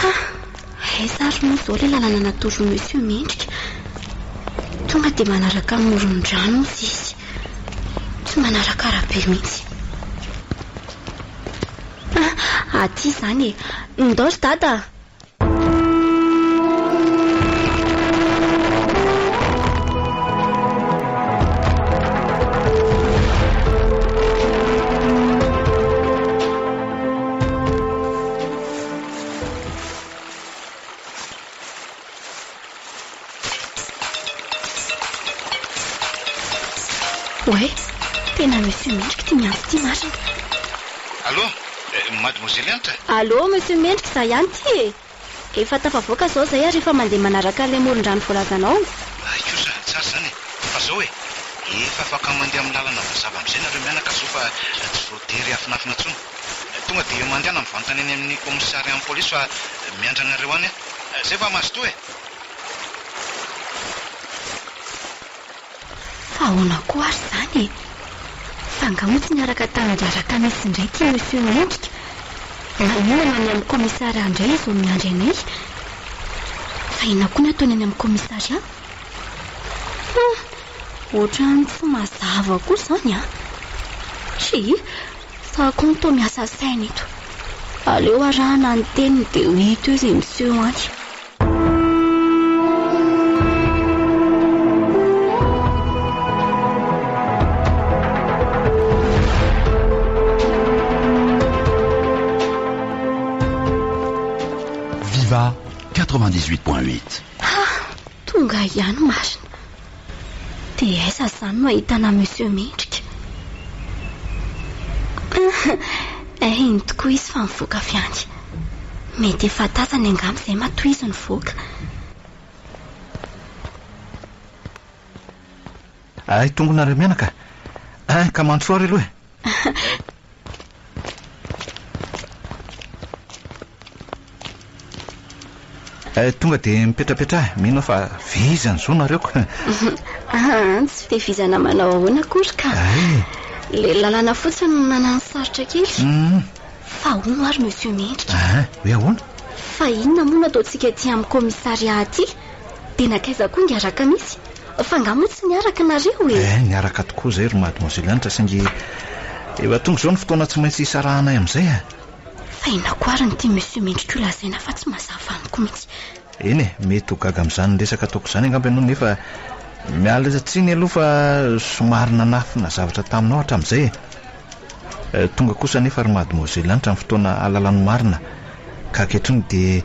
Ha! Aiza ary moa izao ilay lalana natoron'i Monsieur Mendrika? Tonga dia manaraka ny moron-drano hozy izy. Tsy manaraka arabe mihitsy. Ah, aty izany e! Ndao ry Dada a! Oay, tena Monsieur Mendrika ity miantso ity marina. Allô, Mademoiselle Hanitra? Allô, Monsieur Mendrika, izaho ihany ity e! Efa tafavoaka izao izahay ary efa mandeha manaraka an'ilay moron-drano voalazanao. Hay kosa, tsara izany e! Fa izao e, efa afaka mandeha amin'ny lalana mazava amin'izay nareo mianaka izao fa tsy voatery hiafinafina intsony. Tonga dia mandehana mivantana eny amin'ny commissariat-n'ny polisy fa miandry anareo any aho. Izay fa mazotoa e! Fa ahoana koa ary izany e? Fa angaha moa tsy niaraka tamin-dRaraka misy indray ity Monsieur Mendrika? Maninona no any amin'ny commissariat indray izy vao miandry anay? Fa inona koa no ataony any amin'ny commissariat? Hum! Ohatran'ny tsy mazava koa izany an! Tsia! Fa koa no toa miasa saina eto. Aleo arahana ny teniny dia ho hita eo izay miseho any. Viva 98.8. Ha! Tonga ihany marina. Dia aiza izany no ahitana Monsieur Mendrika? Eh, iny tokoa izy fa nivoaka avy any. Mety efa tazany angamba izay matoa izy nivoaka. Hay tonga nareo mianaka. Hein, ka mandrosoa ary aloha e. Eh, tonga dia mipetrapetraha, mino aho fa vizana izao nareo ko. Aa, tsy dia vizana manao ahoana akory ka. Ilay lalana fotsiny no nanano sarotra kely. Fa hono ary Monsieur Mendrika. Aa, hoe ahoana? Fa inona moa no ataontsika aty amin'ny commissariat aty? Dia nankaiza koa ingahy Rakamisy? Fa angaha moa tsy niaraka nareo e? Eh, niaraka tokoa izay ry Mademoiselle Hanitra saingy efa tonga izao ny fotoana tsy maintsy hisarahanay amin'izay e. Fa inona koa ary no tian'i Monsieur Mendrika ho lazaina fa tsy mazava amiko mihitsy. Eny e, mety ho gaga amin'izany resaka ataoko izany angamba ianao nefa miala tsiny aloha fa somary nanafina zavatra taminao hatramin'izay e. Tonga kosa anefa ry Mademoiselle Hanitra ny fotoana hahalala ny marina ka ankehitriny dia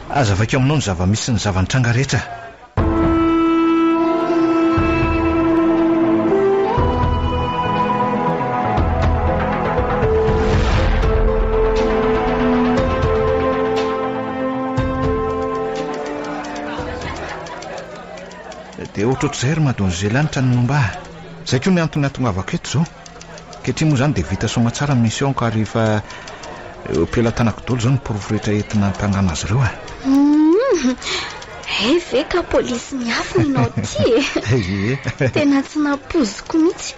hazavaiko aminao ny zava-misy sy ny zava-nitranga rehetra. Dia ohatrohatr'izay ry Mademoiselle Hanitra ny momba ahy. Izay koa ny antony hahatongavako eto izao. Ankehitriny moa izany dia vita soamatsara ny mission-ko ary efa eo am-pelatanako daholo izao ny porofo rehetra entina hampangana azy ireo e. Humm! Hay ve ka polisy miafina ianao ity e! Ie. Tena tsy nampoiziko mihitsy.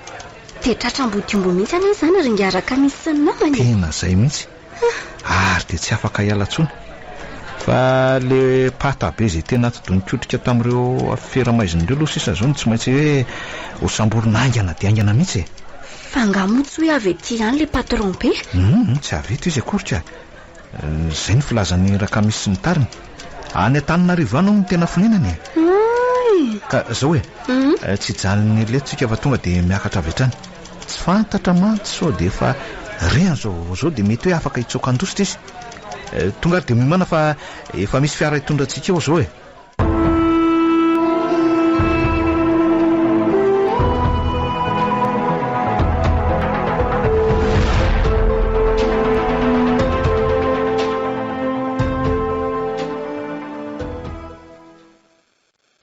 Dia tratra ambodiomby mihitsy anie izany ry ingahy Rakamisy sy ny namany e! Tena izay mihitsy. Ary dia tsy afaka hiala intsony. Fa le pata be izay tena atidoha nikotrika tamin'ireo afera maizina ireo aloha sisa izao no tsy maintsy hoe ho samborina haingana dia haingana mihitsy e. Fa angaha moa tsy hoe avy ety ihany le patron be? Hum, tsy avy eto izy akory ka. Izay no filazan'i Rakamisy sy ny tariny. Any Antananarivo any hono no tena fonenany e. Oay! Ka izao e, tsy hijanona ela eto tsika fa tonga dia miakatra avy hatrany. Tsy fantatra mantsy sao dia efa re an'izao vaovao izao dia mety hoe afaka hitsoaka handositra izy. Tonga ary dia miomàna fa efa misy fiara hitondra antsika eo izao e.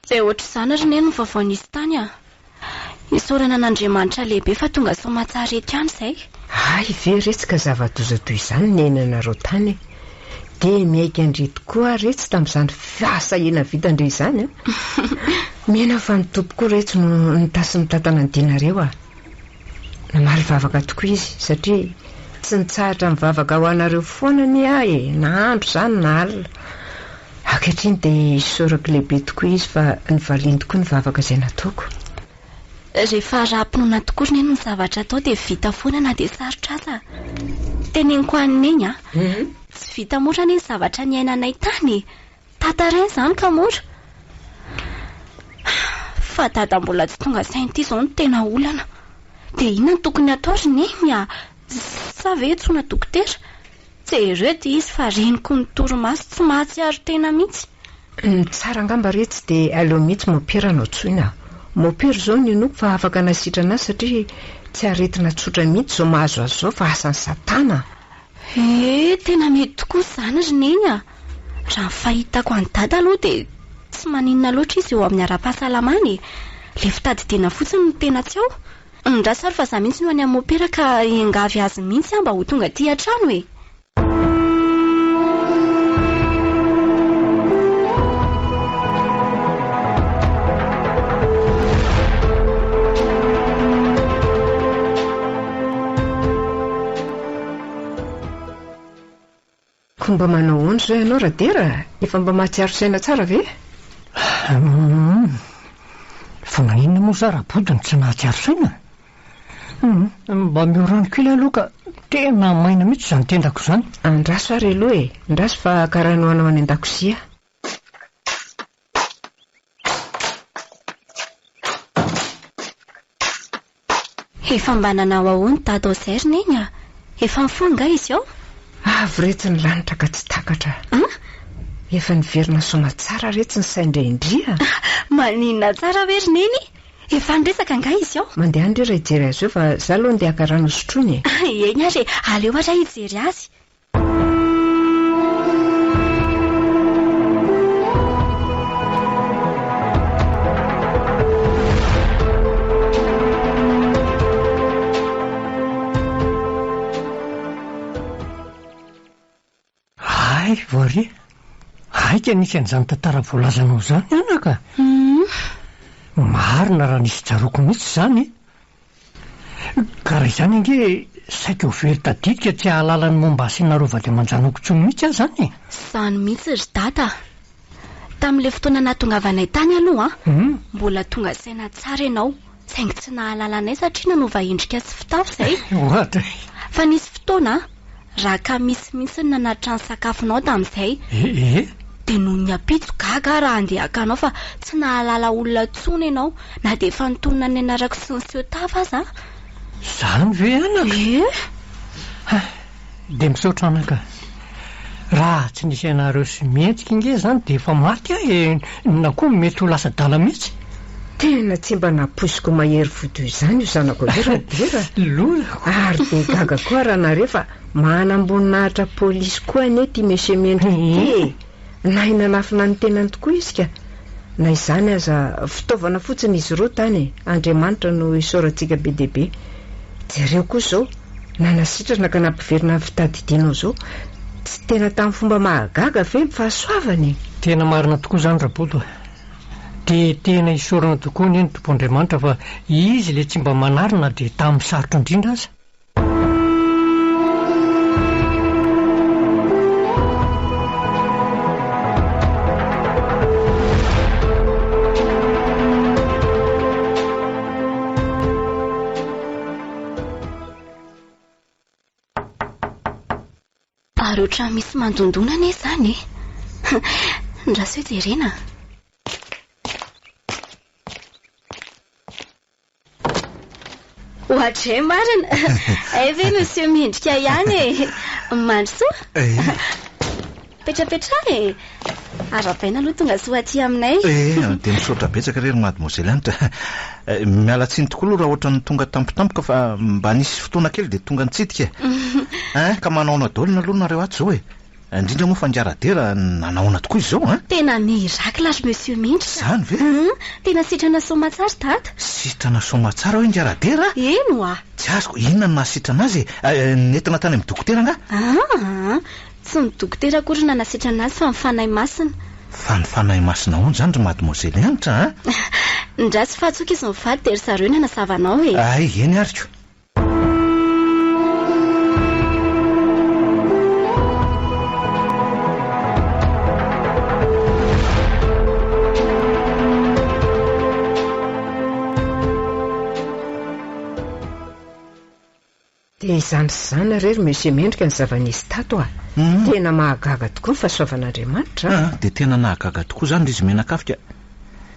Dia ohatr'izany ry Neny ny vaovao nisy tany a! Isaorana an'Andriamanitra lehibe fa tonga soamatsara eto ihany izay. Hay ve retsy ka zava-doza toy izany niainanareo tany e! Dia miaiky an-dry tokoa aho retsy tamin'izany fahasahiana vitan-dry izany a! Mino aho fa ny Tompo koa retsy no nitahy sy nitantana ny dianareo a! Namaly vavaka tokoa izy satria tsy nitsahatra nivavaka ho anareo foana anie aho e, na andro izany na alina. Ankehitriny dia isaorako lehibe tokoa izy fa nivaliany tokoa ny vavaka izay nataoko. Rehefa ara-pinoana tokoa ry Neny ny zavatra atao dia vita foana na dia sarotra aza. Teneniko an'i Neny a! Tsy vita mora anie ny zavatra niainanay tany e! Tantaraina izany ka mora. Fa dada mbola tsy tonga saina ity izao no tena olana. Dia inona no tokony hatao ry Neny a? Sa ve antsoina dokotera? Jereo ity izy fa reniko ny torimaso tsy mahatsiaro tena mihitsy. Ny tsara angamba re tsy dia aleo mihitsy mopera no antsoina. Mopera izao no inoako fa afaka nasitrana azy satria tsy aretina tsotra mihitsy izao mahazo azy izao fa asan'i satana. Ee, tena mety tokoa izany ry Neny a! Raha ny fahitako an'i Dada aloha dia tsy maninona loatra izy eo amin'ny ara-pahasalamana e! Ilay fitadidiana fotsiny no tena tsy ao. Andraso ary fa za mihitsy no any amin'ny mopera ka hiangavy azy mihitsy aho mba ho tonga aty an-trano e! Koa mba manao ahoana izao ianao Radera? Efa mba mahatsiaro saina tsara ve? Humm. Fa maninona moa za Rabodo no tsy mahatsiaro saina? Humm. Mba omeo rano kely aloha ka tena maina mihitsy izany tendako izany. Andraso ary aloha e! Andraso fa haka rano ho anao any an-dakozia. Efa mba nanao ahoana dada ao izay ry neny a? Efa nifoha angaha izy ao? Avo retsy ny lanitra ka tsy takatra. An? Efa niverina soamatsara retsy ny sain-dRaindria a! Maninona tsara ve ry neny? Efa niresaka angaha izy ao? Mandehana re raha hijery azy eo fa za aloha andeha haka rano hosotroina e! Eny ary e! Aleo ary aho hijery azy. Hay, Voaria. Haika nisy an'izany tantara voalazanao izany anaka. Marina raha nisy tsaroako mihitsy izany e. Ka raha izany ange saika ho very tadidika tsy hahalala ny momba ahy sy nareo vady aman-janako intsony mihitsy aho izany e! Izany mihitsy ry Dada a! Tamin'ilay fotoana nahatongavanay tany aloha an, mbola tonga saina tsara ianao, saingy tsy nahalala anay satria nanova endrika sy fitafy izay. Ohatra e! Fa nisy fotoana an, Raha ka misy mihitsy ny nanatitra ny sakafonao tamin'izay. Ee. Dia nony ny ampitso gaga aho raha handeha haka anao fa tsy nahalala olona intsony ianao na dia efa nitonona ny anarako sy niseho tava aza aho. Izany ve anaka? Ee. Ha, dia misaotra anaka. Raha tsy nisy anareo sy mihetsika ange izany dia efa maty aho e, na koa mety ho lasa adala mihitsy. Tena tsy mba nampoiziko mahery fo toy izany io zanako io Radera a! Lolako! Ary dia gaga koa raha nare fa manamboninahitra polisy koa anie ity Monsieur Mendrika ity e! Nahay nanafina ny tenany tokoa izy ka! Na izany aza, fitaovana fotsiny izy roa tany e! Andriamanitra no isaorantsika be dia be. Jereo koa izao, nanasitrana ka nampiverina ny fitadidianao izao. Tsy tena tamin'ny fomba mahagaga ve ny fahasoavany e? Tena marina tokoa izany Raboto a! Dia tena isaorana tokoa anie ny Tompo Andriamanitra fa Izy ilay tsy mba manary na dia tamin'ny sarotra indrindra aza. Ohatran'ny misy mandondona anie izany e! Ndraso hoe jerena. Oadray marina! Hay ve Monsieur Mendrika ihany e! Mandrosoa! Petrapetraha e! Arahabaina aloha tonga soa aty aminay. Eh, dia misaotra betsaka re ry Mademoiselle Hanitra. Miala tsiny tokoa aloha raha ohatran'ny tonga tampotampoka fa mba nisy fotoana kely dia tonga nitsidika e. Hein, ka manaona daholo aloha nareo ato izao e? Indrindra moa fa Ingaradera nanahoana tokoa izy izao an? Tena miracle ry Monsieur Mendrika. Izany ve? Hum, tena sitrana soamatsara Dada. Sitrana soamatsara hoe Ingaradera? Eny oa. Tsy azoko, inona no nahasitrana azy e? Nentina tany amin'ny dokotera angaha? Aa, tsy ny dokotera akory no nanasitrana azy fa ny Fanahy Masina. Fa ny Fanahy Masina ahoana izany ry Mademoiselle Hanitra a? Ndraso fa tsoka izy mivady dia ry zareo no hanazava anao e. Hay, eny ary ko. Dia izany sy izany re ry Monsieur Mendrika ny zava-nisy tato a! Tena mahagaga tokoa ny fahasoavan'Andriamanitra a! Dia tena nahagaga tokoa izany ry izy mianakavy ka!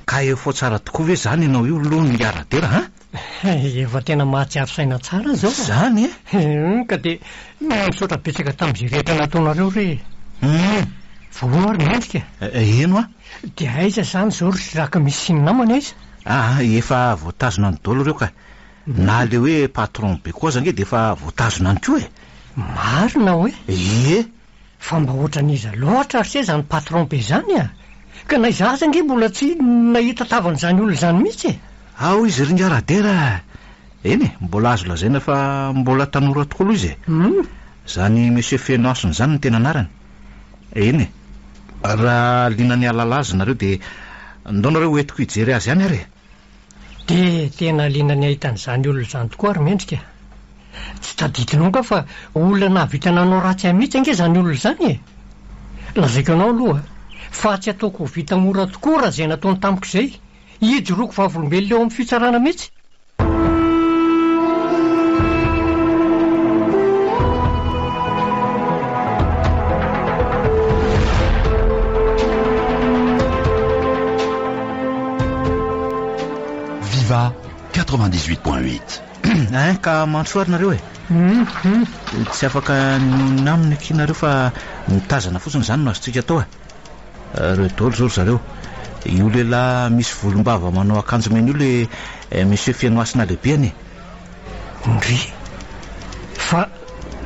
Ka efa tsara tokoa ve izany ianao io aloha ny hiara-dera an? Efa tena mahatsiaro saina tsara zao a! Zany e! Hum, ka dia misaotra betsaka tamin'izay rehetra nataonareo re e! Hum! Voa ary mendrika? Eny hoa! Dia aiza izany izao ry Jacques misy sy ny namany aiza? Aa, efa voatazona any daholo ireo ka! Na le hoe patron be koa aza ange dia efa voatazona any koa e! Marina hoe? Ie! Fa mba ohatran'iza loatra ry se zany patron be zany a! Ka na izaho aza ange mbola tsy nahita tavan'izany olona izany mihitsy e! Ao izy ry ingahy Radera a! Eny e, mbola azo lazaina fa mbola tanora tokoa aloha izy e! Izany Monsieur Fenohasina izany no tena anarany. Eny e, raha liana ny hahalala azy nareo dia ndao nareo hoentiko hijery azy ihany ary e! Dia tena liana ny hahita an'izany olona izany tokoa ry Mendrika. Tsy tadidinao angaha fa olona nahavita nanao ratsy ahy mihitsy ange izany olona izany e! Lazaiko anao aloha fa tsy ataoko ho vita mora tokoa raha izay nataony tamiko izay. Hijoroako vavolombelona eo amin'ny fitsarana mihitsy. Viva 98.8. Hein, ka mandrosoa ary nareo e. Tsy afaka nionona aminy akia nareo fa mitazana fotsiny izany no azontsika atao e. Reo daholo zao ry zareo. Io lehilahy misy volombava manao akanjo mena io le monsieur Fenohasina lehibeny e. Ndry! Fa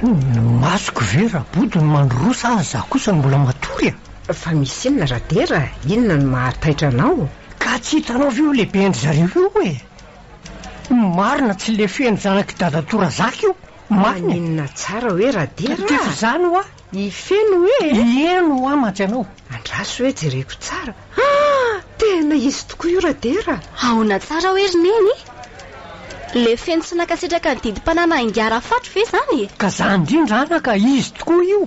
ny masoko ve Rabodo no mandroa sa za kosa no mbola matory a? Fa misy inona Radera? Inona no mahataitra anao? Ka tsy hitanao ve io lehiben-dry zareo io e? Marina tsy le feno zanak'i dadatoa Razaka io, marina e! Maninona tsara hoe Radera a? Dia izany hoa! I Feno hoe? Eny hoa mantsy ianao. Andraso hoe jereko tsara. Ah! Tena izy tokoa io Radera. Ahoana tsara hoe ry Neny? Le Feno tsy nankasitraka ny didim-panana ingahy Rafatro ve izany e? Ka zany indrindra anaka, izy tokoa io.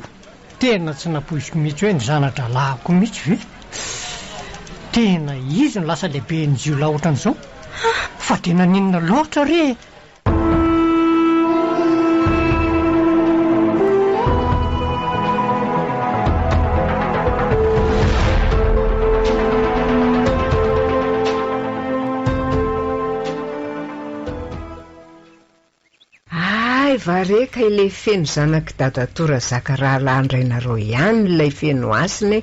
Tena tsy nampoiziko mihitsy hoe ny zana-drahalahiko mihitsy ve? Tena izy no lasa lehiben'ny jiolahy ohatran'izao? Fa dia naninona loatra re e? Hay va re ka ilay feno zanak'i dadatoa Razaka rahalahin-drainareo ihany ilay feno hasina e!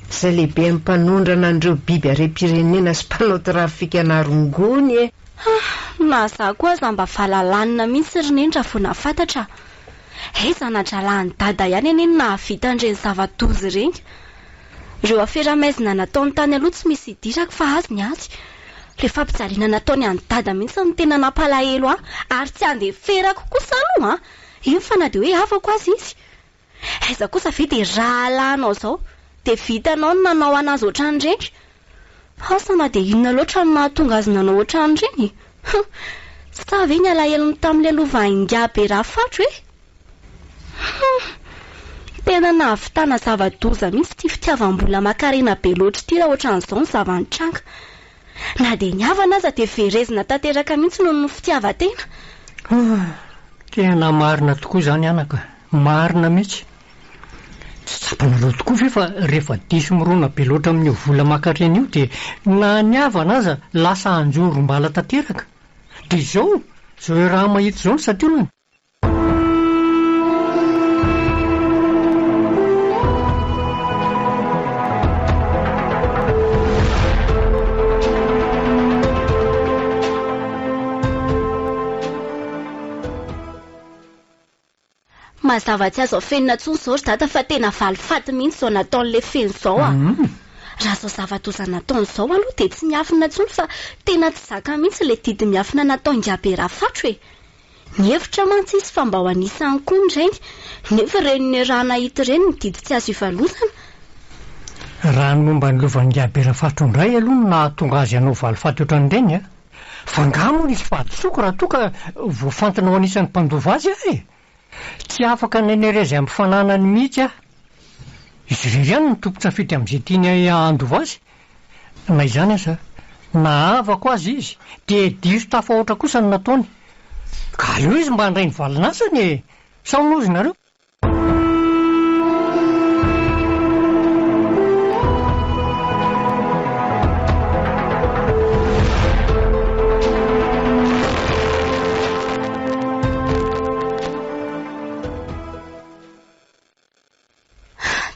Izay lehiben'ny mpanondrana an'ireo biby harem-pirenena sy mpanao trafikana rongony e! Ah! Na za koa aza mba valalanina mihitsy ry neny raha vao nahafantatra. Hay zana-drahalahin'i dada ihany anie no nahavita an'ireny zava-doza ireny. Ireo afera maizina nataony tany aloha tsy misy idirako fa azy ny azy. Ilay fampijaliana nataony an'i dada mihitsy no tena nampalahelo ahy ary tsy andeferako kosa aloha an! Eny fa na dia hoe havako aza izy. Aiza kosa ve dia rahalahinao izao dia vitanao ny nanao an'azy ohatran'ireny? Asa na dia inona loatra no nahatonga azy nanao ohatran'ireny e! Hum! Sa ve ny alahelony tamin'ilay lova ingahy be rafatro e? Hum! Tena nahavitana zava-doza mihitsy ity fitiavam-bola aman-karena be loatra ity raha ohatran'izao ny zava-nitranga. Na dia ny havana aza dia verezina tanteraka mihitsy noho ny fitiavan-tena. Hum! Tena marina tokoa izany anaka, marina mihitsy. Tsy tsapanareo tokoa ve fa rehefa diso mirona be loatra amin'io vola maka reny io dia na ny havana aza lasa anjorom-bala tanteraka? Dia izao, izao iaraha-mahita izao ny santionany. Mazava tsy azo afenina intsony izao ry dada fa tena valifaty mihitsy izao nataon'ilay feno izao a! Raha izao zava-doza nataony izao aloha dia tsy miafina intsony fa tena tsy zaka mihitsy ilay didy miafina nataon'ingahy Rafatro e! Nihevitra mantsy izy fa mba ho anisany koa ny rainy nefa ireny niaraha-nahita ireny ny didy tsy azo ivalozana. Raha ny momba ny lovan'ingahy Berafatro indray aloha no nahatonga azy hanao valifaty ohatran'ireny a! Fa angaha moa nisy fahadisoako raha toa ka voafantina ho anisan'ny mpandova azy aho e? Tsy afaka ny hanery azy amin'ny fananany mihitsy aho. Izy irery ihany no tompon-tsafidy amin'izay tiany handova azy. Na izany aza, na havako aza izy, dia diso tafahoatra kosa ny nataony. Ka aleo izy mba handray ny valin'asany e! Sao nozy nareo?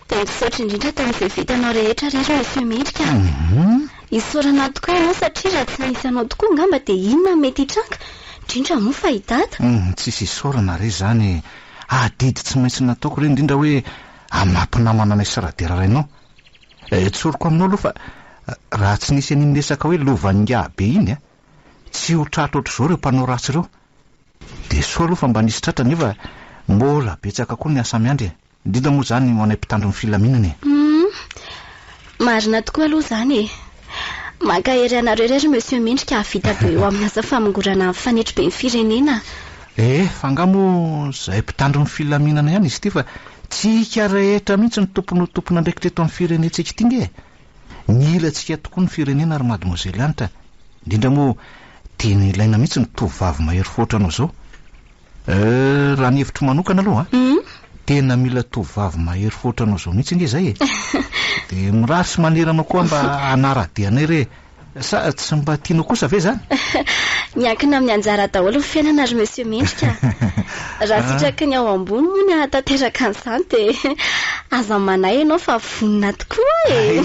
Dia misaotra indrindra tamin'izay vitanao rehetra re ry Monsieur Mendrika a! Isaorana tokoa ianao satria raha tsy nisy anao tokoa angamba dia inona no mety hitranga? Indrindra moa fa i Dada. Tsisy isaorana re izany e! Adidy tsy maintsy nataoko re indrindra hoe hanampy-namana anay sy Radera rainao. Tsoriko aminao aloha fa raha tsy nisy an'iny resaka hoe lovan'ingahy be iny a, tsy ho tratra ohatr'izao ireo mpanao ratsy ireo. Dia soa aloha fa mba nisy tratra nefa mbola betsaka koa ny asa miandry e. Indrindra moa izany ho anay mpitandro ny filaminana e. Humm. Marina tokoa aloha izany e. Mankahery anareo re ry Monsieur Mendrika hahavita be eo amin'ny asa famongorana ny fanetriben'ny firenena. Eh, fa angaha moa izahay mpitandro ny filaminana ihany izy ity fa tsika rehetra mihitsy no tokony ho tompon'andraikitra eto amin'ny firenentsika ity nge e. Mila antsika tokoa ny firenena ry Mademoiselle Hanitra a. Indrindra moa tena ilaina mihitsy ny tovovavy mahery fo ohatranao izao. Euh, raha ny hevitro manokana aloha an, tena mila tovovavy mahery fo ohatranao izao mihitsy ange izay e. Dia mirary sy maniry anao koa mba hanara-dia anay re e. Sa tsy mba tianao kosa ve izany? Miankina amin'ny anjara daholo ny fiainana ry Monsieur Mendrika a. Raha sitraky ny ao ambony moa ny hahatanteraka an'izany dia aza manahy ianao fa vonona tokoa e.